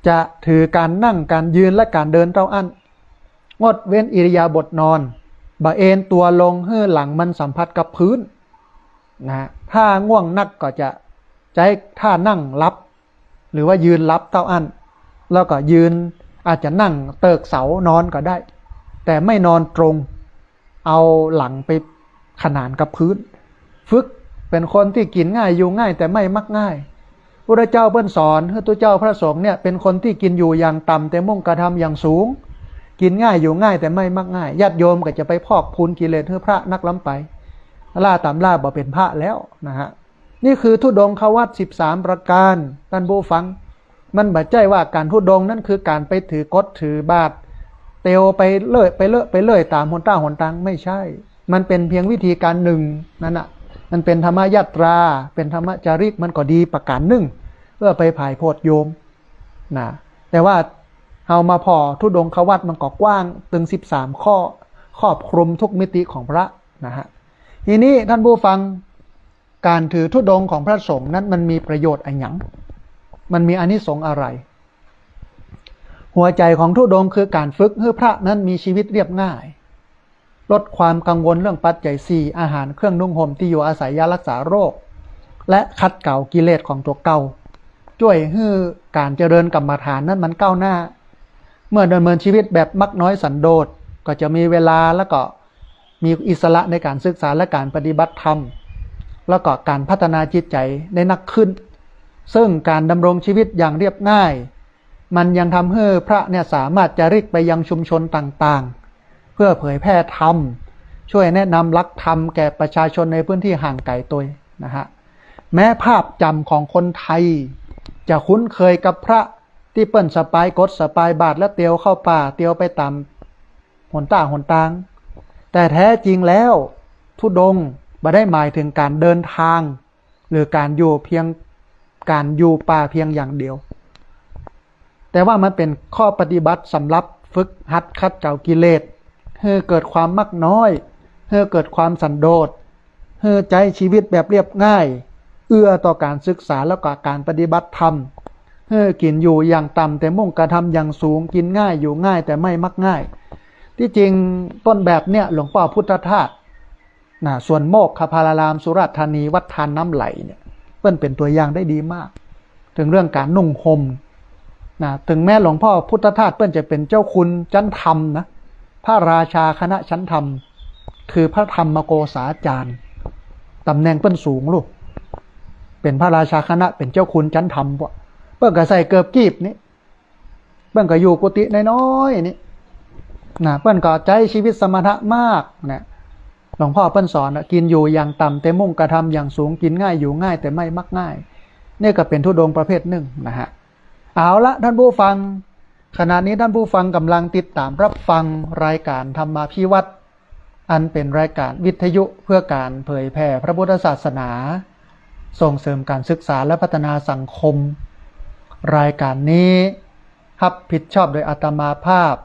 ຈະຖືການນັ່ງ ການຢືນ ແລະ ການເດີນເທົ່ານັ້ນ ງົດເວັ້ນອິລິຍາບົດນອນ ບໍ່ເອນຕົວລົງໃຫ້ຫຼັງມັນສຳຜັດກັບພື້ນນະ. ຖ້າງ່ວງໜັກກໍຈະໃຊ້ທ່ານັ່ງຫຼັບ ຫຼືວ່າຢືນຫຼັບເທົ່ານັ້ນ ແລ້ວກໍຢືນ ອາດຈະນັ່ງເຕີກເສົານອນກໍໄດ້ ແຕ່ໄມ່ນອນຕົງ ເອົາຫຼັງໄປຂະໜານກັບພື້ນ. ຝຶກເປັນຄົນທີ່ກິນງ່າຍຢູ່ງ່າຍ ແຕ່ໄມ່ມັກງ່າຍ. ພຸດທະເຈົ້າເພິ່ນສອນໃຫ້ຕົວເຈົ້າພະສົງເນ່ຍ ເປັນຄົນທີ່ກິນຢູ່ຢ່າງຕ່ຳ ແຕ່ມຸ່ງກະທຳຢ່າງສູງ, ກິນງ່າຍຢູ່ງ່າຍ ແຕ່ໄມ່ມັກງ່າຍ. ຍາດໂຍມກໍຈະໄປພອກພູນກິເລດໃຫ້ພະນັກລຳໄປ, ລ່າຕຳລ່າບໍ່ເປັນພະແລ້ວນະຮະ. ນີ້ຄືທຸດົງຄະວັດສິບສາມປະການ ທ່ານຜູ້ຟັງ. ມັນບໍ່ໃຊ່ວ່າການທຸດົງນັ້ນຄືການໄປຖືກົດຖືບາດ ເຕີວໄປເລີຍ ໄປເລີຍ ໄປເລີຍຕາມຫົນທາງຫົນທາງ, ໄມ່ໃຊ່. ມັນເປັນພຽງວິທີການໜຶ່ງນັ້ນນະ, ມັນເປັນທຳມະຍາດຕາ, ເປັນທຳມະຈາຣິກ ມັນກໍດີປະການໜຶ່ງ ເພື່ອໄປຜາຍໂພດໂຍມນະ. ແຕ່ວ່າເຮົາມາພໍ້ທຸດົງຄະວັດ ມັນກໍກວ້າງເຖິງສິບສາມຂໍ້ ຄອບຄຸມທຸກມິຕິຂອງພະນະຮະ. ທີນີ້ທ່ານຜູ້ຟັງ, ການຖືທຸດົງຂອງພະສົງນັ້ນ ມັນມີປະໂຫຍດອະຫຍັງ? ມັນມີອານິສົງອະໄລ? ຫົວໃຈຂອງທຸດົງຄືການຝຶກໃຫ້ພະນັ້ນມີຊີວິດລຽບງ່າຍ. ລົດຄວາມກັງວົນເລື່ອງປັດໄຈສີ່ ອາຫານ ເຄື່ອງນຸ່ງຫົ່ມ ທີ່ຢູ່ອາໄສ ຢາລັກສາໂລກ ແລະ ຂັດເກົາກິເລດຂອງຕົວເກົ່າ, ຊ່ວຍໃຫ້ການຈະເລີນກຳມະຖານນັ້ນມັນກ້າວໜ້າ. ເມື່ອດຳເນີນຊີວິດແບບມັກນ້ອຍສັນໂດດ ກໍຈະມີເວລາ ແລະ ກໍມີອິດສະຫຼະໃນການສຶກສາ ແລະ ການປະຕິບັດທຳ ແລະ ກໍການພັດທະນາຈິດໃຈໄດ້ໜັກຂຶ້ນ. ເຊິ່ງການດຳລົງຊີວິດຢ່າງລຽບງ່າຍ ມັນຍັງທຳໃຫ້ພະເນຍສາມາດຈາລິກໄປຍັງຊຸມຊົນຕ່າງໆ ເພື່ອເຜີຍແຜ່ທຳ, ຊ່ວຍແນະນຳຫຼັກທຳແກ່ປະຊາຊົນໃນພື້ນທີ່ຫ່າງໄກໂຕຍນະຮະ. ແມ້ພາບຈຳຂອງຄົນໄທຈະຄຸ້ນເຄີຍກັບພະທີ່ເພິ່ນສະບາຍກົດສະບາຍບາດ ແລະ ຕຽວເຂົ້າປ່າ, ຕຽວໄປຕາມຫົນຕາຫົນຕາງ, ແຕ່ແທ້ຈິງແລ້ວທຸດົງບໍ່ໄດ້ໝາຍເຖິງການເດີນທາງ ຫຼື ການຢູ່ພຽງ ການຢູ່ປ່າພຽງຢ່າງດຽວ, ແຕ່ວ່າມັນເປັນຂໍ້ປະຕິບັດສຳລັບຝຶກຫັດຂັດເກົາກິເລດ ໃຫ້ເກີດຄວາມມັກນ້ອຍ, ໃຫ້ເກີດຄວາມສັນໂດດ, ໃຫ້ໃຊ້ຊີວິດແບບລຽບງ່າຍ, ເອື້ອຕໍ່ການສຶກສາ ແລ້ວກໍການປະຕິບັດທຳ, ໃຫ້ກິນຢູ່ຢ່າງຕ່ຳແຕ່ມຸ່ງກະທຳຢ່າງສູງ, ກິນງ່າຍ, ຢູ່ງ່າຍ, ແຕ່ໄມ່ມັກງ່າຍ. ທີ່ຈິງຕົ້ນແບບເນຍ ຫຼວງພໍ່ພຸດທະທາດ ນະ ສວນໂມກຄະພາລາລາມ ສຸລາດທານີ ວັດທານນ້ຳໄຫຼເນຍ ເພິ່ນເປັນຕົວຢ່າງໄດ້ດີມາກ ເຖິງເລື່ອງການນຸ່ງຫົ່ມນະ. ເຖິງແມ້ຫຼວງພໍ່ພຸດທະທາດເພິ່ນຈະເປັນເຈົ້າຄຸນຊັ້ນທຳນະ, ພະລາຊາຄະນະຊັ້ນທຳ ຄືພະທຳມະໂກສາຈານ, ຕຳແໜ່ງເພິ່ນສູງລູກ ເປັນພະລາຊາຄະນະ ເປັນເຈົ້າຄຸນຊັ້ນທຳ ພວກເພິ່ນກໍໃສ່ເກີບກີບນີ້ ເພິ່ນກໍຢູ່ກຸຕິນ້ອຍໆນີ້ນະ, ເພິ່ນກໍໃຊ້ຊີວິດສະມະຖະມາກນະ. ຫຼວງພໍ່ເພິ່ນສອນນະ ກິນຢູ່ຢ່າງຕ່ຳແຕ່ມຸ່ງກະທຳຢ່າງສູງ, ກິນງ່າຍຢູ່ງ່າຍແຕ່ໄມ່ມັກງ່າຍ. ນີ້ກໍເປັນທຸດົງປະເພດໜຶ່ງນະຮະ. ເອົາລະ ທ່ານຜູ້ຟັງ, ຂະນະນີ້ທ່ານຜູ້ຟັງກຳລັງຕິດຕາມຮັບຟັງລາຍການທຳມາພິວັດ ອັນເປັນລາຍການວິທະຍຸເພື່ອການເຜີຍແຜ່ພະພຸດທະສາສະໜາ, ສົ່ງເສີມການສຶກສາ ແລະ ພັດທະນາສັງຄົມ. ລາຍການນີ້ຮັບຜິດຊອບໂດຍອາດຕະມາພາບ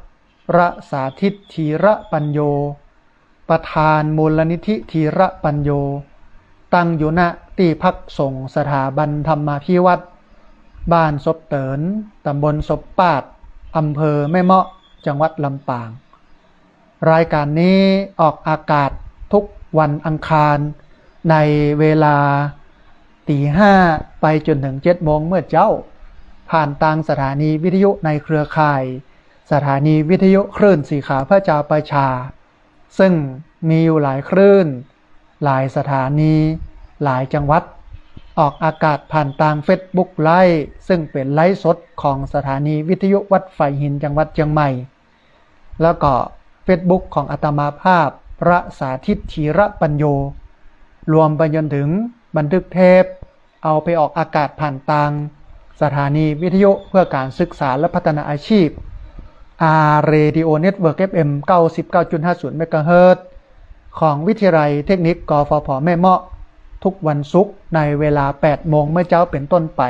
ພະສາທິດ ທີລະປັນໂຍ, ປະທານມູນລະນິທິທີລະປັນໂຍ, ຕັ້ງຢູ່ ນະ ທີ່ພັກສົງສະຖາບັນທຳມາພິວັດ ບ້ານສົບເຕີນ, ຕຳບົນສົບປາດ, ອຳເພີແມ່ເມາະ, ຈັງຫວັດລຳປາງ. ລາຍການນີ້ອອກອາກາດທຸກວັນອັງຄານ ໃນເວລາຕີຫ້າໄປຈົນເຖິງເຈັດໂມງເມື່ອເຊົ້າ, ຜ່ານທາງສະຖານີວິທະຍຸໃນເຄືອຂ່າຍ ສະຖານີວິທະຍຸຄື້ນສີຂາວພະຈາປະຊາ, ເຊິ່ງມີຢູ່ຫຼາຍຄື້ນ, ຫຼາຍສະຖານີ, ຫຼາຍຈັງຫວັດ. ອອກອາກາດຜ່ານທາງ Facebook Live ເຊິ່ງເປັນໄລຟ໌ສົດຂອງສະຖານີວິທະຍຸວັດໄຟຫີນ ຈັງຫວັດຊຽງໃໝ່. ແລ້ວກໍ Facebook ຂອງອາດຕະມາພາບ ພະສາທິດ ທີລະປັນໂຍ, ລວມໄປຈົນເຖິງບັນທຶກເທບ ເອົາໄປອອກອາກາດຜ່ານທາງສະຖານີວິທະຍຸເພື່ອການສຶກສາ ແລະ ພັດທະນາອາຊີບ R Radio Network ເອັຟເອັມ ເກົ້າສິບເກົ້າຈຸດຫ້າສູນ ເມກາເຮີດ ຂອງວິທະຍາໄລເທັກນິກ ກຟຜ ແມ່ເມາະ ທຸກວັນສຸກໃນເວລາແປດໂມງເມື່ອເຊົ້າເປັນຕົ້ນໄປ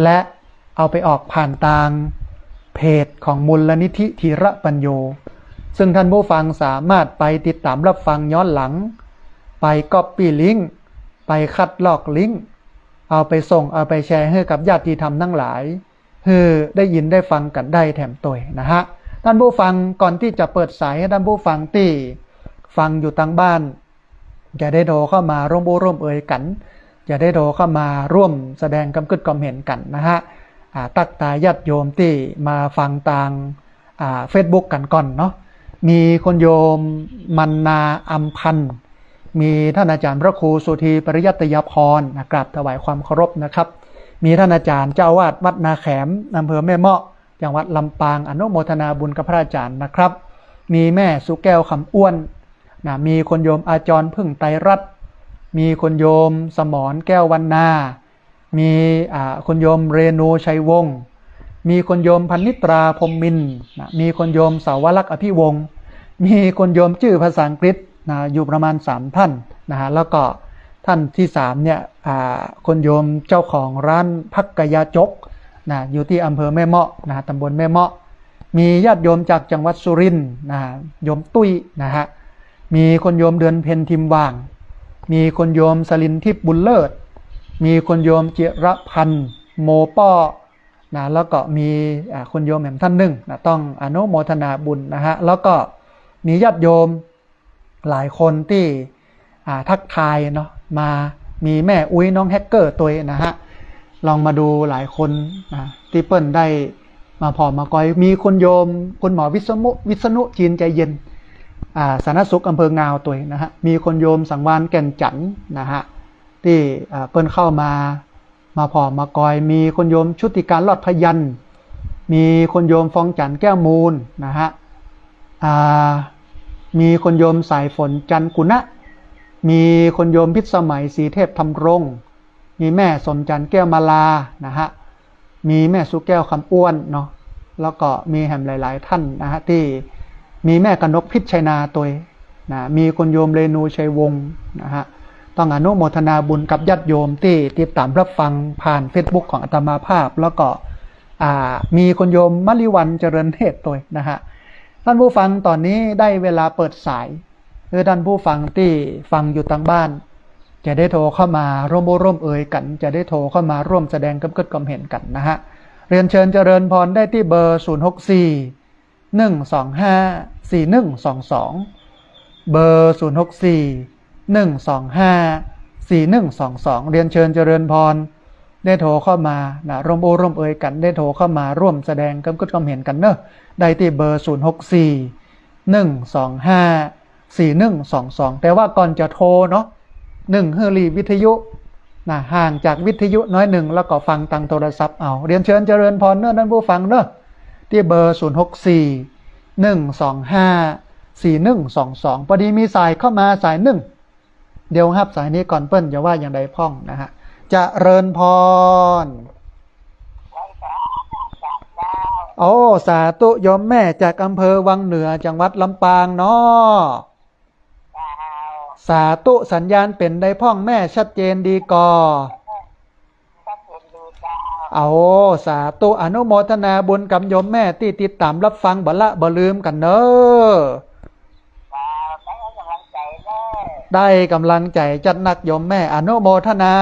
ແລະ ເອົາໄປອອກຜ່ານທາງເພຈຂອງມູນລະນິທິທີລະປັນໂຍ, ເຊິ່ງທ່ານຜູ້ຟັງສາມາດໄປຕິດຕາມຮັບຟັງຍ້ອນຫຼັງ, ໄປ copy link, ໄປຄັດລອກລິ້ງ, ເອົາໄປສົ່ງ, ເອົາໄປແຊໃຫ້ກັບຍາດຕິທຳທັງຫຼາຍ ໃຫ້ໄດ້ຍິນໄດ້ຟັງກັນໄດ້ແຖມໂຕຍນະຮະ. ທ່ານຜູ້ຟັງ, ກ່ອນທີ່ຈະເປີດສາຍໃຫ້ທ່ານຜູ້ຟັງທີ່ຟັງຢູ່ທາງບ້ານ ຈະໄດ້ໂທເຂົ້າມາຮ່ວມໂອ້ຮ່ວມເອີຍກັນ, ຈະໄດ້ໂທເຂົ້າມາຮ່ວມສະແດງຄວາມຄິດຄວາມເຫັນກັນນະຮະ. ອາ, ທັກທາຍຍາດໂຍມທີ່ມາຟັງທາງ, ອາ, Facebook ກັນກ່ອນເນາະ. ມີຄຸນໂຍມມັນນາ ອຳພັນ, ມີທ່ານອາຈານພະຄູສຸທີ ປະລິຍັດຕະຍາພອນ, ນະ, ກາບຖວາຍຄວາມເຄົາລົບນະຄັບ. ມີທ່ານອາຈານເຈົ້າອາວາດວັດນາແຂມ, ອຳເພີແມ່ເມາະ, ຈັງຫວັດລຳປາງ, ອະນຸໂມທະນາບຸນກັບພະອາຈານນະຄັບ. ມີແມ່ສຸແກ້ວ ຄຳອ້ວນ, ນະ, ມີຄຸນໂຍມອາຈອນ ເພິ່ງໄຕລັດ, ມີຄຸນໂຍມສະໝອນ ແກ້ວວັນນາ, ມີ, ອາ, ຄຸນໂຍມເຣນູ ໄຊວົງ, ມີຄຸນໂຍມພັນນິດຕາ ພົມມິນ, ນະ, ມີຄຸນໂຍມສາວະລັກ ອະພິວົງ, ມີຄຸນໂຍມຈື່ພາສາອັງກິດ, ນະ, ຢູ່ປະມານສາມທ່ານນະ, ແລ້ວກໍທ່ານທີສາມເນຍ, ອາ, ຄຸນໂຍມເຈົ້າຂອງຮ້ານຜັກກະຢາຈົກ, ນະ, ຢູ່ທີ່ອຳເພີແມ່ເມາະ, ນະ, ຕຳບົນແມ່ເມາະ. ມີຍາດໂຍມຈາກຈັງຫວັດສຸລິນນະ, ໂຍມຕຸ້ຍນະຮະ, ມີຄຸນໂຍມເດືອນເພັນ ທິມຫວ່າງ, ມີຄຸນໂຍມສະລິນທິບ ບຸນເລີດ, ມີຄຸນໂຍມຈິລະພັນ ໂມປ້ອນະ, ແລ້ວກໍມີ, ອາ, ຄຸນໂຍມແຫຼມທ່ານໜຶ່ງນະ, ຕ້ອງອະນຸໂມທະນາບຸນນະຮະ. ແລ້ວກໍມີຍາດໂຍມ ຫຼາຍຄົນທີ່ ອ່າ ທັກທາຍເນາະ ມາ ມີແມ່ອຸ້ຍນ້ອງແຮັກເກີຕວຍນະຮະ ລອງມາດູຫຼາຍຄົນນະ ທີ່ເພິ່ນໄດ້ມາພໍ້ມາກ່ອຍ ມີຄຸນໂຍມ ຄຸນໝໍວິສະມຸ ວິສະນຸ ຈີນໃຈເຢັນ ອ່າ ສາທາລະນະສຸກອຳເພີງາວຕວຍນະຮະ ມີຄຸນໂຍມສັງວານແກ່ນຈັນນະຮະ ທີ່ ອ່າ ເພິ່ນເຂົ້າມາ ມາພ້ອມມາກ່ອຍ ມີຄຸນໂຍມຊຸດຕິການ ລອດພະຍັນ ມີຄຸນໂຍມຟອງຈັນ ແກ້ວມູນນະຮະ ອ່າ ມີຄຸນໂຍມສາຍຝົນ ຈັນກຸນະ ມີຄຸນໂຍມພິດສະໄໝ ສີເທບທຳລົງ ມີແມ່ສົມຈັນ ແກ້ວມາລານະຮະ ມີແມ່ສຸແກ້ວ ຄຳອ້ວນເນາະ ແລ້ວກໍມີແຮມຫຼາຍໆທ່ານນະຮະ ທີ່ມີແມ່ກະນົກ ພິດໄຊນາໂຕຍ ນະ ມີຄຸນໂຍມເລນູ ໄຊວົງ ນະຮະ ຕ້ອງອະນຸໂມທະນາບຸນກັບຍາດໂຍມທີ່ຕິດຕາມຮັບຟັງຜ່ານເຟສບຸກຂອງອາດຕະມາພາບ ແລ້ວກໍ ອ່າ ມີຄຸນໂຍມມະລິວັນ ຈະເລີນເທດໂຕຍນະຮະ. ທ່ານຜູ້ຟັງ ຕອນນີ້ໄດ້ເວລາເປີດສາຍ ຄືທ່ານຜູ້ຟັງທີ່ຟັງຢູ່ທາງບ້ານ ຈະໄດ້ໂທເຂົ້າມາຮ່ວມໂອ້ຮ່ວມເອີຍກັນ ຈະໄດ້ໂທເຂົ້າມາຮ່ວມສະແດງຄວາມຄິດຄວາມເຫັນກັນນະຮະ. ຮຽນເຊີນຈະເລີນພອນໄດ້ທີ່ເບີ ສູນຫົກສີ່ ໜຶ່ງສອງຫ້າ ສີ່ໜຶ່ງສອງສອງ ເບີ ສູນຫົກສີ່ ໜຶ່ງສອງຫ້າ ສີ່ໜຶ່ງສອງສອງ ຮຽນເຊີນຈະເລີນພອນ ໄດ້ໂທເຂົ້າມານະ ຮ່ວມໂອ້ຮ່ວມເອີຍກັນ ໄດ້ໂທເຂົ້າມາຮ່ວມສະແດງຄວາມຄິດຄວາມເຫັນກັນເນີ ໄດ້ທີ່ເບີ ສູນຫົກສີ່ ໜຶ່ງສອງຫ້າ ສີ່ໜຶ່ງສອງສອງ ແຕ່ວ່າກ່ອນຈະໂທເນາະ ໜຶ່ງ ຫື່ລີວິທະຍຸນະ ຫ່າງຈາກວິທະຍຸໜ້ອຍໜຶ່ງ ແລ້ວກໍຟັງທາງໂທລະສັບເອົາ. ຮຽນເຊີນຈະເລີນພອນເນີທ່ານຜູ້ຟັງເນີ ທີ່ເບີ ສູນຫົກສີ່ ໜຶ່ງສອງຫ້າ ສີ່ໜຶ່ງສອງສອງ ພໍດີມີສາຍເຂົ້າມາສາຍໜຶ່ງ ດຽວຮັບສາຍນີ້ກ່ອນ ເພິ່ນຈະວ່າຢ່າງໃດພ້ອງນະຮະ. ຈະເລີນພອນ. ໂອ້ ສາທຸ ໂຍມແມ່ຈາກອຳເພີວັງເໜືອ ຈັງຫວັດລຳປາງເນາະ. ສາທຸ ສັນຍານເປັນໃດພ້ອງແມ່ ຊັດເຈນດີກໍ? ເອົາ ສາທຸ ອະນຸໂມທະນາບຸນກັບໂຍມແມ່ທີ່ຕິດຕາມຮັບຟັງ ບໍ່ລະບໍ່ລືມກັນເນີ. ໄດ້ກຳລັງໃຈຈັດໜັກໂຍມແມ່ ອະນຸໂມທະນາ.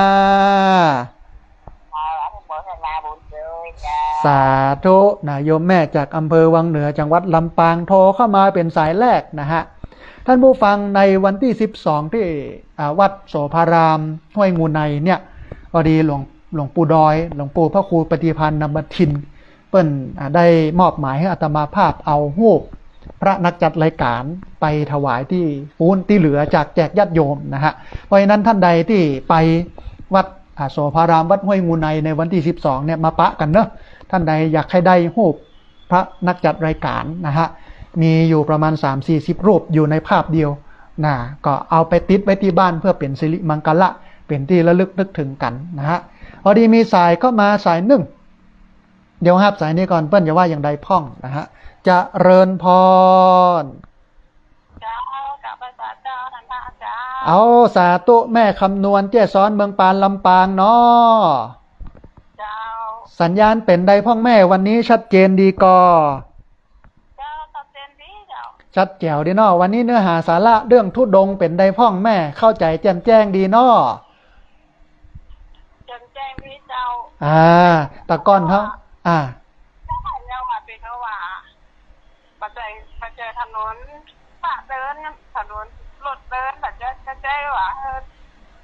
ສາທຸນະ ໂຍມແມ່ຈາກອຳເພີວັງເໜືອ ຈັງຫວັດລຳປາງ ໂທເຂົ້າມາເປັນສາຍແລກນະຮະ. ທ່ານຜູ້ຟັງ ໃນວັນທີສິບສອງ ທີ່ ອ່າ ວັດໂສພາລາມ ຫ້ວຍງູໄນເນຍ ພໍດີຫຼວງ ຫຼວງປູ່ດອຍ ຫຼວງປູ່ພະຄູປະຕິພັນນຳມະທິນ ເພິ່ນ ອ່າ ໄດ້ມອບໝາຍໃຫ້ອາດຕະມາພາບເອົາຮູບພະນັກຈັດລາຍການໄປຖວາຍທີ່ປູ້ນ ທີ່ເຫຼືອຈາກແຈກຍາດໂຍມນະຮະ. ເພາະສະນັ້ນທ່ານໃດທີ່ໄປວັດ ອ່າ ໂສພາລາມ ວັດຫ້ວຍງູໄນ ໃນວັນທີສິບສອງ ເນຍ ມາປະກັນເນາະ. ທ່ານໃດຢາກໃຫ້ໄດ້ຮູບ ພະນັກຈັດລາຍການນະຮະ ມີຢູ່ປະມານສາມສີ່ສິບຮູບຢູ່ໃນພາບດຽວນະ ກໍເອົາໄປຕິດໄວ້ທີ່ບ້ານເພື່ອເປັນສິລິມັງກະລະ ເປັນທີ່ລະລຶກນຶກເຖິງກັນນະຮະ. ພໍດີມີສາຍເຂົ້າມາສາຍໜຶ່ງ ດຽວຮັບສາຍນີ້ກ່ອນ ເພິ່ນຈະວ່າຢ່າງໃດພ້ອງນະຮະ. ຈະເລີນພອນ. ເຈົ້າ ກັບພະເຈົ້າ ທ່ານພະອາຈານ. ເອົາ ສາທຸ ແມ່ຄຳນວນ ເຈ້ຊອນ ເມືອງປານ ລຳປາງເນາະ. ເຈົ້າ ສັນຍານເປັນໃດພ້ອງແມ່ ວັນນີ້ຊັດເຈນດີກໍ? ເຈົ້າ ຊັດເຈນດີເຈົ້າ. ຊັດແຈວເດເນາະ ວັນນີ້ເນື້ອຫາສາລະເລື່ອງທຸດົງເປັນໃດພ້ອງແມ່ ເຂົ້າໃຈແຈ່ມແຈ້ງດີເນາະ? ແຈ່ມແຈ້ງດີເຈົ້າ. ອ່າ ແຕ່ກ່ອນເຮົາ ອ່າ ເຈົ້າວ່າເປັນເພາະວ່າ ບັດໃດ ບັດເຈີຖະໜົນ ຟ້າເດີນ ຖະໜົນລົດເດີນ ບັດເຈີ ບັດເຈີວ່າ ເອີ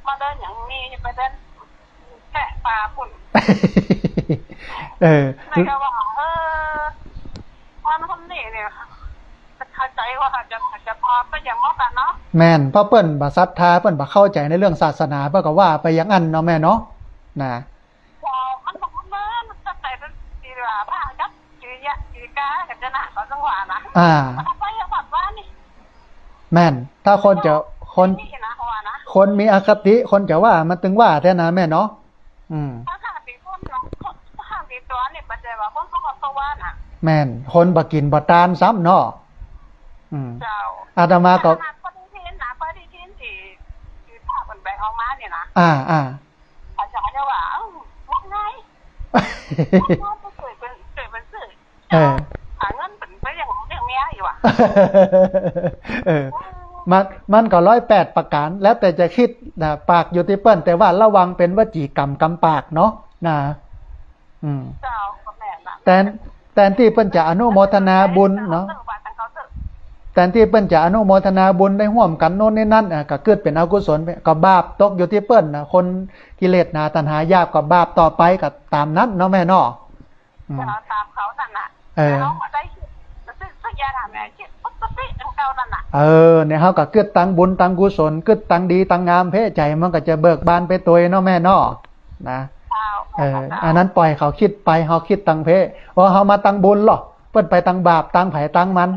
ມາເດີນຫຍັງນີ້ ໄປເດີນແປະປ່າພຸ້ນ. ເອີ ແມ່ກໍວ່າ ເອີ ທ່ານຄົນນີ້ນີ້ ເຂົ້າໃຈວ່າຈະ ຈະພາໄປຫຍັງເນາະ ກັນເນາະ. ແມ່ນ ເພາະເພິ່ນບໍ່ສັດທາ ເພິ່ນບໍ່ເຂົ້າໃຈໃນເລື່ອງສາສະໜາ ເພິ່ນກໍວ່າໄປຢ່າງນັ້ນເນາະແມ່ເນາະ ນະ. ເຈົ້າ ມັນບໍ່ແມ່ນ ມັນກໍໃສ່ເປັນສີລາພາກັບສີຍະ ສີກາກັນຈະນະ ເຂົາຈັ່ງວ່ານະ. ອ່າ ເອົາໄປຮອດວ່ານີ້. ແມ່ນ ຖ້າຄົນຈະ ຄົນ ນີ້ນະ ເຂົາວ່ານະ ຄົນມີອະຄະຕິ ຄົນຈະວ່າ ມັນຈຶ່ງວ່າແທ້ນະແມ່ເນາະ. ອືມ ຖ້າຫາກເປັນຄົນ ຖ້າຫາກເປັນຕົວນີ້ ປະເດວ່າຄົນເຂົາກໍວ່ານະ. ແມ່ນ ຄົນບໍ່ກິນບໍ່ຕານຊ້ຳເນາະ. ອືມ ເຈົ້າ ອາດຕະມາກໍ ຂະໜາດປະຕິທິນນະ ປະຕິທິນທີ່ ທີ່ພະເພິ່ນແບ່ງອອກມານີ້ນະ. ອ່າ ອ່າ ອາຈານຈະວ່າ ເອົ້າ ວ່າໄງ ວ່າໄງ ເກີດເປັນ ເກີດເປັນຊື່ ເອີ ຫາເງິນເປັນໄປລ້ຽງ ລ້ຽງເມຍຢູ່ວ່າ. ເອີ ມັນ ມັນກໍຮ້ອຍແປດປະການ ແລ້ວແຕ່ຈະຄິດນະ ປາກຢູ່ທີ່ເພິ່ນ ແຕ່ວ່າລະວັງເປັນວະຈີກຳກຳປາກເນາະນະ. ອືມ ເຈົ້າ ກໍແມ່ນນະ ແທນ ແທນທີ່ເພິ່ນຈະອະນຸໂມທະນາບຸນເນາະ. ເອີ ວ່າຈັ່ງເຂົາເຖາະ ແທນທີ່ເພິ່ນຈະອະນຸໂມທະນາບຸນໄດ້ຮ່ວມກັນໂນ້ນນີ້ນັ້ນ ອ່າ ກໍເກີດເປັນອະກຸສົນ ກໍບາບຕົກຢູ່ທີ່ເພິ່ນນະ. ຄົນກິເລດໜາຕັນຫາຢາບ ກໍບາບຕໍ່ໄປ ກໍຕາມນັ້ນເນາະແມ່ເນາະ. ອືມ ເຮົາຕາມເຂົານັ້ນນະ ເອີ ແຕ່ເຮົາບໍ່ໄດ້ຄິດ ຮູ້ສຶກສະຍານະແມ່ຄິດປົກກະຕິຄືເກົ່ານັ້ນນະ. ເອີ ນີ້ເຮົາກໍຄິດຕັ້ງບຸນຕັ້ງກຸສົນ ຄິດຕັ້ງດີຕັ້ງງາມເພ ໃຈມັນກໍຈະເບີກບານໄປໂຕຍເນາະແມ່ເນາະ ນະ. ເຈົ້າ ເອີ ເຈົ້າ ອັນນັ້ນປ່ອຍເຂົາຄິດໄປ ເຮົາຄິດຕັ້ງເພ. ໂອ້ ເຮົາມາຕັ້ງບຸນເລາະ ເພິ່ນໄປຕັ້ງບາບ ຕ່າງໃຜຕ່າງມັນ.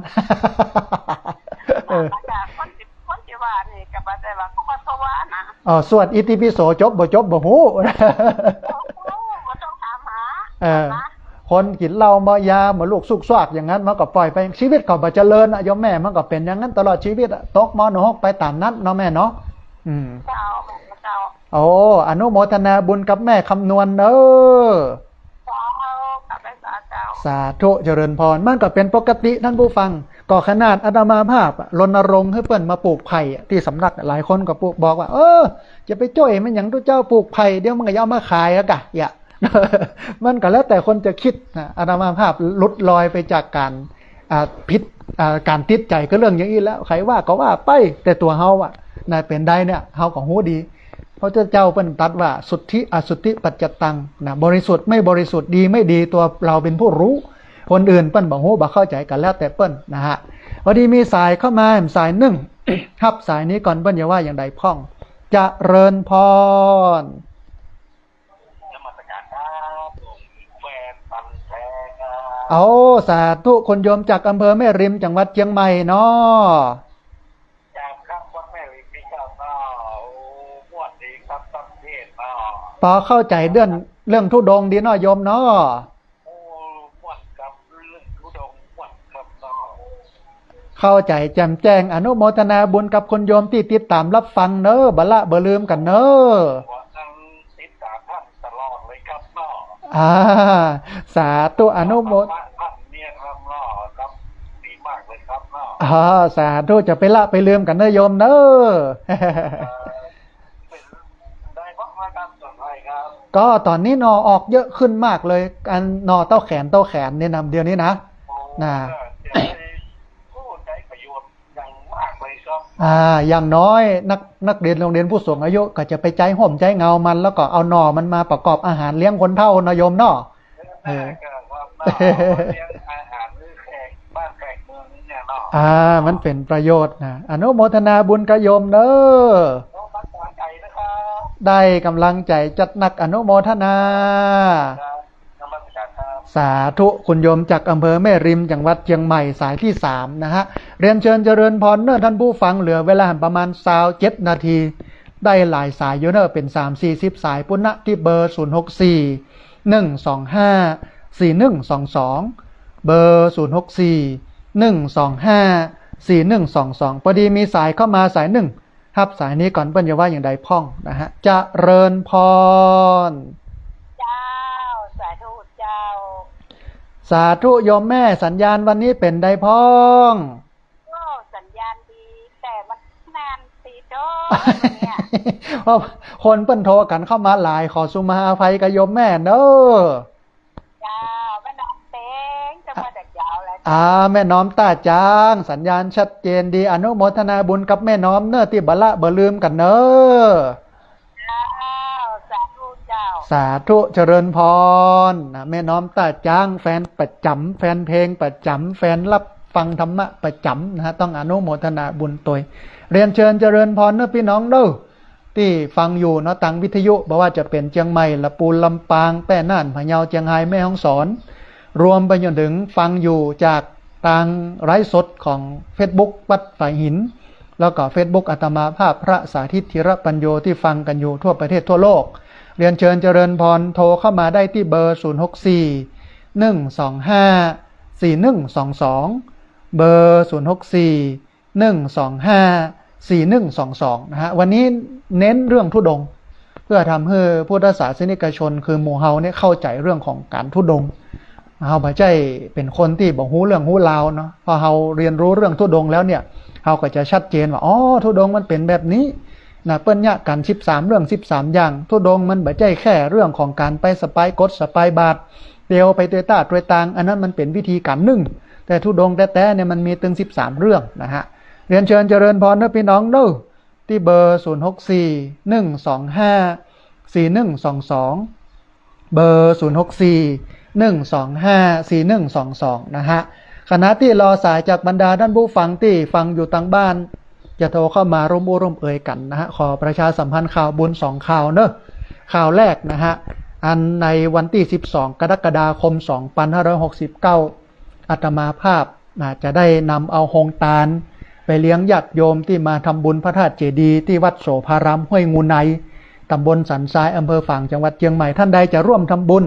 ເອີ ມັນກໍຄົນ ຄົນທີ່ວ່ານີ້ກໍບໍ່ໄດ້ວ່າເຂົາມາໂທວ່ານະ. ເອີ ສວດອິຕິປິໂສຈົບບໍ່ຈົບບໍ່ຮູ້. ໂອ້ ບໍ່ຕ້ອງຖາມຫາ ເອີ ນະ ຄົນກິນເຫຼົ້າເມົາຢາ ມາລູກຊຸກຊວກຢ່າງນັ້ນ ມັນກໍປ່ອຍໄປ ຊີວິດກໍບໍ່ຈະເລີນນະໂຍມແມ່. ມັນກໍເປັນຢ່າງນັ້ນຕະຫຼອດຊີວິດອະ ຕົກມໍຫົກໄປຕາມນັ້ນເນາະແມ່ເນາະ. ອືມ ເຈົ້າ ເຈົ້າ. ໂອ້ ອະນຸໂມທະນາບຸນກັບແມ່ຄຳນວນເດີ. ເຈົ້າ ຂອບໃຈສາທຸ ເຈົ້າ ສາທຸ ຈະເລີນພອນ. ມັນກໍເປັນປົກກະຕິທ່ານຜູ້ຟັງ. ກໍຂະໜາດອາດຕະມາພາບລົນນະລົງໃຫ້ເພິ່ນມາປູກໄຜ່ທີ່ສຳນັກ ຫຼາຍຄົນກໍບອກວ່າ ເອີ ຈະໄປຈ້ອຍມັນຫຍັງ ຕົວເຈົ້າປູກໄຜ່ ດຽວມັນກໍຈະເອົາມາຂາຍແລ້ວກະ ຢະ ມັນກໍແລ້ວແຕ່ຄົນຈະຄິດນະ. ອາດຕະມາພາບຫຼຸດລອຍໄປຈາກການ ອ່າ ຜິດ ອ່າ ການຕິດໃຈ ຄືເລື່ອງຢ່າງນີ້ແລ້ວ ໃຜວ່າກໍວ່າໄປ ແຕ່ຕົວເຮົາອະນະ ເປັນໄດ້ເນຍ ເຮົາກໍຮູ້ດີ. ພະພຸດທະເຈົ້າເພິ່ນຕັດວ່າ ສຸດທິອະສຸດທິປັດຈະຕັງ ນະ ບໍລິສຸດໄມ່ບໍລິສຸດ ດີໄມ່ດີ ຕົວເຮົາເປັນຜູ້ຮູ້ ຄົນອື່ນເພິ່ນບໍ່ຮູ້ບໍ່ເຂົ້າໃຈ ກໍແລ້ວແຕ່ເພິ່ນນະຮະ. ພໍດີມີສາຍເຂົ້າມາສາຍໜຶ່ງ ຮັບສາຍນີ້ກ່ອນ ເພິ່ນຈະວ່າຢ່າງໃດພ້ອງ. ຈະເລີນພອນ ນະມັດສະການຄັບ ແຟນພັນແທ້ຄັບ. ໂອ້ ສາທຸ ຄຸນໂຍມຈາກອຳເພີແມ່ຣິມ ຈັງຫວັດຊຽງໃໝ່ເນາະ. ເຈົ້າຄັບ ວັດແມ່ລິມນີ້ເຈົ້າເນາະ. ໂອ້ ມ່ວນດີຄັບ ຟັງເທດເນາະ. ພໍເຂົ້າໃຈເລື່ອງ ເລື່ອງທຸດົງດີເນາະໂຍມເນາະ. ໂອ້ ມ່ວນຄັບ ເລື່ອງທຸດົງມ່ວນຄັບເນາະ. ເຂົ້າໃຈແຈ່ມແຈ້ງ ອະນຸໂມທະນາບຸນກັບຄຸນໂຍມທີ່ຕິດຕາມຮັບຟັງເນີ ບໍ່ລະບໍ່ລືມກັນເນີ. ຂໍຕັ້ງ ຕິດຕາມທ່ານຕະຫຼອດເລີຍຄັບເນາະ. ອາ ສາທຸ ອະນຸໂມ ທ່ານເນຍຄັບເນາະ ຄັບ ດີມາກເລີຍຄັບເນາະ. ອາ ສາທຸ ຈະໄປລະໄປລືມກັນເນີໂຍມເນີ. ເອີ ເປັນໄດ້ບໍ່ ລາຍການສອນໄທຄັບ? ກໍຕອນນີ້ໜໍ່ອອກເຍອະຂຶ້ນມາກເລີຍ ອັນໜໍ່ເຕົ້າແຂນ ເຕົ້າແຂນນີ້ນະ ດຽວນີ້ນະ. ໂອ້ ນະ ເອີ ຈະໄດ້ ໂອ້ ໃຊ້ປະໂຫຍດ ຢ່າງມາກເລີຍຄັບ. ອາ ຢ່າງນ້ອຍ ນັກ ນັກຮຽນໂຮງຮຽນຜູ້ສູງອາຍຸກໍຈະໄປໃຈຮົ່ມໃຈເງົາມັນ ແລ້ວກໍເອົາໜໍ່ມັນມາປະກອບອາຫານລ້ຽງຄົນເຖົ້າເນາະໂຍມເນາະ. ເອີ ແມ່ນແລ້ວຄັບເນາະ ລ້ຽງອາຫານແຂກບ້ານແຂກເມືອງນີ້ເນາະ. ອາ ມັນເປັນປະໂຫຍດນະ. ອະນຸໂມທະນາບຸນກັບໂຍມເດີ. ໂອ້ ມັນຕັ້ງໃຈນະຄັບ. ໄດ້ກຳລັງໃຈຈັດໜັກ ອະນຸໂມທະນາ. ຄັບ. ນະມັດສະການຄັບ. ສາທຸ ຄຸນໂຍມຈາກອຳເພີແມ່ຣິມ ຈັງຫວັດຊຽງໃໝ່ ສາຍທີສາມນະຮະ. ຮຽນເຊີນຈະເລີນພອນເນີທ່ານຜູ້ຟັງ ເຫຼືອເວລາປະມານຊາວເຈັດນາທີ ໄດ້ຫຼາຍສາຍຢູ່ເນີ ເປັນສາມສີ່ສິບສາຍພຸ້ນນະ ທີ່ເບີ ສູນຫົກສີ່ ໜຶ່ງສອງຫ້າ ສີ່ໜຶ່ງສອງສອງ ເບີ ສູນຫົກສີ່ ໜຶ່ງສອງຫ້າ ສີ່ໜຶ່ງສອງສອງ. ພໍດີມີສາຍເຂົ້າມາສາຍໜຶ່ງ ຮັບສາຍນີ້ກ່ອນ ເພິ່ນຈະວ່າຢ່າງໃດພ້ອງນະຮະ. ຈະເລີນພອນ. ເຈົ້າ ສາທຸເຈົ້າ. ສາທຸໂຍມແມ່ ສັນຍານວັນນີ້ເປັນໃດພ້ອງ? ໂອ້ ສັນຍານດີ ແຕ່ມັນແມ່ນຕີໂຕເນຍ ເພາະຄົນເພິ່ນໂທກັນເຂົ້າມາຫຼາຍ ຂໍສຸມາອະໄພກັບໂຍມແມ່ເດີ. ເຈົ້າ ແມ່ນ້ອມເຕັງ ຈະມາແຕ່ເຈົ້າແລ້ວ. ອາ ແມ່ນ້ອມຕາຈາງ ສັນຍານຊັດເຈນດີ ອະນຸໂມທະນາບຸນກັບແມ່ນ້ອມເນີ ທີ່ບໍ່ລະບໍ່ລືມກັນເນີ. ເຈົ້າ ສາທຸເຈົ້າ. ສາທຸ ຈະເລີນພອນນະ. ແມ່ນ້ອມຕາຈາງ ແຟນປະຈຳ ແຟນເພງປະຈຳ ແຟນຮັບຟັງທຳມະປະຈຳນະ ຕ້ອງອະນຸໂມທະນາບຸນໂຕຍ. ຮຽນເຊີນຈະເລີນພອນເນີ ພີ່ນ້ອງເດີ. ທີ່ຟັງຢູ່ເນາະ ທາງວິທະຍຸ ບໍ່ວ່າຈະເປັນຊຽງໃໝ່ ລະປູນ ລຳປາງ ແປ້ນ່ານ ພະເຍົາ ຈຽງຮາຍ ແມ່ຮ່ອງສອນ ລວມໄປຈົນເຖິງຟັງຢູ່ຈາກທາງໄລຟ໌ສົດຂອງເຟສບຸກວັດຝາຍຫີນ ແລ້ວກໍເຟສບຸກອາດຕະມາພາບ ພະສາທິດ ທີລະປັນໂຍ ທີ່ຟັງກັນຢູ່ທົ່ວປະເທດທົ່ວໂລກ. ຮຽນເຊີນຈະເລີນພອນ ໂທເຂົ້າມາໄດ້ທີ່ເບີ ສູນຫົກສີ່ ໜຶ່ງສອງຫ້າ ສີ່ໜຶ່ງສອງສອງ ເບີ ສູນຫົກສີ່ ໜຶ່ງສອງຫ້າ ສີ່ໜຶ່ງສອງສອງ ນະຮະ. ວັນນີ້ເນັ້ນເລື່ອງທຸດົງ ເພື່ອທຳໃຫ້ພຸດທະສາສະນິກະຊົນ ຄືໝູ່ເຮົານີ້ເຂົ້າໃຈເລື່ອງຂອງການທຸດົງ. ເຮົາບໍ່ໃຊ່ເປັນຄົນທີ່ບໍ່ຮູ້ເລື່ອງຮູ້ລາວເນາະ, ພໍເຮົາຮຽນຮູ້ເລື່ອງທຸດົງແລ້ວເນ່ຍ ເຮົາກໍຈະຊັດເຈນວ່າ ອໍ ທຸດົງມັນເປັນແບບນີ້ນະ, ເປີ້ນຍະກັນສິບສາມເລື່ອງສິບສາມຢ່າງ. ທຸດົງມັນບໍ່ໃຊ່ແຄ່ເລື່ອງຂອງການໄປສະບາຍກົດສະບາຍບາດ ຕຽວໄປຕວຍຕາຕວຍຕາງ, ອັນນັ້ນມັນເປັນວິທີການໜຶ່ງ. ແຕ່ທຸດົງແທ້ໆ ເນຍ ມັນມີເຖິງສິບສາມເລື່ອງນະຮະ. ຮຽນເຊີນຈະເລີນພອນເດີພີ່ນ້ອງເດີ ທີ່ເບີ ສູນຫົກສີ່ ໜຶ່ງສອງຫ້າ ສີ່ໜຶ່ງສອງສອງ ເບີ ສູນຫົກສີ່ ໜຶ່ງສອງຫ້າ ສີ່ໜຶ່ງສອງສອງ ນະຮະ. ຂະນະທີ່ລໍສາຍຈາກບັນດາທ່ານຜູ້ຟັງທີ່ຟັງຢູ່ທາງບ້ານ ຈະໂທເຂົ້າມາຮ່ວມໂອ້ຮ່ວມເອີຍກັນນະຮະ, ຂໍປະຊາສຳພັນຂ່າວບຸນສອງຂ່າວເນາະ. ຂ່າວແລກນະຮະ, ອັນໃນວັນທີສິບສອງ ກະລະກະດາຄົມ ສອງພັນຫ້າຮ້ອຍຫົກສິບເກົ້າ ອາດຕະມາພາບນະ ຈະໄດ້ນຳເອົາໂຮງທານໄປລ້ຽງຍາດໂຍມທີ່ມາທຳບຸນພະທາດເຈດີທີ່ວັດໂສພາລາມຫ້ວຍງູໄນ ຕຳບົນສັນຊາຍ ອຳເພີຝາງ ຈັງຫວັດຊຽງໃໝ່. ທ່ານໃດຈະຮ່ວມທຳບຸນ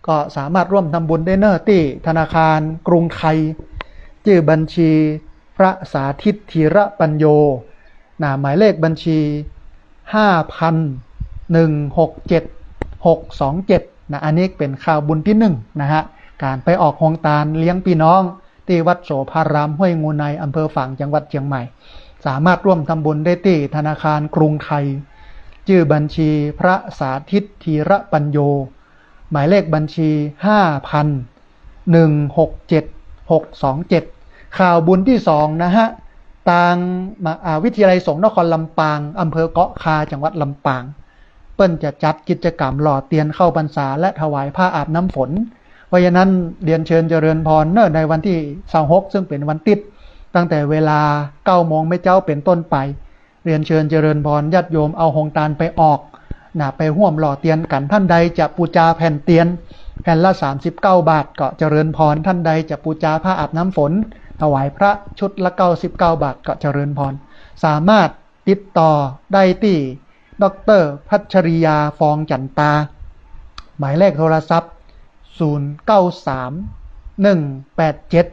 ກໍສາມາດຮ່ວມທຳບຸນໄດ້ເນີ ທີ່ທະນາຄານກຸງໄທ ຊື່ບັນຊີ ພະສາທິດ ທີລະປັນໂຍ ນະ ໝາຍເລກບັນຊີ ຫ້າພັນໜຶ່ງຫົກເຈັດຫົກສອງເຈັດ ນະ. ອັນນີ້ເປັນຂ່າວບຸນທີໜຶ່ງນະຮະ, ການໄປອອກໂຮງທານລ້ຽງພີ່ນ້ອງທີ່ວັດໂສພາລາມຫ້ວຍງູໄນ ອຳເພີຝາງ ຈັງຫວັດຊຽງໃໝ່. ສາມາດຮ່ວມທຳບຸນໄດ້ທີ່ທະນາຄານກຸງໄທ ຊື່ບັນຊີ ພະສາທິດ ທີລະປັນໂຍ ໝາຍເລກບັນຊີ ຫ້າພັນໜຶ່ງຫົກເຈັດຫົກສອງເຈັດ. ຂ່າວບຸນທີສອງນະຮະ, ທາງມະຫາວິທະຍາໄລສົງນະຄອນລຳປາງ ອຳເພີເກາະຄາ ຈັງຫວັດລຳປາງ ເພິ່ນຈະຈັດກິດຈະກຳຫຼໍ່ຕຽນເຂົ້າພັນສາ ແລະ ຖວາຍຜ້າອາບນ້ຳຝົນ. ເພາະສະນັ້ນ ຮຽນເຊີນຈະເລີນພອນເນີ ໃນວັນທີຊາວຫົກ ເຊິ່ງເປັນວັນຕິດ ຕັ້ງແຕ່ເວລາເກົ້າໂມງແມ່ເຈົ້າເປັນຕົ້ນໄປ ຮຽນເຊີນຈະເລີນພອນ ຍາດໂຍມເອົາໂຮງທານໄປອອກນະ ໄປຮ່ວມຫຼໍ່ຕຽນກັນ. ທ່ານໃດຈະປູຈາແຜ່ນຕຽນແຜ່ນລະສາມສິບເກົ້າບາດ ກໍຈະເລີນພອນ, ທ່ານໃດຈະປູຈາຜ້າອາບນ້ຳຝົນ ຖວາຍພະຊຸດລະເກົ້າສິບເກົ້າບາດ ກໍຈະເລີນພອນ. ສາມາດຕິດຕໍ່ໄດ້ທີ່ ດອກເຕີ ພັດຊະລິຍາ ຟອງຈັນຕາ ໝາຍເລກໂທລະສັບ ສູນເກົ້າສາມ ໜຶ່ງແປດເຈັດ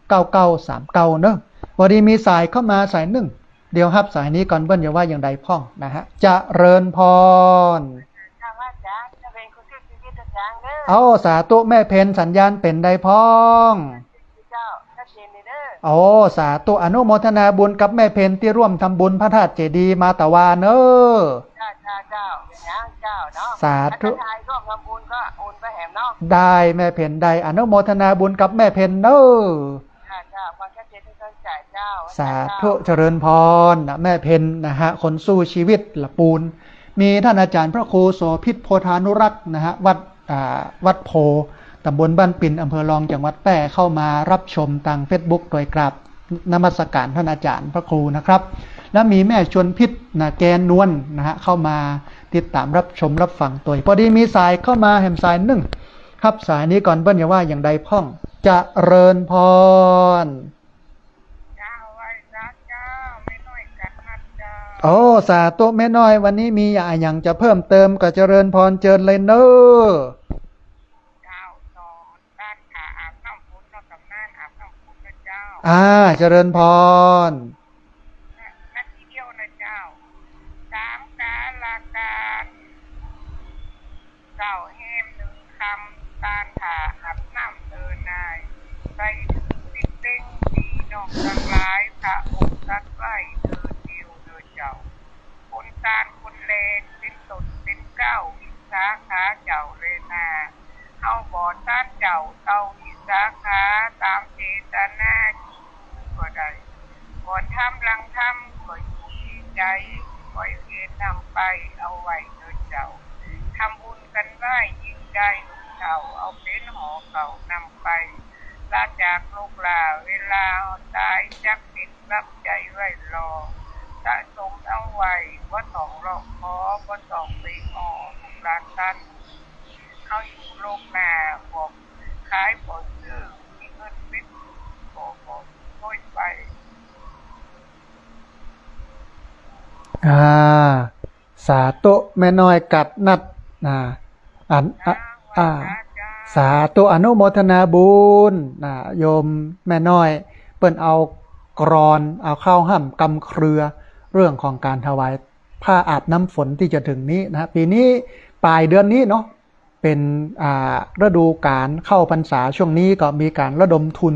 ເກົ້າເກົ້າສາມເກົ້າ ເນີ. ພໍດີມີສາຍເຂົ້າມາສາຍໜຶ່ງ. ດຽວຮັບສາຍນີ້ກ່ອນ ເບິ່ງຈະວ່າຢ່າງໃດພ້ອງນະຮະ. ຈະເລີນພອນ. ເອົາ ສາທຸ ແມ່ເພັນ ສັນຍານເປັນໃດພ້ອງ? ເຈົ້າ ຊັດເຈນເດີ. ໂອ້ ສາທຸ ອະນຸໂມທະນາບຸນກັບແມ່ເພັນທີ່ຮ່ວມທຳບຸນພະທາດເຈດີມາຕະວາເນີ. ເຈົ້າ ເຈົ້າ ເຈົ້າ ເປັນຫຍັງເຈົ້າເນາະ. ສາທຸ ຖ້າຢາກຮ່ວມທຳບຸນກໍໂອນໄປແຮມເນາະ. ໄດ້ ແມ່ເພັນ ໄດ້ ອະນຸໂມທະນາບຸນກັບແມ່ເພັນເນີ. ເຈົ້າ ເຈົ້າ ຄວາມຊັດເຈນ ເຈົ້າ ສາທຸ ເຈົ້າ ຈະເລີນພອນນະ ແມ່ເພັນນະຮະ ຄົນສູ້ຊີວິດລະປູນ. ມີທ່ານອາຈານພະຄູ ໂສພິດ ໂພທານຸລັກນະຮະ ວັດ ອ່າ ວັດໂພ ຕຳບົນບ້ານປິນ ອຳເພີລອງ ຈັງຫວັດແພ້ ເຂົ້າມາຮັບຊົມທາງເຟສບຸກ ໂດຍກາບນະມັດສະການທ່ານອາຈານພະຄູນະຄັບ. ແລະ ມີແມ່ຊວນພິດນະ ແກ່ນວນນະຮະ ເຂົ້າມາຕິດຕາມຮັບຊົມຮັບຟັງໂດຍ. ພໍດີມີສາຍເຂົ້າມາແຮມສາຍໜຶ່ງ. ຮັບສາຍນີ້ກ່ອນ ເບິ່ງຈະວ່າຢ່າງໃດພ້ອງ. ຈະເລີນພອນ. ເຈົ້າ ໄຫວ້ສາເຈົ້າ ແມ່ນ້ອຍກັນນັດເຈົ້າ. ໂອ້ ສາທຸ ແມ່ນ້ອຍ ວັນນີ້ມີອາຫຍັງຈະເພີ່ມເຕີມ ກໍຈະເລີນພອນ ເຊີນເລີຍເນີ. ເຈົ້າ ສອງ ການຖ້າອາບນ້ຳຝົນເນາະ ຕຳນານອາບນ້ຳຝົນນະເຈົ້າ. ອາ ຈະເລີນພອນ. ນາທີດຽວນະເຈົ້າ. ສາມ ກາລະການ ເກົ້າ ແຮມໜຶ່ງຄ່ຳ ການຖ້າອາບນ້ຳເອີນາຍ ໃສ່ຕິດເຕັງ ພີ່ນ້ອງທັງຫຼາຍ ພະອົງຕັດໄວ້ເດີດຽວເດີເຈົ້າ. ຄົນການຄົນແລນ ເປັນຕົ້ນເປັນກ້າວ ວິສາຂາເຈົ້າແລນາ ເຮົາບໍ່ສານເຈົ້າເຕົ້າວິສາຂາ ຕາມເຈຕະນາຈິດຜູ້ກໍໄດ້ ກ່ອນທຳຫຼັງທຳກໍຢູ່ທີ່ໃຈ ປ່ອຍເວນນຳໄປເອົາໄວ້ເດີເຈົ້າ. ທຳບຸນກັນໄວ້ຍິ່ງໃຫຍ່ເຖົ້າ ເອົາເປັນຫໍເກົ່ານຳໄປ ລາຈາກໂລກລາ ເວລາເຮົາຕາຍຈັກເປັນ ລັບໃຈໄວ້ລໍ ສະສົມເອົາໄວ້ ບໍ່ຕ້ອງຮ້ອງຂໍ ບໍ່ຕ້ອງໄປຂໍລູກຫຼານທ່ານ ເຮົາຢູ່ໂລກໜ້າ ບໍ່ຂາຍບໍ່ຊື້ ມີເງິນເປັນ ບໍ່ບໍ່ໂດຍໄປ. ອາ ສາທຸ ແມ່ນ້ອຍກັດນັດ ອາ ອັນ ອາ ອາ ສາທຸ ອະນຸໂມທະນາບຸນນະ ໂຍມແມ່ນ້ອຍ ເພິ່ນເອົາກຣອນ ເອົາຂ່າວຮ່ຳກຳເຄືອ ເລື່ອງຂອງການຖວາຍຜ້າອາບນ້ຳຝົນທີ່ຈະເຖິງນີ້ນະ. ປີນີ້ປາຍເດືອນນີ້ເນາະ ເປັນ ອ່າ ລະດູການເຂົ້າພັນສາ ຊ່ວງນີ້ກໍມີການລະດົມທຶນ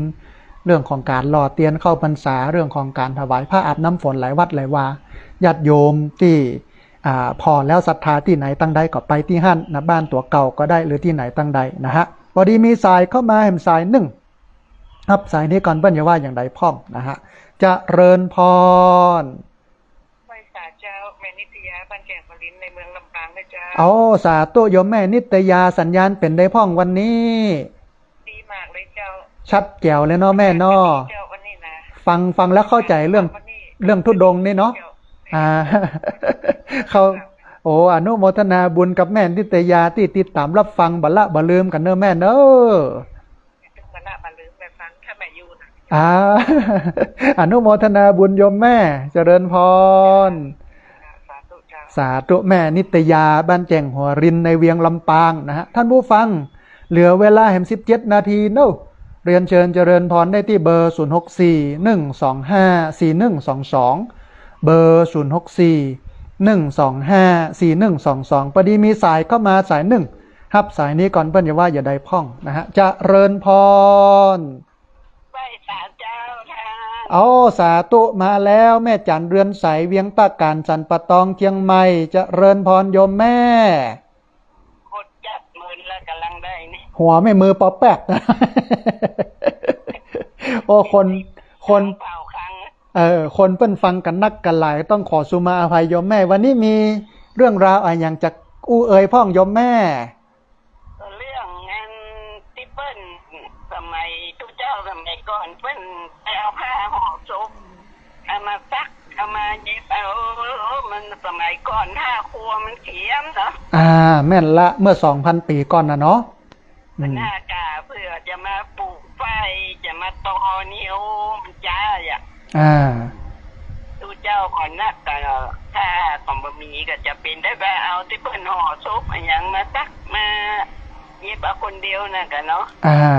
ເລື່ອງຂອງການຫຼໍ່ຕຽນເຂົ້າພັນສາ ເລື່ອງຂອງການຖວາຍຜ້າອາບນ້ຳຝົນ ຫຼາຍວັດຫຼາຍວາ ຍາດໂຍມທີ່ ອ່າ ພໍແລ້ວສັດທາທີ່ໃນຕັ້ງໃດກໍໄປທີ່ຫັ້ນນະ ບ້ານຕົວເກົ່າກໍໄດ້ ຫຼືທີ່ໃນຕັ້ງໃດນະຮະ. ພໍດີມີສາຍເຂົ້າມາແຮມສາຍໜຶ່ງ. ຮັບສາຍນີ້ກ່ອນ ເພິ່ນຈະວ່າຢ່າງໃດພ້ອງນະຮະ. ຈະເລີນພອນ ໄຫວ້ສາເຈົ້າ ແມ່ນິດຕະຍາ ບ້ານແກ້ງຫາວລິນ ໃນເມືອງລຳປາງນະເຈົ້າ. ໂອ້ ສາທຸໂຍມແມ່ນິດຕະຍາ, ສັນຍານເປັນໃດພ້ອງວັນນີ້? ດີມາກເລີຍເຈົ້າ. ຊັດແຈວເລີຍເນາະແມ່ເນາະ. ເຈົ້າ ວັນນີ້ນະ ຟັງ ຟັງແລ້ວເຂົ້າໃຈເລື່ອງ ເລື່ອງທຸດົງນີ້ເນາະ. ເຈົ້າ ອາ ເຂົ້າ ໂອ້ ອະນຸໂມທະນາບຸນກັບແມ່ນິດຕະຍາທີ່ຕິດຕາມຮັບຟັງ ບໍ່ລະບໍ່ລືມກັນເດີແມ່ເດີ. ບໍ່ລະບໍ່ລືມໄປຟັງ ຖ້າແມ່ຢູ່ນະ. ອາ ອະນຸໂມທະນາບຸນໂຍມແມ່ ຈະເລີນພອນ. ສາທຸເຈົ້າ ສາທຸ. ແມ່ນິດຕະຍາ ບ້ານແກ້ງຫາວລິນ ໃນວຽງລຳປາງນະຮະ. ທ່ານຜູ້ຟັງ ເຫຼືອເວລາແຮມສິບເຈັດນາທີເນາະ. ຮຽນເຊີນຈະເລີນພອນໄດ້ທີ່ເບີ ສູນຫົກສີ່ ໜຶ່ງສອງຫ້າ ສີ່ໜຶ່ງສອງສອງ ເບີ ສູນຫົກສີ່ ໜຶ່ງສອງຫ້າ ສີ່ໜຶ່ງສອງສອງ. ພໍດີມີສາຍເຂົ້າມາສາຍໜຶ່ງ ຮັບສາຍນີ້ກ່ອນ ເພິ່ນຈະວ່າຢ່າງໃດພ້ອງນະຮະ. ຈະເລີນພອນ ໄຫວ້ສາເຈົ້າທ່ານ. ໂອ້ ສາທຸ ມາແລ້ວ ແມ່ຈັນເຮືອນໃສ ວຽງຕາການ ສັນປະຕອງ ຊຽງໃໝ່. ຈະເລີນພອນໂຍມແມ່. ຄົນຈັກໝື່ນລະກຳລັງໄດ້ນີ້ ຫົວແມ່ມືປໍແປກ. ໂອ້ ຄົນ ຄົນ ເຜົາຄັງ ເອີ ຄົນເພິ່ນຟັງກັນນັກກັນຫຼາຍ ຕ້ອງຂໍສຸມາອະໄພໂຍມແມ່. ວັນນີ້ມີເລື່ອງລາວອາຫຍັງຈາກອູ່ເອີຍພ້ອງໂຍມແມ່? ເລື່ອງອັນທີ່ເພິ່ນ ສະໄໝຕູເຈົ້າສະໄໝກ່ອນ ເພິ່ນໄປເອົາຜ້າຫໍ່ສົບ ເອົາມາຊັກ ເອົາມາເຢັບເອົາ. ມັນສະໄໝກ່ອນຜ້າຄົວມັນຂຽມເນາະ. ອາ ແມ່ນລະ ເມື່ອສອງພັນປີກ່ອນນະເນາະ. ອືມ ໜ້າກາເພື່ອຈະມາປູກຝ້າຍ ຈະມາຕໍ່ນີ້ ໂອ້ ມັນຈ້າຍອະ. ອາ ຕູເຈົ້າກໍນັກ ກໍຖ້າກໍບໍ່ມີ ກໍຈະເປັນໄດ້ວ່າເອົາແຕ່ເພິ່ນຫໍ່ສົບ ອີ່ຫຍັງມາຊັກມາເຢັບເອົາຄົນດຽວນັ້ນກະເນາະ. ອາ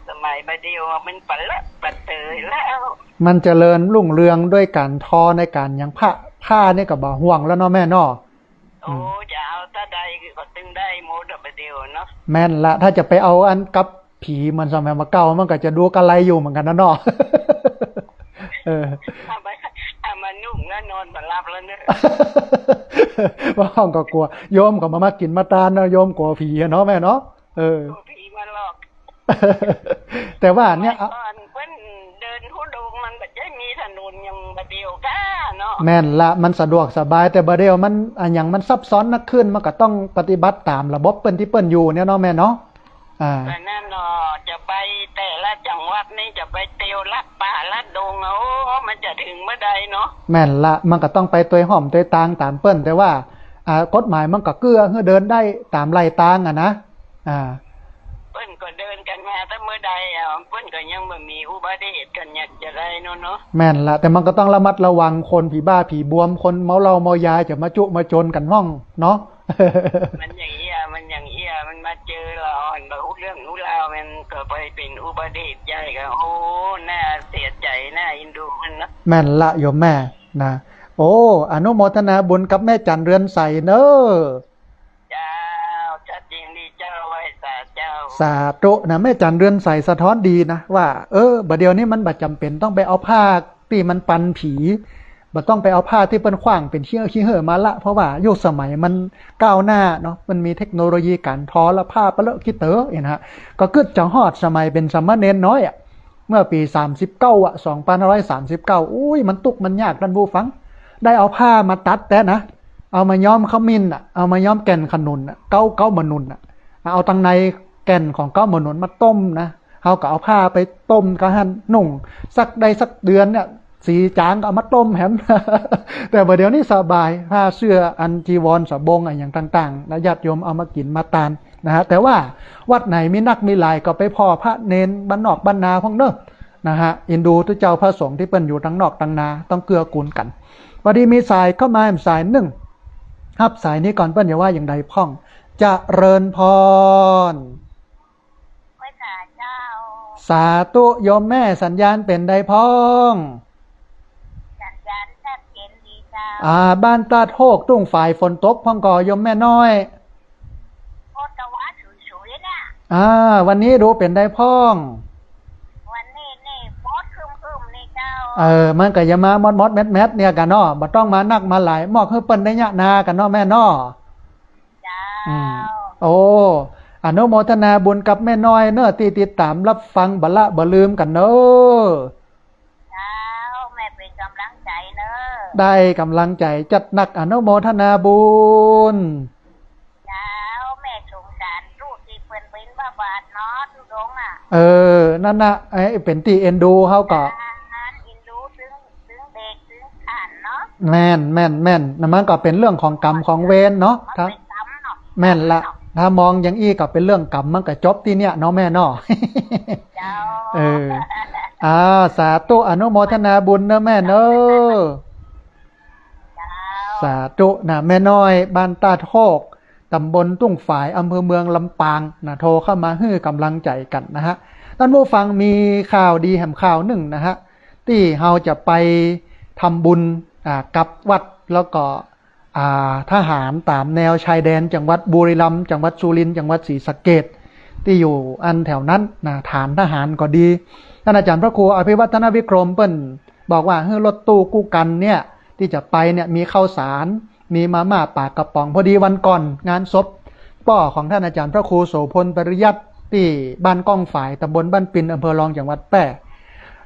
ສະໄໝບາດດຽວມັນປະເລີະປະເຕີຍແລ້ວ ມັນຈະເລີນຮຸ່ງເຮືອງດ້ວຍການທໍໃນການຫຍັງ ຜ້າ ຜ້ານີ້ກໍບໍ່ຫ່ວງແລ້ວເນາະແມ່ເນາະ. ໂອ້ ອືມ ຈະເອົາແຕ່ໃດກໍຕຶງໄດ້ໝົດບາດດຽວເນາະ. ແມ່ນລະ ຖ້າຈະໄປເອົາອັນກັບຜີເໝືອນສະໄໝມາເກົ່າ ມັນກໍຈະດູກະໄລຢູ່ເໝືອນກັນນະເນາະ. ເອີ ຖ້າມາ ຖ້າມານຸ່ງແລ້ວນອນບໍ່ຫຼັບແລ້ວເນີ. ວ່າຫ້ອງກໍກົວ ໂຍມກໍມາ ມາກິນມາທານເນາະ ໂຍມກົວຜີເນາະແມ່ເນາະ. ເອີ ກົວຜີມາຫຼອກ. ແຕ່ວ່າເນຍ ສະໄໝກ່ອນເພິ່ນເດີນທຸດົງ ມັນບໍ່ໄດ້ມີຖະໜົນຫຍັງບາດດຽວກະເນາະ. ແມ່ນລະ ມັນສະດວກສະບາຍ ແຕ່ບາດດຽວມັນ ອັນຫຍັງມັນຊັບຊ້ອນໜັກຂຶ້ນ ມັນກໍຕ້ອງປະຕິບັດຕາມລະບົບເພິ່ນທີ່ເພິ່ນຢູ່ເນຍເນາະແມ່ເນາະ. ອາ ແຕ່ນັ້ນເນາະ ຈະໄປແຕ່ລະຈັງຫວັດນີ້ ຈະໄປຕຽວລັດປ່າລັດດົງ ໂອ້ ມັນຈະເຖິງເມື່ອໃດເນາະ. ແມ່ນລະ ມັນກໍຕ້ອງໄປຕວຍຮ່ອມຕວຍຕາງຕາມເພິ່ນ ແຕ່ວ່າ ອາ ກົດໝາຍມັນກໍເກື້ອໃຫ້ເດີນໄດ້ຕາມໄລ່ຕາງອະນະ. ອາ ເພິ່ນກໍເດີນກັນມາແຕ່ເມື່ອໃດ ເພິ່ນກໍຍັງບໍ່ມີອຸບັດຕິເຫດກັນຫຍັງຈະໄດ້ເນາະ. ແມ່ນລະ ແຕ່ມັນກໍຕ້ອງລະມັດລະວັງ ຄົນຜີບ້າຜີບວມ ຄົນເມົາເຫຼົ້າເມົາຢາ ຈະມາຈຸມາຈົນກັນຫ້ອງເນາະ. ມັນຫຍັງເອີຍ ມັນຫຍັງເອີຍ ມັນມາເຈີລາວ ອັນບໍ່ຮູ້ເລື່ອງຮູ້ລາວ ແມ່ນກໍໄປເປັນອຸບັດຕິເຫດໃຫຍ່ ກໍ ໂອ້ ໜ້າເສຍໃຈ ໜ້າເອັນດູມັນເນາະ. ແມ່ນລະໂຍມແມ່ນະ. ໂອ້ ອະນຸໂມທະນາບຸນກັບແມ່ຈັນເຮືອນໃສເດີ. ເຈົ້າ ຈັດຍິນດີເຈົ້າ ໄຫວ້ສາເຈົ້າ. ສາທຸນະ ແມ່ຈັນເຮືອນໃສ ສະທ້ອນດີນະວ່າ ເອີ ບາດດຽວນີ້ມັນບໍ່ຈຳເປັນຕ້ອງໄປເອົາຜ້າທີ່ມັນປັນຜີ ບໍ່ຕ້ອງໄປເອົາຜ້າທີ່ເພິ່ນຂວ້າງເປັນຂີ້ເຫີ້ມາລະ ເພາະວ່າຍຸກສະໄໝມັນກ້າວໜ້າເນາະ ມັນມີເທັກໂນໂລຢີການທໍ ລະຜ້າປະເລີະຂີ້ເຕີເຫັນຫະ. ກໍຄິດຈະຮອດສະໄໝເປັນສາມະເນນນ້ອຍອະ ເມື່ອປີສາມສິບເກົ້າອະ ສອງພັນຫ້າຮ້ອຍສາມສິບເກົ້າ ໂອ້ຍ ມັນທຸກມັນຍາກທ່ານຜູ້ຟັງ ໄດ້ເອົາຜ້າມາຕັດແຕ່ນະ ເອົາມາຍ້ອມຂະມິ້ນນະ ເອົາມາຍ້ອມແກ່ນຂະໜຸນນະ ເກົ້າ ເກົ້າມະນຸນນະ ເອົາທາງໃນແກ່ນຂອງເກົ້າມະນຸນມາຕົ້ມນະ ເຮົາກໍເອົາຜ້າໄປຕົ້ມກະຫັ້ນນຸ່ງ ສັກໄດ້ສັກເດືອນເນຍ ສີຈາງກໍເອົາມາຕົ້ມແຮມ. ແຕ່ບາດດຽວນີ້ສະບາຍ ຜ້າເສື້ອ ອັນຈີວອນສະບົງ ອັນຫຍັງຕ່າງໆ ແລ້ວຍາດໂຍມເອົາມາກິນມາທານນະຮະ. ແຕ່ວ່າວັດໃດມີນັກມີຫຼາຍ ກໍໄປພໍ້ພະເນນບ້ານນອກບ້ານນາພ້ອມເດີ ນະຮະ ເອັນດູຕຸເຈົ້າພະສົງທີ່ເພິ່ນຢູ່ທາງນອກທາງນາ ຕ້ອງເກື້ອກູນກັນ. ພໍດີມີສາຍເຂົ້າມາສາຍໜຶ່ງ ຮັບສາຍນີ້ກ່ອນ ເພິ່ນຈະວ່າຢ່າງໃດພ້ອງ. ຈະເລີນພອນ ໄຫວ້ສາເຈົ້າ. ສາທຸໂຍມແມ່ ສັນຍານເປັນໃດພ້ອງ? ສັນຍານຊັດເຈນດີເຈົ້າ. ອາ ບ້ານຕາດໂຮກ ຕຸ້ງຝາຍ ຝົນຕົກພ້ອງກໍໂຍມແມ່ນ້ອຍ? ຝົນກໍວ່າຊຸຍໆນະ. ອາ ວັນນີ້ດູເປັນໃດພ້ອງ? ວັນນີ້ນີ້ຝົນຄຶ້ມໆນີ້ເຈົ້າ. ເອີ ມັນກໍຢ່າມາມອດໆແມດໆ ນີ້ກັນເນາະ ບໍ່ຕ້ອງມາໜັກມາຫຼາຍ ມອບໃຫ້ເພິ່ນໄດ້ຍະນາກັນເນາະແມ່ເນາະ. ເຈົ້າ. ອືມ ໂອ້ ອະນຸໂມທະນາບຸນກັບແມ່ນ້ອຍເນີ ທີ່ຕິດຕາມຮັບຟັງ ບໍ່ລະບໍ່ລືມກັນເນີ. ເຈົ້າ ແມ່ເປັນກຳລັງໃຈເນີ. ໄດ້ກຳລັງໃຈ ຈັດໜັກ ອະນຸໂມທະນາບຸນ. ເຈົ້າ ແມ່ສົງສານລູກທີ່ເພິ່ນບິນທະບາດເນາະ ທຸດົງນະ. ເອີ ນັ້ນນະ ເປັນທີ່ເອັນດູ ເຮົາກໍເອັນດູ ເຖິງເດັກເຖິງທ່ານເນາະ. ແມ່ນໆໆ ນັ້ນມັນກໍເປັນເລື່ອງຂອງກຳຂອງເວນເນາະ. ແມ່ນລະ ຖ້າມອງຢ່າງອີ່ກໍເປັນເລື່ອງກຳ ມັນກໍຈົບທີ່ເນຍເນາະແມ່ເນາະ. ເຈົ້າ ເອີ ອາ ສາທຸ ອະນຸໂມທະນາບຸນເນີແມ່ເນີ. ສາທຸນະ ແມ່ນ້ອຍ ບ້ານຕາດໂຮກ ຕຳບົນຕຸ້ງຝາຍ ອຳເພີເມືອງ ລຳປາງນະ ໂທເຂົ້າມາໃຫ້ກຳລັງໃຈກັນນະຮະ. ທ່ານຜູ້ຟັງ ມີຂ່າວດີແຮມຂ່າວໜຶ່ງນະຮະ ທີ່ເຮົາຈະໄປທຳບຸນ ອາ ກັບວັດ ແລ້ວກໍ ອາ ທະຫານຕາມແນວຊາຍແດນ ຈັງຫວັດບຸຣີລຳ, ຈັງຫວັດສຸລິນ, ຈັງຫວັດສີສະເກດ ທີ່ຢູ່ອັນແຖວນັ້ນນະ ຖານທະຫານກໍດີ. ທ່ານອາຈານພະຄູ ອະພິວັດທະນະວິກົມ ເພິ່ນບອກວ່າ ເອີ ລົດຕູ້ກູ້ກັນເນຍ ທີ່ຈະໄປເນຍ ມີເຂົ້າສານ ມີມາມ່າ ປາກະປ໋ອງ. ພໍດີວັນກ່ອນງານສົບພໍ່ຂອງທ່ານອາຈານພະຄູ ໂສພົນ ປະລິຍັດ ທີ່ບ້ານກ້ອງຝາຍ ຕຳບົນບ້ານປິນ ອຳເພີລອງ ຈັງຫວັດແພ້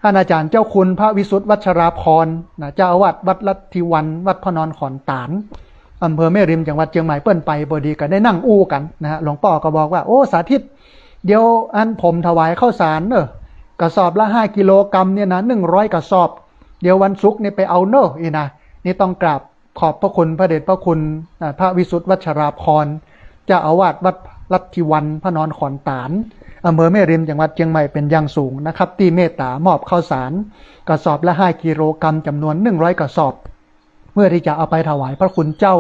ທ່ານອາຈານເຈົ້າຄຸນພະວິສຸດວັດຊະລາພອນນະ ເຈົ້າອາວາດວັດລັດທິວັນ ວັດພະນອນຂອນຕານ ອຳເພີແມ່ລິມ ຈັງຫວັດຊຽງໃໝ່ ເພິ່ນໄປພໍດີ ກໍໄດ້ນັ່ງອູ່ກັນນະຮະ. ຫຼວງພໍ່ກໍບອກວ່າ ໂອ້ ສາທິດ ດຽວອັນຜົມຖວາຍເຂົ້າສານເນີ ກະສອບລະຫ້າກິໂລກຣາມເນຍນະ ໜຶ່ງຮ້ອຍກະສອບ ດຽວວັນສຸກນີ້ໄປເອົາເນີ ອີ່ນະ. ນີ້ຕ້ອງກາບ ຂອບພະຄຸນພະເດດພະຄຸນ ອາ ພະວິສຸດວັດຊະລາພອນ ເຈົ້າອາວາດວັດລັດທິວັນ ພະນອນຂອນຕານ ອຳເພີແມ່ລິມ ຈັງຫວັດຊຽງໃໝ່ ເປັນຢ່າງສູງນະຄັບ ທີ່ເມດຕາມອບເຂົ້າສານກະສອບລະຫ້າກິໂລກຣາມ ຈຳນວນໜຶ່ງຮ້ອຍກະສອບ ເພື່ອທີ່ຈະເອົາໄປຖວາຍພະຄຸນເຈົ້າ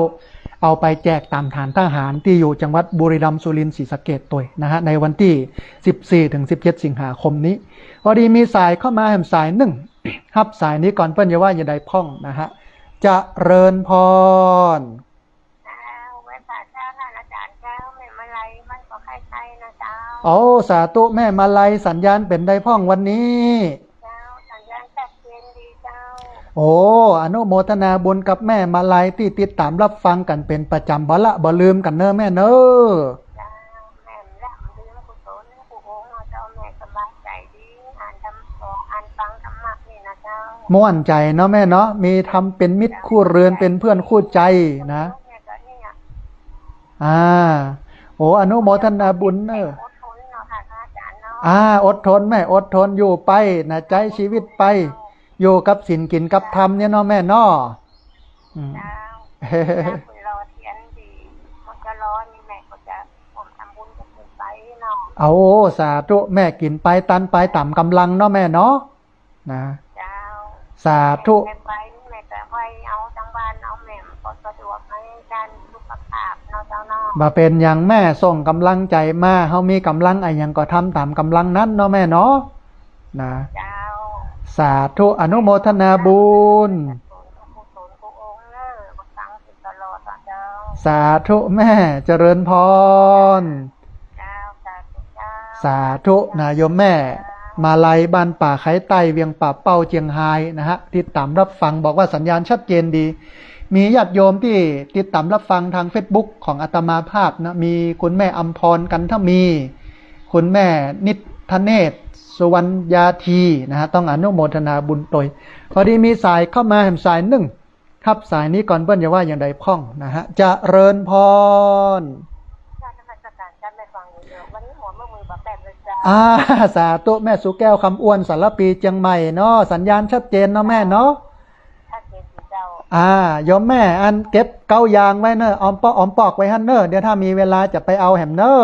ເອົາໄປແຈກຕາມຖານທະຫານທີ່ຢູ່ຈັງຫວັດບຸຣີລຳ, ສຸລິນ, ສີສະເກດໂຕຍນະຮະ ໃນວັນທີສິບສີ່ ເຖິງສິບເຈັດ ສິງຫາຄົມນີ້. ພໍດີມີສາຍເຂົ້າມາແຮມສາຍໜຶ່ງ ຮັບສາຍນີ້ກ່ອນ ເພິ່ນຈະວ່າຢ່າງໃດພ້ອງນະຮະ. ຈະເລີນພອນ. ເຈົ້າ ໄຫວ້ພະເຈົ້າ ທ່ານອາຈານເຈົ້າ ແມ່ມາໄລມັນກໍໄຄໆນະເຈົ້າ. ໂອ້ ສາທຸແມ່ມາໄລ ສັນຍານເປັນໃດພ້ອງວັນນີ້? ເຈົ້າ ສັນຍານຊັດເຈນດີເຈົ້າ. ໂອ້ ອະນຸໂມທະນາບຸນກັບແມ່ມາໄລ ທີ່ຕິດຕາມຮັບຟັງກັນເປັນປະຈຳ ບໍ່ລະບໍ່ລືມກັນເນີແມ່ເນີ. ເຈົ້າ ແມ່ນລະ ບຸນກຸສົນ ຄູອົງເນາະເຈົ້າ ແມ່ສະບາຍໃຈດີ ອ່ານທຳ ອ່ານຟັງທຳມະນີ້ນະເຈົ້າ. ມ່ວນໃຈເນາະແມ່ເນາະ ມີທຳເປັນມິດຄູ່ເຮືອນ ເປັນເພື່ອນຄູ່ໃຈນະ. ແມ່ກໍນີ້ອະ ອາ ໂອ ອະນຸໂມທະນາບຸນເນີ. ອົດທົນເນາະ ທ່ານອາຈານເນາະ. ອາ ອົດທົນແມ່ ອົດທົນ ຢູ່ໄປນະ ໃຊ້ຊີວິດໄປ ຢູ່ກັບສິນກິນກັບທຳນີ້ເນາະແມ່ເນາະ. ອືມ ເຈົ້າ ເວລາເພິ່ນລໍທຽນດີ ມັນກໍລໍນີ້ ແມ່ກໍຈະຮ່ວມທຳບຸນກັບເພິ່ນໄປເນາະ. ເອົາ ສາທຸ ແມ່ກິນໄປ ຕັນໄປຕາມກຳລັງເນາະແມ່ເນາະ ນະ. ເຈົ້າ ສາທຸ ແມ່ໄປ ແມ່ກໍໄວ້ເອົາທາງບ້ານເອົາ ແມ່ກໍສະດວກໃນດ້ານສຸຂະພາບເນາະເຈົ້າເນາະ. ບໍ່ເປັນຫຍັງແມ່ ສົ່ງກຳລັງໃຈມາ ເຮົາມີກຳລັງອາຫຍັງກໍທຳຕາມກຳລັງນັ້ນເນາະແມ່ເນາະ ນະ. ເຈົ້າ ສາທຸ ອະນຸໂມທະນາບຸນ. ສາທຸແມ່ ຈະເລີນພອນ. ສາທຸນະໂຍມແມ່ມາໄລ ບ້ານປ່າໄຄໃຕ້ ວຽງປ່າເປົ້າ ຈຽງຮາຍນະຮະ ຕິດຕາມຮັບຟັງ ບອກວ່າສັນຍານຊັດເຈນດີ. ມີຍາດໂຍມທີ່ຕິດຕາມຮັບຟັງທາງເຟສບຸກຂອງອາດຕະມາພາບນະ ມີຄຸນແມ່ອຳພອນ ກັນທະມີ, ຄຸນແມ່ນິດທະເນດ ສຸວັນຍາທີນະຮະ ຕ້ອງອະນຸໂມທະນາບຸນໂຕຍ. ພໍດີມີສາຍເຂົ້າມາແຮມສາຍໜຶ່ງ ຮັບສາຍນີ້ກ່ອນ ເພິ່ນຈະວ່າຢ່າງໃດພ້ອງນະຮະ. ຈະເລີນພອນ. ນະມັດສະການ ວັນນີ້ຫົວເມືອມືບາແປດເລີຍເຈົ້າ. ອາ ສາທຸແມ່ ສຸແກ້ວ ຄຳອ້ວນ ສາລະປີ ຈຽງໃໝ່ເນາະ. ສັນຍານຊັດເຈນເນາະແມ່ເນາະ. ອາ ໂຍມແມ່ ອັນເກັບເກົ້າຢ່າງໄວ້ເນີ ອອມປອກ ອອມປອກໄວ້ຫັ້ນເນີ ດຽວຖ້າມີເວລາຈະໄປເອົາແຮມເນີ.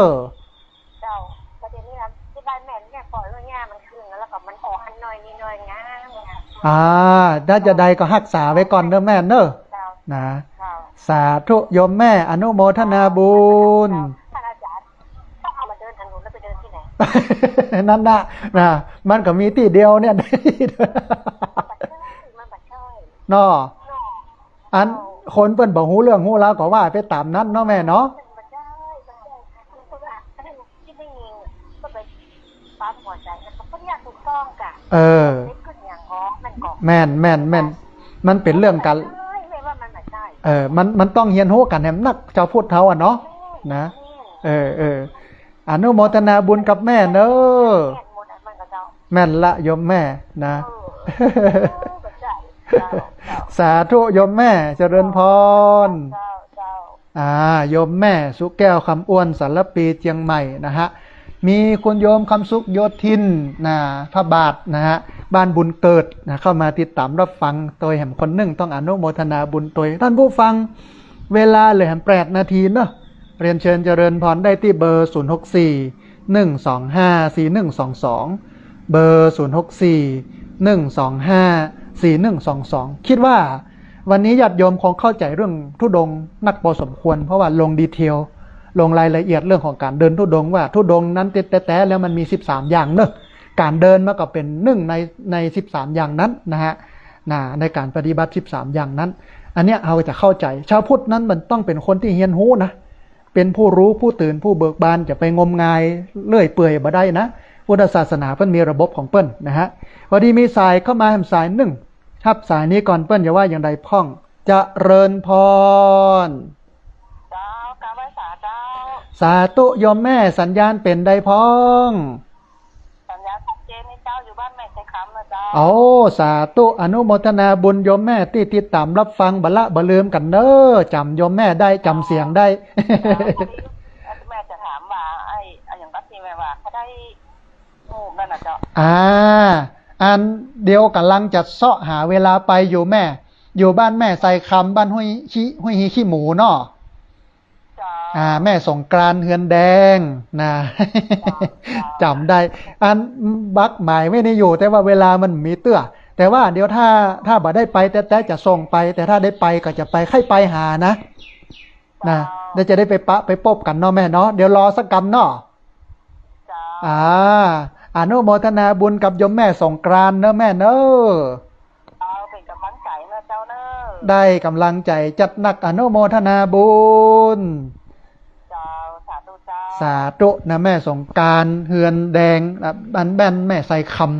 ເຈົ້າ ປະເດັນນີ້ນະ ທີ່ບ້ານແມ່ນແມ່ປອຍວ່າຫຍ້າມັນຂຶ້ນ ແລ້ວກໍມັນອອກອັນໜ້ອຍນີ້ໜ້ອຍງາມ. ອາ ຖ້າຈະໄດ້ກໍຮັກສາໄວ້ກ່ອນເດີແມ່ເດີ. ເຈົ້າ ນະ. ເຈົ້າ ສາທຸໂຍມແມ່ ອະນຸໂມທະນາບຸນ. ທ່ານອາຈານ ເຂົາເອົາມາເດີນທາງໂນ້ນ ແລ້ວໄປເດີນທີ່ໃດ? ນັ້ນນະ ນະ ມັນກໍມີທີ່ດຽວເນຍ ມັນບໍ່ໃຊ່ ມັນບໍ່ໃຊ່ ເນາະ. ອັນຄົນເພິ່ນບໍ່ຮູ້ເລື່ອງຮູ້ລາວກໍວ່າໄປຕາມນັ້ນເນາະແມ່ເນາະ. ເອີ ແມ່ນໆໆ ມັນເປັນເລື່ອງການ ເອີ ມັນ ມັນຕ້ອງຮຽນຮູ້ກັນແຮມນັກ ຊາວພຸດເຮົາອະເນາະ ນະ. ເອີໆ ອະນຸໂມທະນາບຸນກັບແມ່ເດີ. ແມ່ນບໍ່ນະ ແມ່ນລະໂຍມແມ່ນະ. ເອີ ເອີ ເຂົ້າໃຈ. ເຈົ້າ ເຈົ້າ ສາທຸໂຍມແມ່ ຈະເລີນພອນ. ເຈົ້າ ເຈົ້າ ອາ ໂຍມແມ່ສຸແກ້ວ ຄຳອ້ວນ ສາລະປີ ຈຽງໃໝ່ນະຮະ. ມີຄຸນໂຍມຄຳສຸກ ໂຍທິນ ນະ ພະບາດນະຮະ ບ້ານບຸນເກີດນະ ເຂົ້າມາຕິດຕາມຮັບຟັງໂດຍແຮມຄົນໜຶ່ງ ຕ້ອງອະນຸໂມທະນາບຸນໂດຍ. ທ່ານຜູ້ຟັງ ເວລາເຫຼືອແຮມແປດນາທີເນາະ. ຮຽນເຊີນຈະເລີນພອນໄດ້ທີ່ເບີ ສູນຫົກສີ່ ໜຶ່ງສອງຫ້າ ສີ່ໜຶ່ງສອງສອງ ເບີ ສູນຫົກສີ່ ໜຶ່ງສອງຫ້າ ສີ່ໜຶ່ງສອງສອງ. ຄິດວ່າວັນນີ້ຍາດໂຍມຄົງເຂົ້າໃຈເລື່ອງທຸດົງໜັກພໍສົມຄວນ ເພາະວ່າລົງດີເທວ ລົງລາຍລະອຽດເລື່ອງຂອງການເດີນທຸດົງ ວ່າທຸດົງນັ້ນແທ້ໆແລ້ວມັນມີສິບສາມຢ່າງເນາະ. ການເດີນມັນກໍເປັນໜຶ່ງໃນ ໃນສິບສາມຢ່າງນັ້ນນະຮະ ນະ ໃນການປະຕິບັດສິບສາມຢ່າງນັ້ນ. ອັນເນີ້ຍເຮົາກໍຈະເຂົ້າໃຈ ຊາວພຸດນັ້ນມັນຕ້ອງເປັນຄົນທີ່ຮຽນຮູ້ນະ ເປັນຜູ້ຮູ້ ຜູ້ຕື່ນ ຜູ້ເບີກບານ ຈະໄປງົມງາຍເລື່ອຍເປື່ອຍບໍ່ໄດ້ນະ. ພຸດທະສາສະໜາເພິ່ນມີລະບົບຂອງເພິ່ນນະຮະ. ພໍດີມີສາຍເຂົ້າມາແຮມສາຍໜຶ່ງ ຮັບສາຍນີ້ກ່ອນ ເພິ່ນຈະວ່າຢ່າງໃດພ້ອງ. ຈະເລີນພອນ. ເຈົ້າ ກາບໄຫວ້ສາເຈົ້າ. ສາທຸໂຍມແມ່ ສັນຍານເປັນໃດພ້ອງ? ສັນຍານຊັດເຈນນີ້ເຈົ້າ ຢູ່ບ້ານແມ່ໄຊຄຳນະເຈົ້າ. ໂອ້ ສາທຸ ອະນຸໂມທະນາບຸນໂຍມແມ່ທີ່ຕິດຕາມຮັບຟັງ ບໍ່ລະບໍ່ລືມກັນເດີ. ຈຳໂຍມແມ່ໄດ້ ຈຳສຽງໄດ້. ເຈົ້າ ພໍດີແມ່ຈະຖາມວ່າ ໄອ້ ອັນຫຍັງກໍທີ່ແມ່ວ່າ ເຂົາໄດ້ຮູບນັ້ນນະເຈົ້າ. ອາ ອັນດຽວກຳລັງຈະເຊາະຫາເວລາໄປຢູ່ແມ່ ຢູ່ບ້ານແມ່ໄຊຄຳ ບ້ານຫ້ວຍຂີ້ ຫ້ວຍຂີ້ ຂີ້ໝູເນາະ. ເຈົ້າ ອາ ແມ່ສົງການເຮືອນແດງນະ. ເຈົ້າ ເຈົ້າ ຈຳໄດ້ ອັນບັກໝາຍໄວ້ນີ້ຢູ່ ແຕ່ວ່າເວລາມັນມີເທື່ອ. ແຕ່ວ່າດຽວຖ້າ ຖ້າບໍ່ໄດ້ໄປແຕ່ ແຕ່ຈະສົ່ງໄປ ແຕ່ຖ້າໄດ້ໄປກໍຈະໄປ ໃຄ່ໄປຫານະ ນະ ເຈົ້າ ແລ້ວຈະໄດ້ໄປປະໄປພົບກັນເນາະແມ່ເນາະ. ດຽວລໍສັກກຳເນາະ. ເຈົ້າ ອາ ອະນຸໂມທະນາບຸນກັບໂຍມແມ່ສົງການເດີແມ່ເດີ. ເຈົ້າ ເປັນກຳລັງໃຈເນາະເຈົ້າເດີ. ໄດ້ກຳລັງໃຈຈັດໜັກ ອະນຸໂມທະນາບຸນ. ເຈົ້າ ສາທຸເຈົ້າ. ສາທຸນະແມ່ສົງການເຮືອນແດງ ອັນແມ່ນແມ່ໄຊຄຳ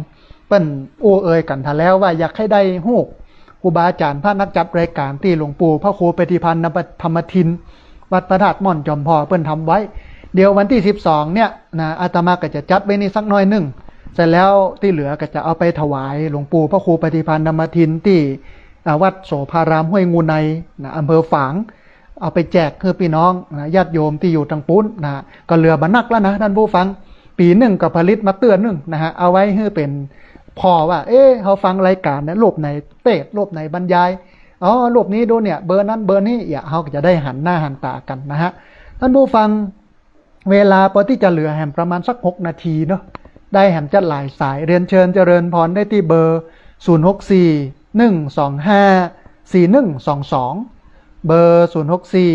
ເພິ່ນອູ້ເອີຍກັນຖ້າແລ້ວວ່າຢາກໃຫ້ໄດ້ຮູບຄູບາອາຈານ ພະນັກຈັດລາຍການທີ່ຫຼວງປູ່ພະຄູປະຕິພັນນະ ທຳມະທິນ ວັດພະທາດມ່ອນຈອມພໍ່ເພິ່ນທຳໄວ້. ດຽວວັນທີສິບສອງເນີ້ຍນະ ອາດຕະມາກໍຈະຈັດໄວ້ນີ້ສັກໜ້ອຍໜຶ່ງ ເສັດແລ້ວທີ່ເຫຼືອກໍຈະເອົາໄປຖວາຍຫຼວງປູ່ພະຄູປະຕິພັນທຳມະທິນທີ່ ອາ ວັດໂສພາລາມຫ້ວຍງູໃນນະ ອຳເພີຝາງ ເອົາໄປແຈກໃຫ້ພີ່ນ້ອງນະ ຍາດໂຍມທີ່ຢູ່ທາງປຸ້ນນະ. ກໍເຫຼືອບໍ່ໜັກແລ້ວນະທ່ານຜູ້ຟັງ ປີໜຶ່ງກໍຜະລິດມາເທື່ອໜຶ່ງນະຮະ ເອົາໄວ້ໃຫ້ເປັນພໍວ່າ ເອ ເຮົາຟັງລາຍການນະ ຮູບໃດເທດ ຮູບໃດບັນຍາຍ ອໍ ຮູບນີ້ດູເນຍ ເບີນັ້ນເບີນີ້ ເຮົາກໍຈະໄດ້ຫັນໜ້າຫັນຕາກັນນະຮະທ່ານຜູ້ຟັງ. ເວລາພໍທີ່ຈະເຫຼືອແຮມປະມານສັກຫົກນາທີເນາະ ໄດ້ແຮມຈັດຫຼາຍສາຍ ຮຽນເຊີນຈະເລີນພອນໄດ້ທີ່ເບີ ສູນຫົກສີ່ ໜຶ່ງສອງຫ້າ ສີ່ໜຶ່ງສອງສອງ ເບີ ສູນຫົກສີ່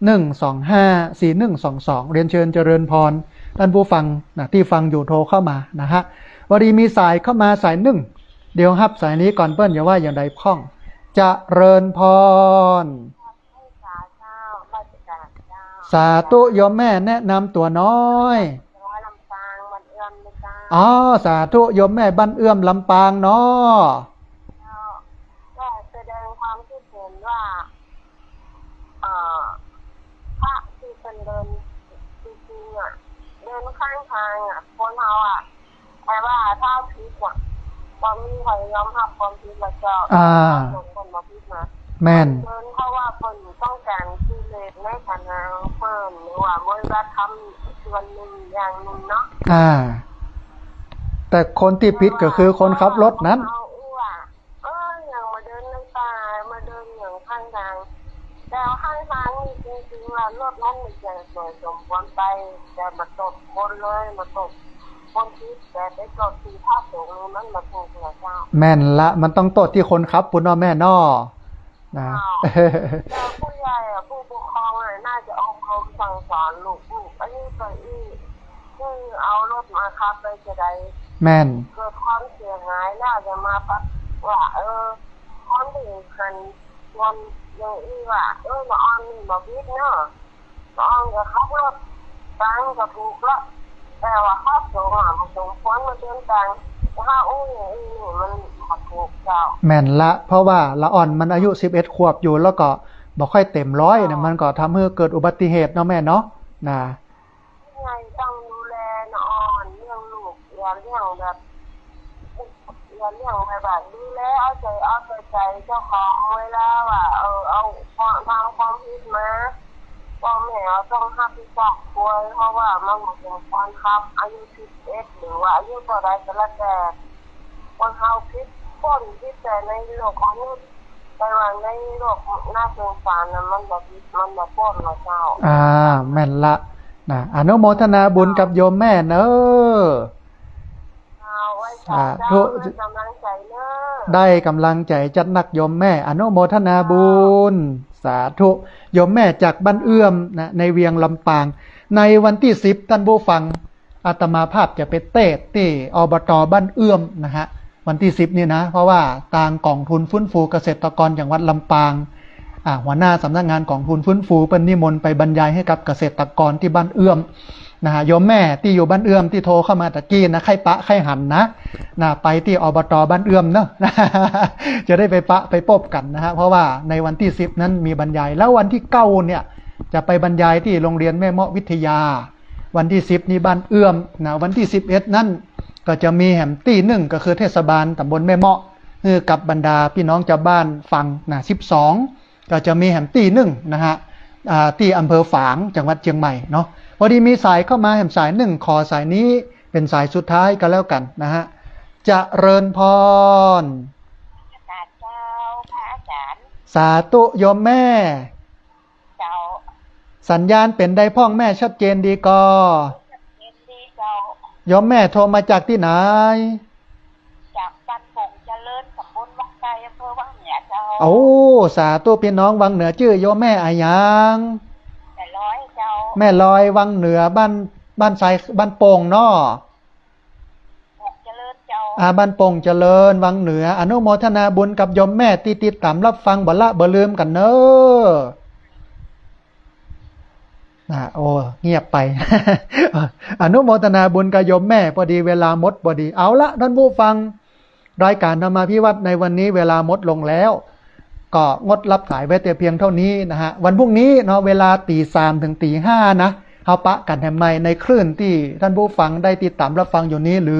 ໜຶ່ງສອງຫ້າ ສີ່ໜຶ່ງສອງສອງ. ຮຽນເຊີນຈະເລີນພອນທ່ານຜູ້ຟັງນະ ທີ່ຟັງຢູ່ໂທເຂົ້າມານະຮະ. ພໍດີມີສາຍເຂົ້າມາສາຍໜຶ່ງ ດຽວຮັບສາຍນີ້ກ່ອນ ເພິ່ນຈະວ່າຢ່າງໃດພ້ອງ. ຈະເລີນພອນ. ສາທຸໂຍມແມ່ ແນະນຳຕົວໜ້ອຍ. ອໍ ສາທຸໂຍມແມ່ ບ້ານເອື້ອມ ລຳປາງເນາະ. ເຈົ້າ ກໍສະແດງຄວາມຄິດເຫັນວ່າ ເອີ ພະທີ່ເພິ່ນເດີນ ຈິງໆ ອະ ເດີນຂ້າງທາງ ອະ ຄົນເຮົາ ອະ ແຕ່ວ່າຖ້າຜິດນະ ບໍ່ມີໃຜຍອມຮັບຄວາມຜິດລະເຈົ້າ. ອາ ຄົນບໍ່ຜິດນະ ແມ່ນ ເພິ່ນ ເພາະວ່າເພິ່ນຕ້ອງການກິເລດໃນຖານະຂອງເພິ່ນ ຫຼືວ່າບໍລິສັດທຳສ່ວນໜຶ່ງຢ່າງໜຶ່ງເນາະ. ອາ ແຕ່ຄົນທີ່ຜິດກໍຄືຄົນຂັບລົດນັ້ນ. ເອີ ຫຍັງມາເດີນໃນປ່າ ມາເດີນຫຍັງຂ້າງທາງ ແຕ່ວ່າຂ້າງທາງນີ້ຈິງໆ ລະລົດມັນບໍ່ໄດ້ສົມຄວນໄປ ແຕ່ມາຕົບຄົນເລີຍ ມາຕົບຄົນຜິດ ແຕ່ໄປຕົບທີ່ພະສົງນີ້ມັນບໍ່ຖືກລະເຈົ້າ. ແມ່ນລະ ມັນຕ້ອງໂທດທີ່ຄົນຂັບພຸ້ນເນາະແມ່ເນາະ ນະ. ເຈົ້າ ແຕ່ຜູ້ໃຫຍ່ ອະ ຜູ້ປົກຄອງ ອະ ໜ້າຈະອົບຮົມສັ່ງສອນລູກໆ ອັນນີ້ກໍອີກ ຄືເອົາລົດມາຂັບໄປຈະໄດ້ ແມ່ນ ເກີດຄວາມເສຍຫາຍແລ້ວຈະມາປັບວ່າ ເອີ ຄົນທີ່ຫັ້ນ ສ່ວນຢ່າງອີວ່າ ເອີ ລະອອນນີ້ບໍ່ຜິດເນາະ ລະອອນກໍຂັບລົດກາງກໍຖືກລະ ແຕ່ວ່າພະສົງ ອະ ບໍ່ສົມຄວນມາເດີນກາງ ຖ້າອູ້ຢ່າງອີນີ້ມັນບໍ່ຖືກເຈົ້າ. ແມ່ນລະ ເພາະວ່າລະອອນມັນອາຍຸສິບເອັດຂວບຢູ່ ແລ້ວກໍບໍ່ຄ່ອຍເຕັມຮ້ອຍນະ ມັນກໍທຳໃຫ້ເກີດອຸບັດຕິເຫດເນາະແມ່ເນາະ ນະ. ຜູ້ໃຫຍ່ຕ້ອງ ແບບວ່າດູແລເອົາໃຈ ເອົາແຕ່ໃຈເຈົ້າຂອງເວລາວ່າ ເອີ ເອົາຄວາມ ທາງຄວາມຜິດມາ ພໍ່ແມ່ເຮົາຕ້ອງຮັບຜິດຊອບດ້ວຍ ເພາະວ່າມັນບໍ່ສົມຄວນຂັບ ອາຍຸສິບເອັດ ຫຼືວ່າອາຍຸເທົ່າໃດກໍແລ້ວແຕ່ ຄົນເຮົາຜິດຄົນ ຜິດແຕ່ໃນໂລກມະນຸດ ແຕ່ວ່າໃນໂລກໜ້າສົງສານນັ້ນ ມັນບໍ່ຜິດ ມັນບໍ່ພົ້ນເນາະເຈົ້າ. ອ່າ ແມ່ນລະນະ ອະນຸໂມທະນາບຸນກັບໂຍມແມ່ເດີ. ເຈົ້າ ໄວ້ສາທຸ ເຈົ້າ ໃຫ້ກຳລັງໃຈເດີ. ໄດ້ກຳລັງໃຈຈັດໜັກໂຍມແມ່ ອະນຸໂມທະນາບຸນ ສາທຸ. ໂຍມແມ່ຈາກບ້ານເອື້ອມນະ ໃນວຽງລຳປາງ ໃນວັນທີສິບ ທ່ານຜູ້ຟັງ ອາດຕະມາພາບຈະໄປເທດທີ່ ອບຕ ບ້ານເອື້ອມນະຮະ ວັນທີສິບນີ້ນະ ເພາະວ່າທາງກອງທຶນຟື້ນຟູກະເສດຕະກອນຈັງຫວັດລຳປາງ ອ່າ ຫົວໜ້າສຳນັກງານກອງທຶນຟື້ນຟູ ເພິ່ນນິມົນໄປບັນຍາຍໃຫ້ກັບກະເສດຕະກອນທີ່ບ້ານເອື້ອມນະຮະ. ໂຍມແມ່ທີ່ຢູ່ບ້ານເອື້ອມທີ່ໂທເຂົ້າມາຕະກີ້ນະ ໃຄ່ປະໃຄ່ຫັນນະ ນະ ໄປທີ່ ອບຕ ບ້ານເອື້ອມເນາະ ຈະໄດ້ໄປປະໄປພົບກັນນະຮະ ເພາະວ່າໃນວັນທີສິບນັ້ນມີບັນຍາຍ ແລ້ວວັນທີເກົ້າເນ່ຍ ຈະໄປບັນຍາຍທີ່ໂຮງຮຽນແມ່ເມາະວິທະຍາ ວັນທີສິບນີ້ບ້ານເອື້ອມນະ ວັນທີສິບເອັດນັ້ນ ກໍຈະມີແຮມຕີໜຶ່ງ ກໍຄືເທດສະບານຕຳບົນແມ່ເມາະ ຄືກັບບັນດາພີ່ນ້ອງຊາວບ້ານຝັ່ງນະ ສິບສອງ ກໍຈະມີແຮມຕີໜຶ່ງນະຮະ ອ່າ ທີ່ອຳເພີຝາງ ຈັງຫວັດຊຽງໃໝ່ເນາະ. ພໍດີມີສາຍເຂົ້າມາແຮມສາຍໜຶ່ງ ຂໍສາຍນີ້ເປັນສາຍສຸດທ້າຍກໍແລ້ວກັນນະຮະ. ຈະເລີນພອນ ສາທຸເຈົ້າ ພະອາຈານ ສາທຸໂຍມແມ່. ເຈົ້າ ສັນຍານເປັນໃດພ້ອງແມ່ ຊັດເຈນດີກໍ? ເຫັນດີເຈົ້າ. ໂຍມແມ່ໂທມາຈາກທີ່ໃດ? ຈາກບ້ານປົງຈະເລີນ ຕຳບົນວັງໄຊ ອຳເພີວັງເໜືອເຈົ້າ. ໂອ້ ສາທຸ ພີ່ນ້ອງວັງເໜືອ ຊື່ໂຍມແມ່ອາຫຍັງ? ແມ່ລອຍເຈົ້າ. ແມ່ລອຍວັງເໜືອ ບ້ານ ບ້ານໄຊ ບ້ານປົງເນາະ. ປົງຈະເລີນເຈົ້າ. ອ່າ ບ້ານປົງຈະເລີນ ວັງເໜືອ. ອະນຸໂມທະນາບຸນກັບໂຍມແມ່ທີ່ຕິດຕາມຮັບຟັງ ບໍ່ລະບໍ່ລືມກັນເດີ. ອ່າ ໂອ້ ງຽບໄປ. ອະນຸໂມທະນາບຸນກັບໂຍມແມ່. ພໍດີເວລາໝົດພໍດີ. ເອົາລະ ທ່ານຜູ້ຟັງ ລາຍການທຳມາພິວັດໃນວັນນີ້ເວລາໝົດລົງແລ້ວ ກໍງົດຮັບສາຍໄວ້ແຕ່ພຽງເທົ່ານີ້ນະຮະ. ວັນພຸ່ງນີ້ເນາະ ເວລາຕີສາມເຖິງຕີຫ້ານະ ເຮົາປະກັນແຮມໃໝ່ໃນຄື້ນທີ່ທ່ານຜູ້ຟັງໄດ້ຕິດຕາມຮັບຟັງຢູ່ນີ້ ຫຼື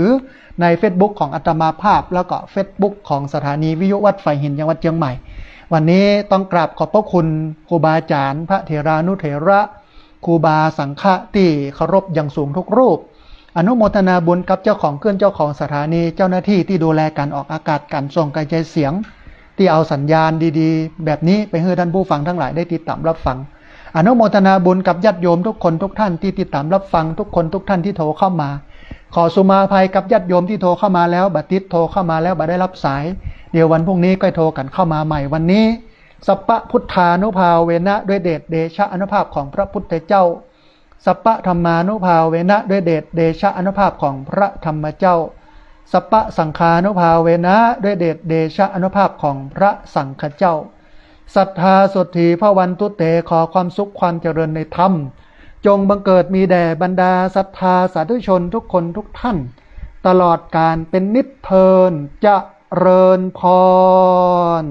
ໃນເຟສບຸກຂອງອາດຕະມາພາບ ແລ້ວກໍເຟສບຸກຂອງສະຖານີວິທະຍຸວັດຝາຍຫີນ ຈັງຫວັດຊຽງໃໝ່. ວັນນີ້ຕ້ອງກາບຂອບພະຄຸນຄູບາອາຈານ ພະເຖລານຸເຖລະ ຄູບາສັງຄະທີ່ເຄົາລົບຢ່າງສູງທຸກຮູບ. ອະນຸໂມທະນາບຸນກັບເຈົ້າຂອງເຄື່ອນ ເຈົ້າຂອງສະຖານີ, ເຈົ້າໜ້າທີ່ທີ່ດູແລການອອກອາກາດ, ການສົ່ງກະຈາຍສຽງ ທີ່ເອົາສັນຍານດີໆແບບນີ້ໄປໃຫ້ທ່ານຜູ້ຟັງທັງຫຼາຍໄດ້ຕິດຕາມຮັບຟັງ. ອະນຸໂມທະນາບຸນກັບຍາດໂຍມທຸກຄົນທຸກທ່ານທີ່ຕິດຕາມຮັບຟັງ, ທຸກຄົນທຸກທ່ານທີ່ໂທເຂົ້າມາ. ຂໍສຸມາອະໄພກັບຍາດໂຍມທີ່ໂທເຂົ້າມາແລ້ວບໍ່ຕິດ, ໂທເຂົ້າມາແລ້ວບໍ່ໄດ້ຮັບສາຍ. ດຽວວັນພຸ່ງນີ້ຄ່ອຍໂທກັນເຂົ້າມາໃໝ່. ວັນນີ້ ສັບພະພຸດທານຸພາເວນະ ດ້ວຍເດດເດຊະອານຸພາບຂອງພະພຸດທະເຈົ້າ, ສັບພະທຳມານຸພາເວນະ ດ້ວຍເດດເດຊະອານຸພາບຂອງພະທຳມະເຈົ້າ, ສັບພະສັງຄານຸພາເວນະ ດ້ວຍເດດເດຊະອານຸພາບຂອງພະສັງຄະເຈົ້າ. ສັດທາໂສດຖີພະວັນຕຸເຕ, ຂໍຄວາມສຸກຄວາມຈະເລີນໃນທຳ ຈົ່ງບັງເກີດມີແດ່ບັນດາສັດທາສາທຸຊົນທຸກຄົນທຸກທ່ານ ຕະຫຼອດການເປັນນິດເທີ້ນ. ຈະເລີນພອນ.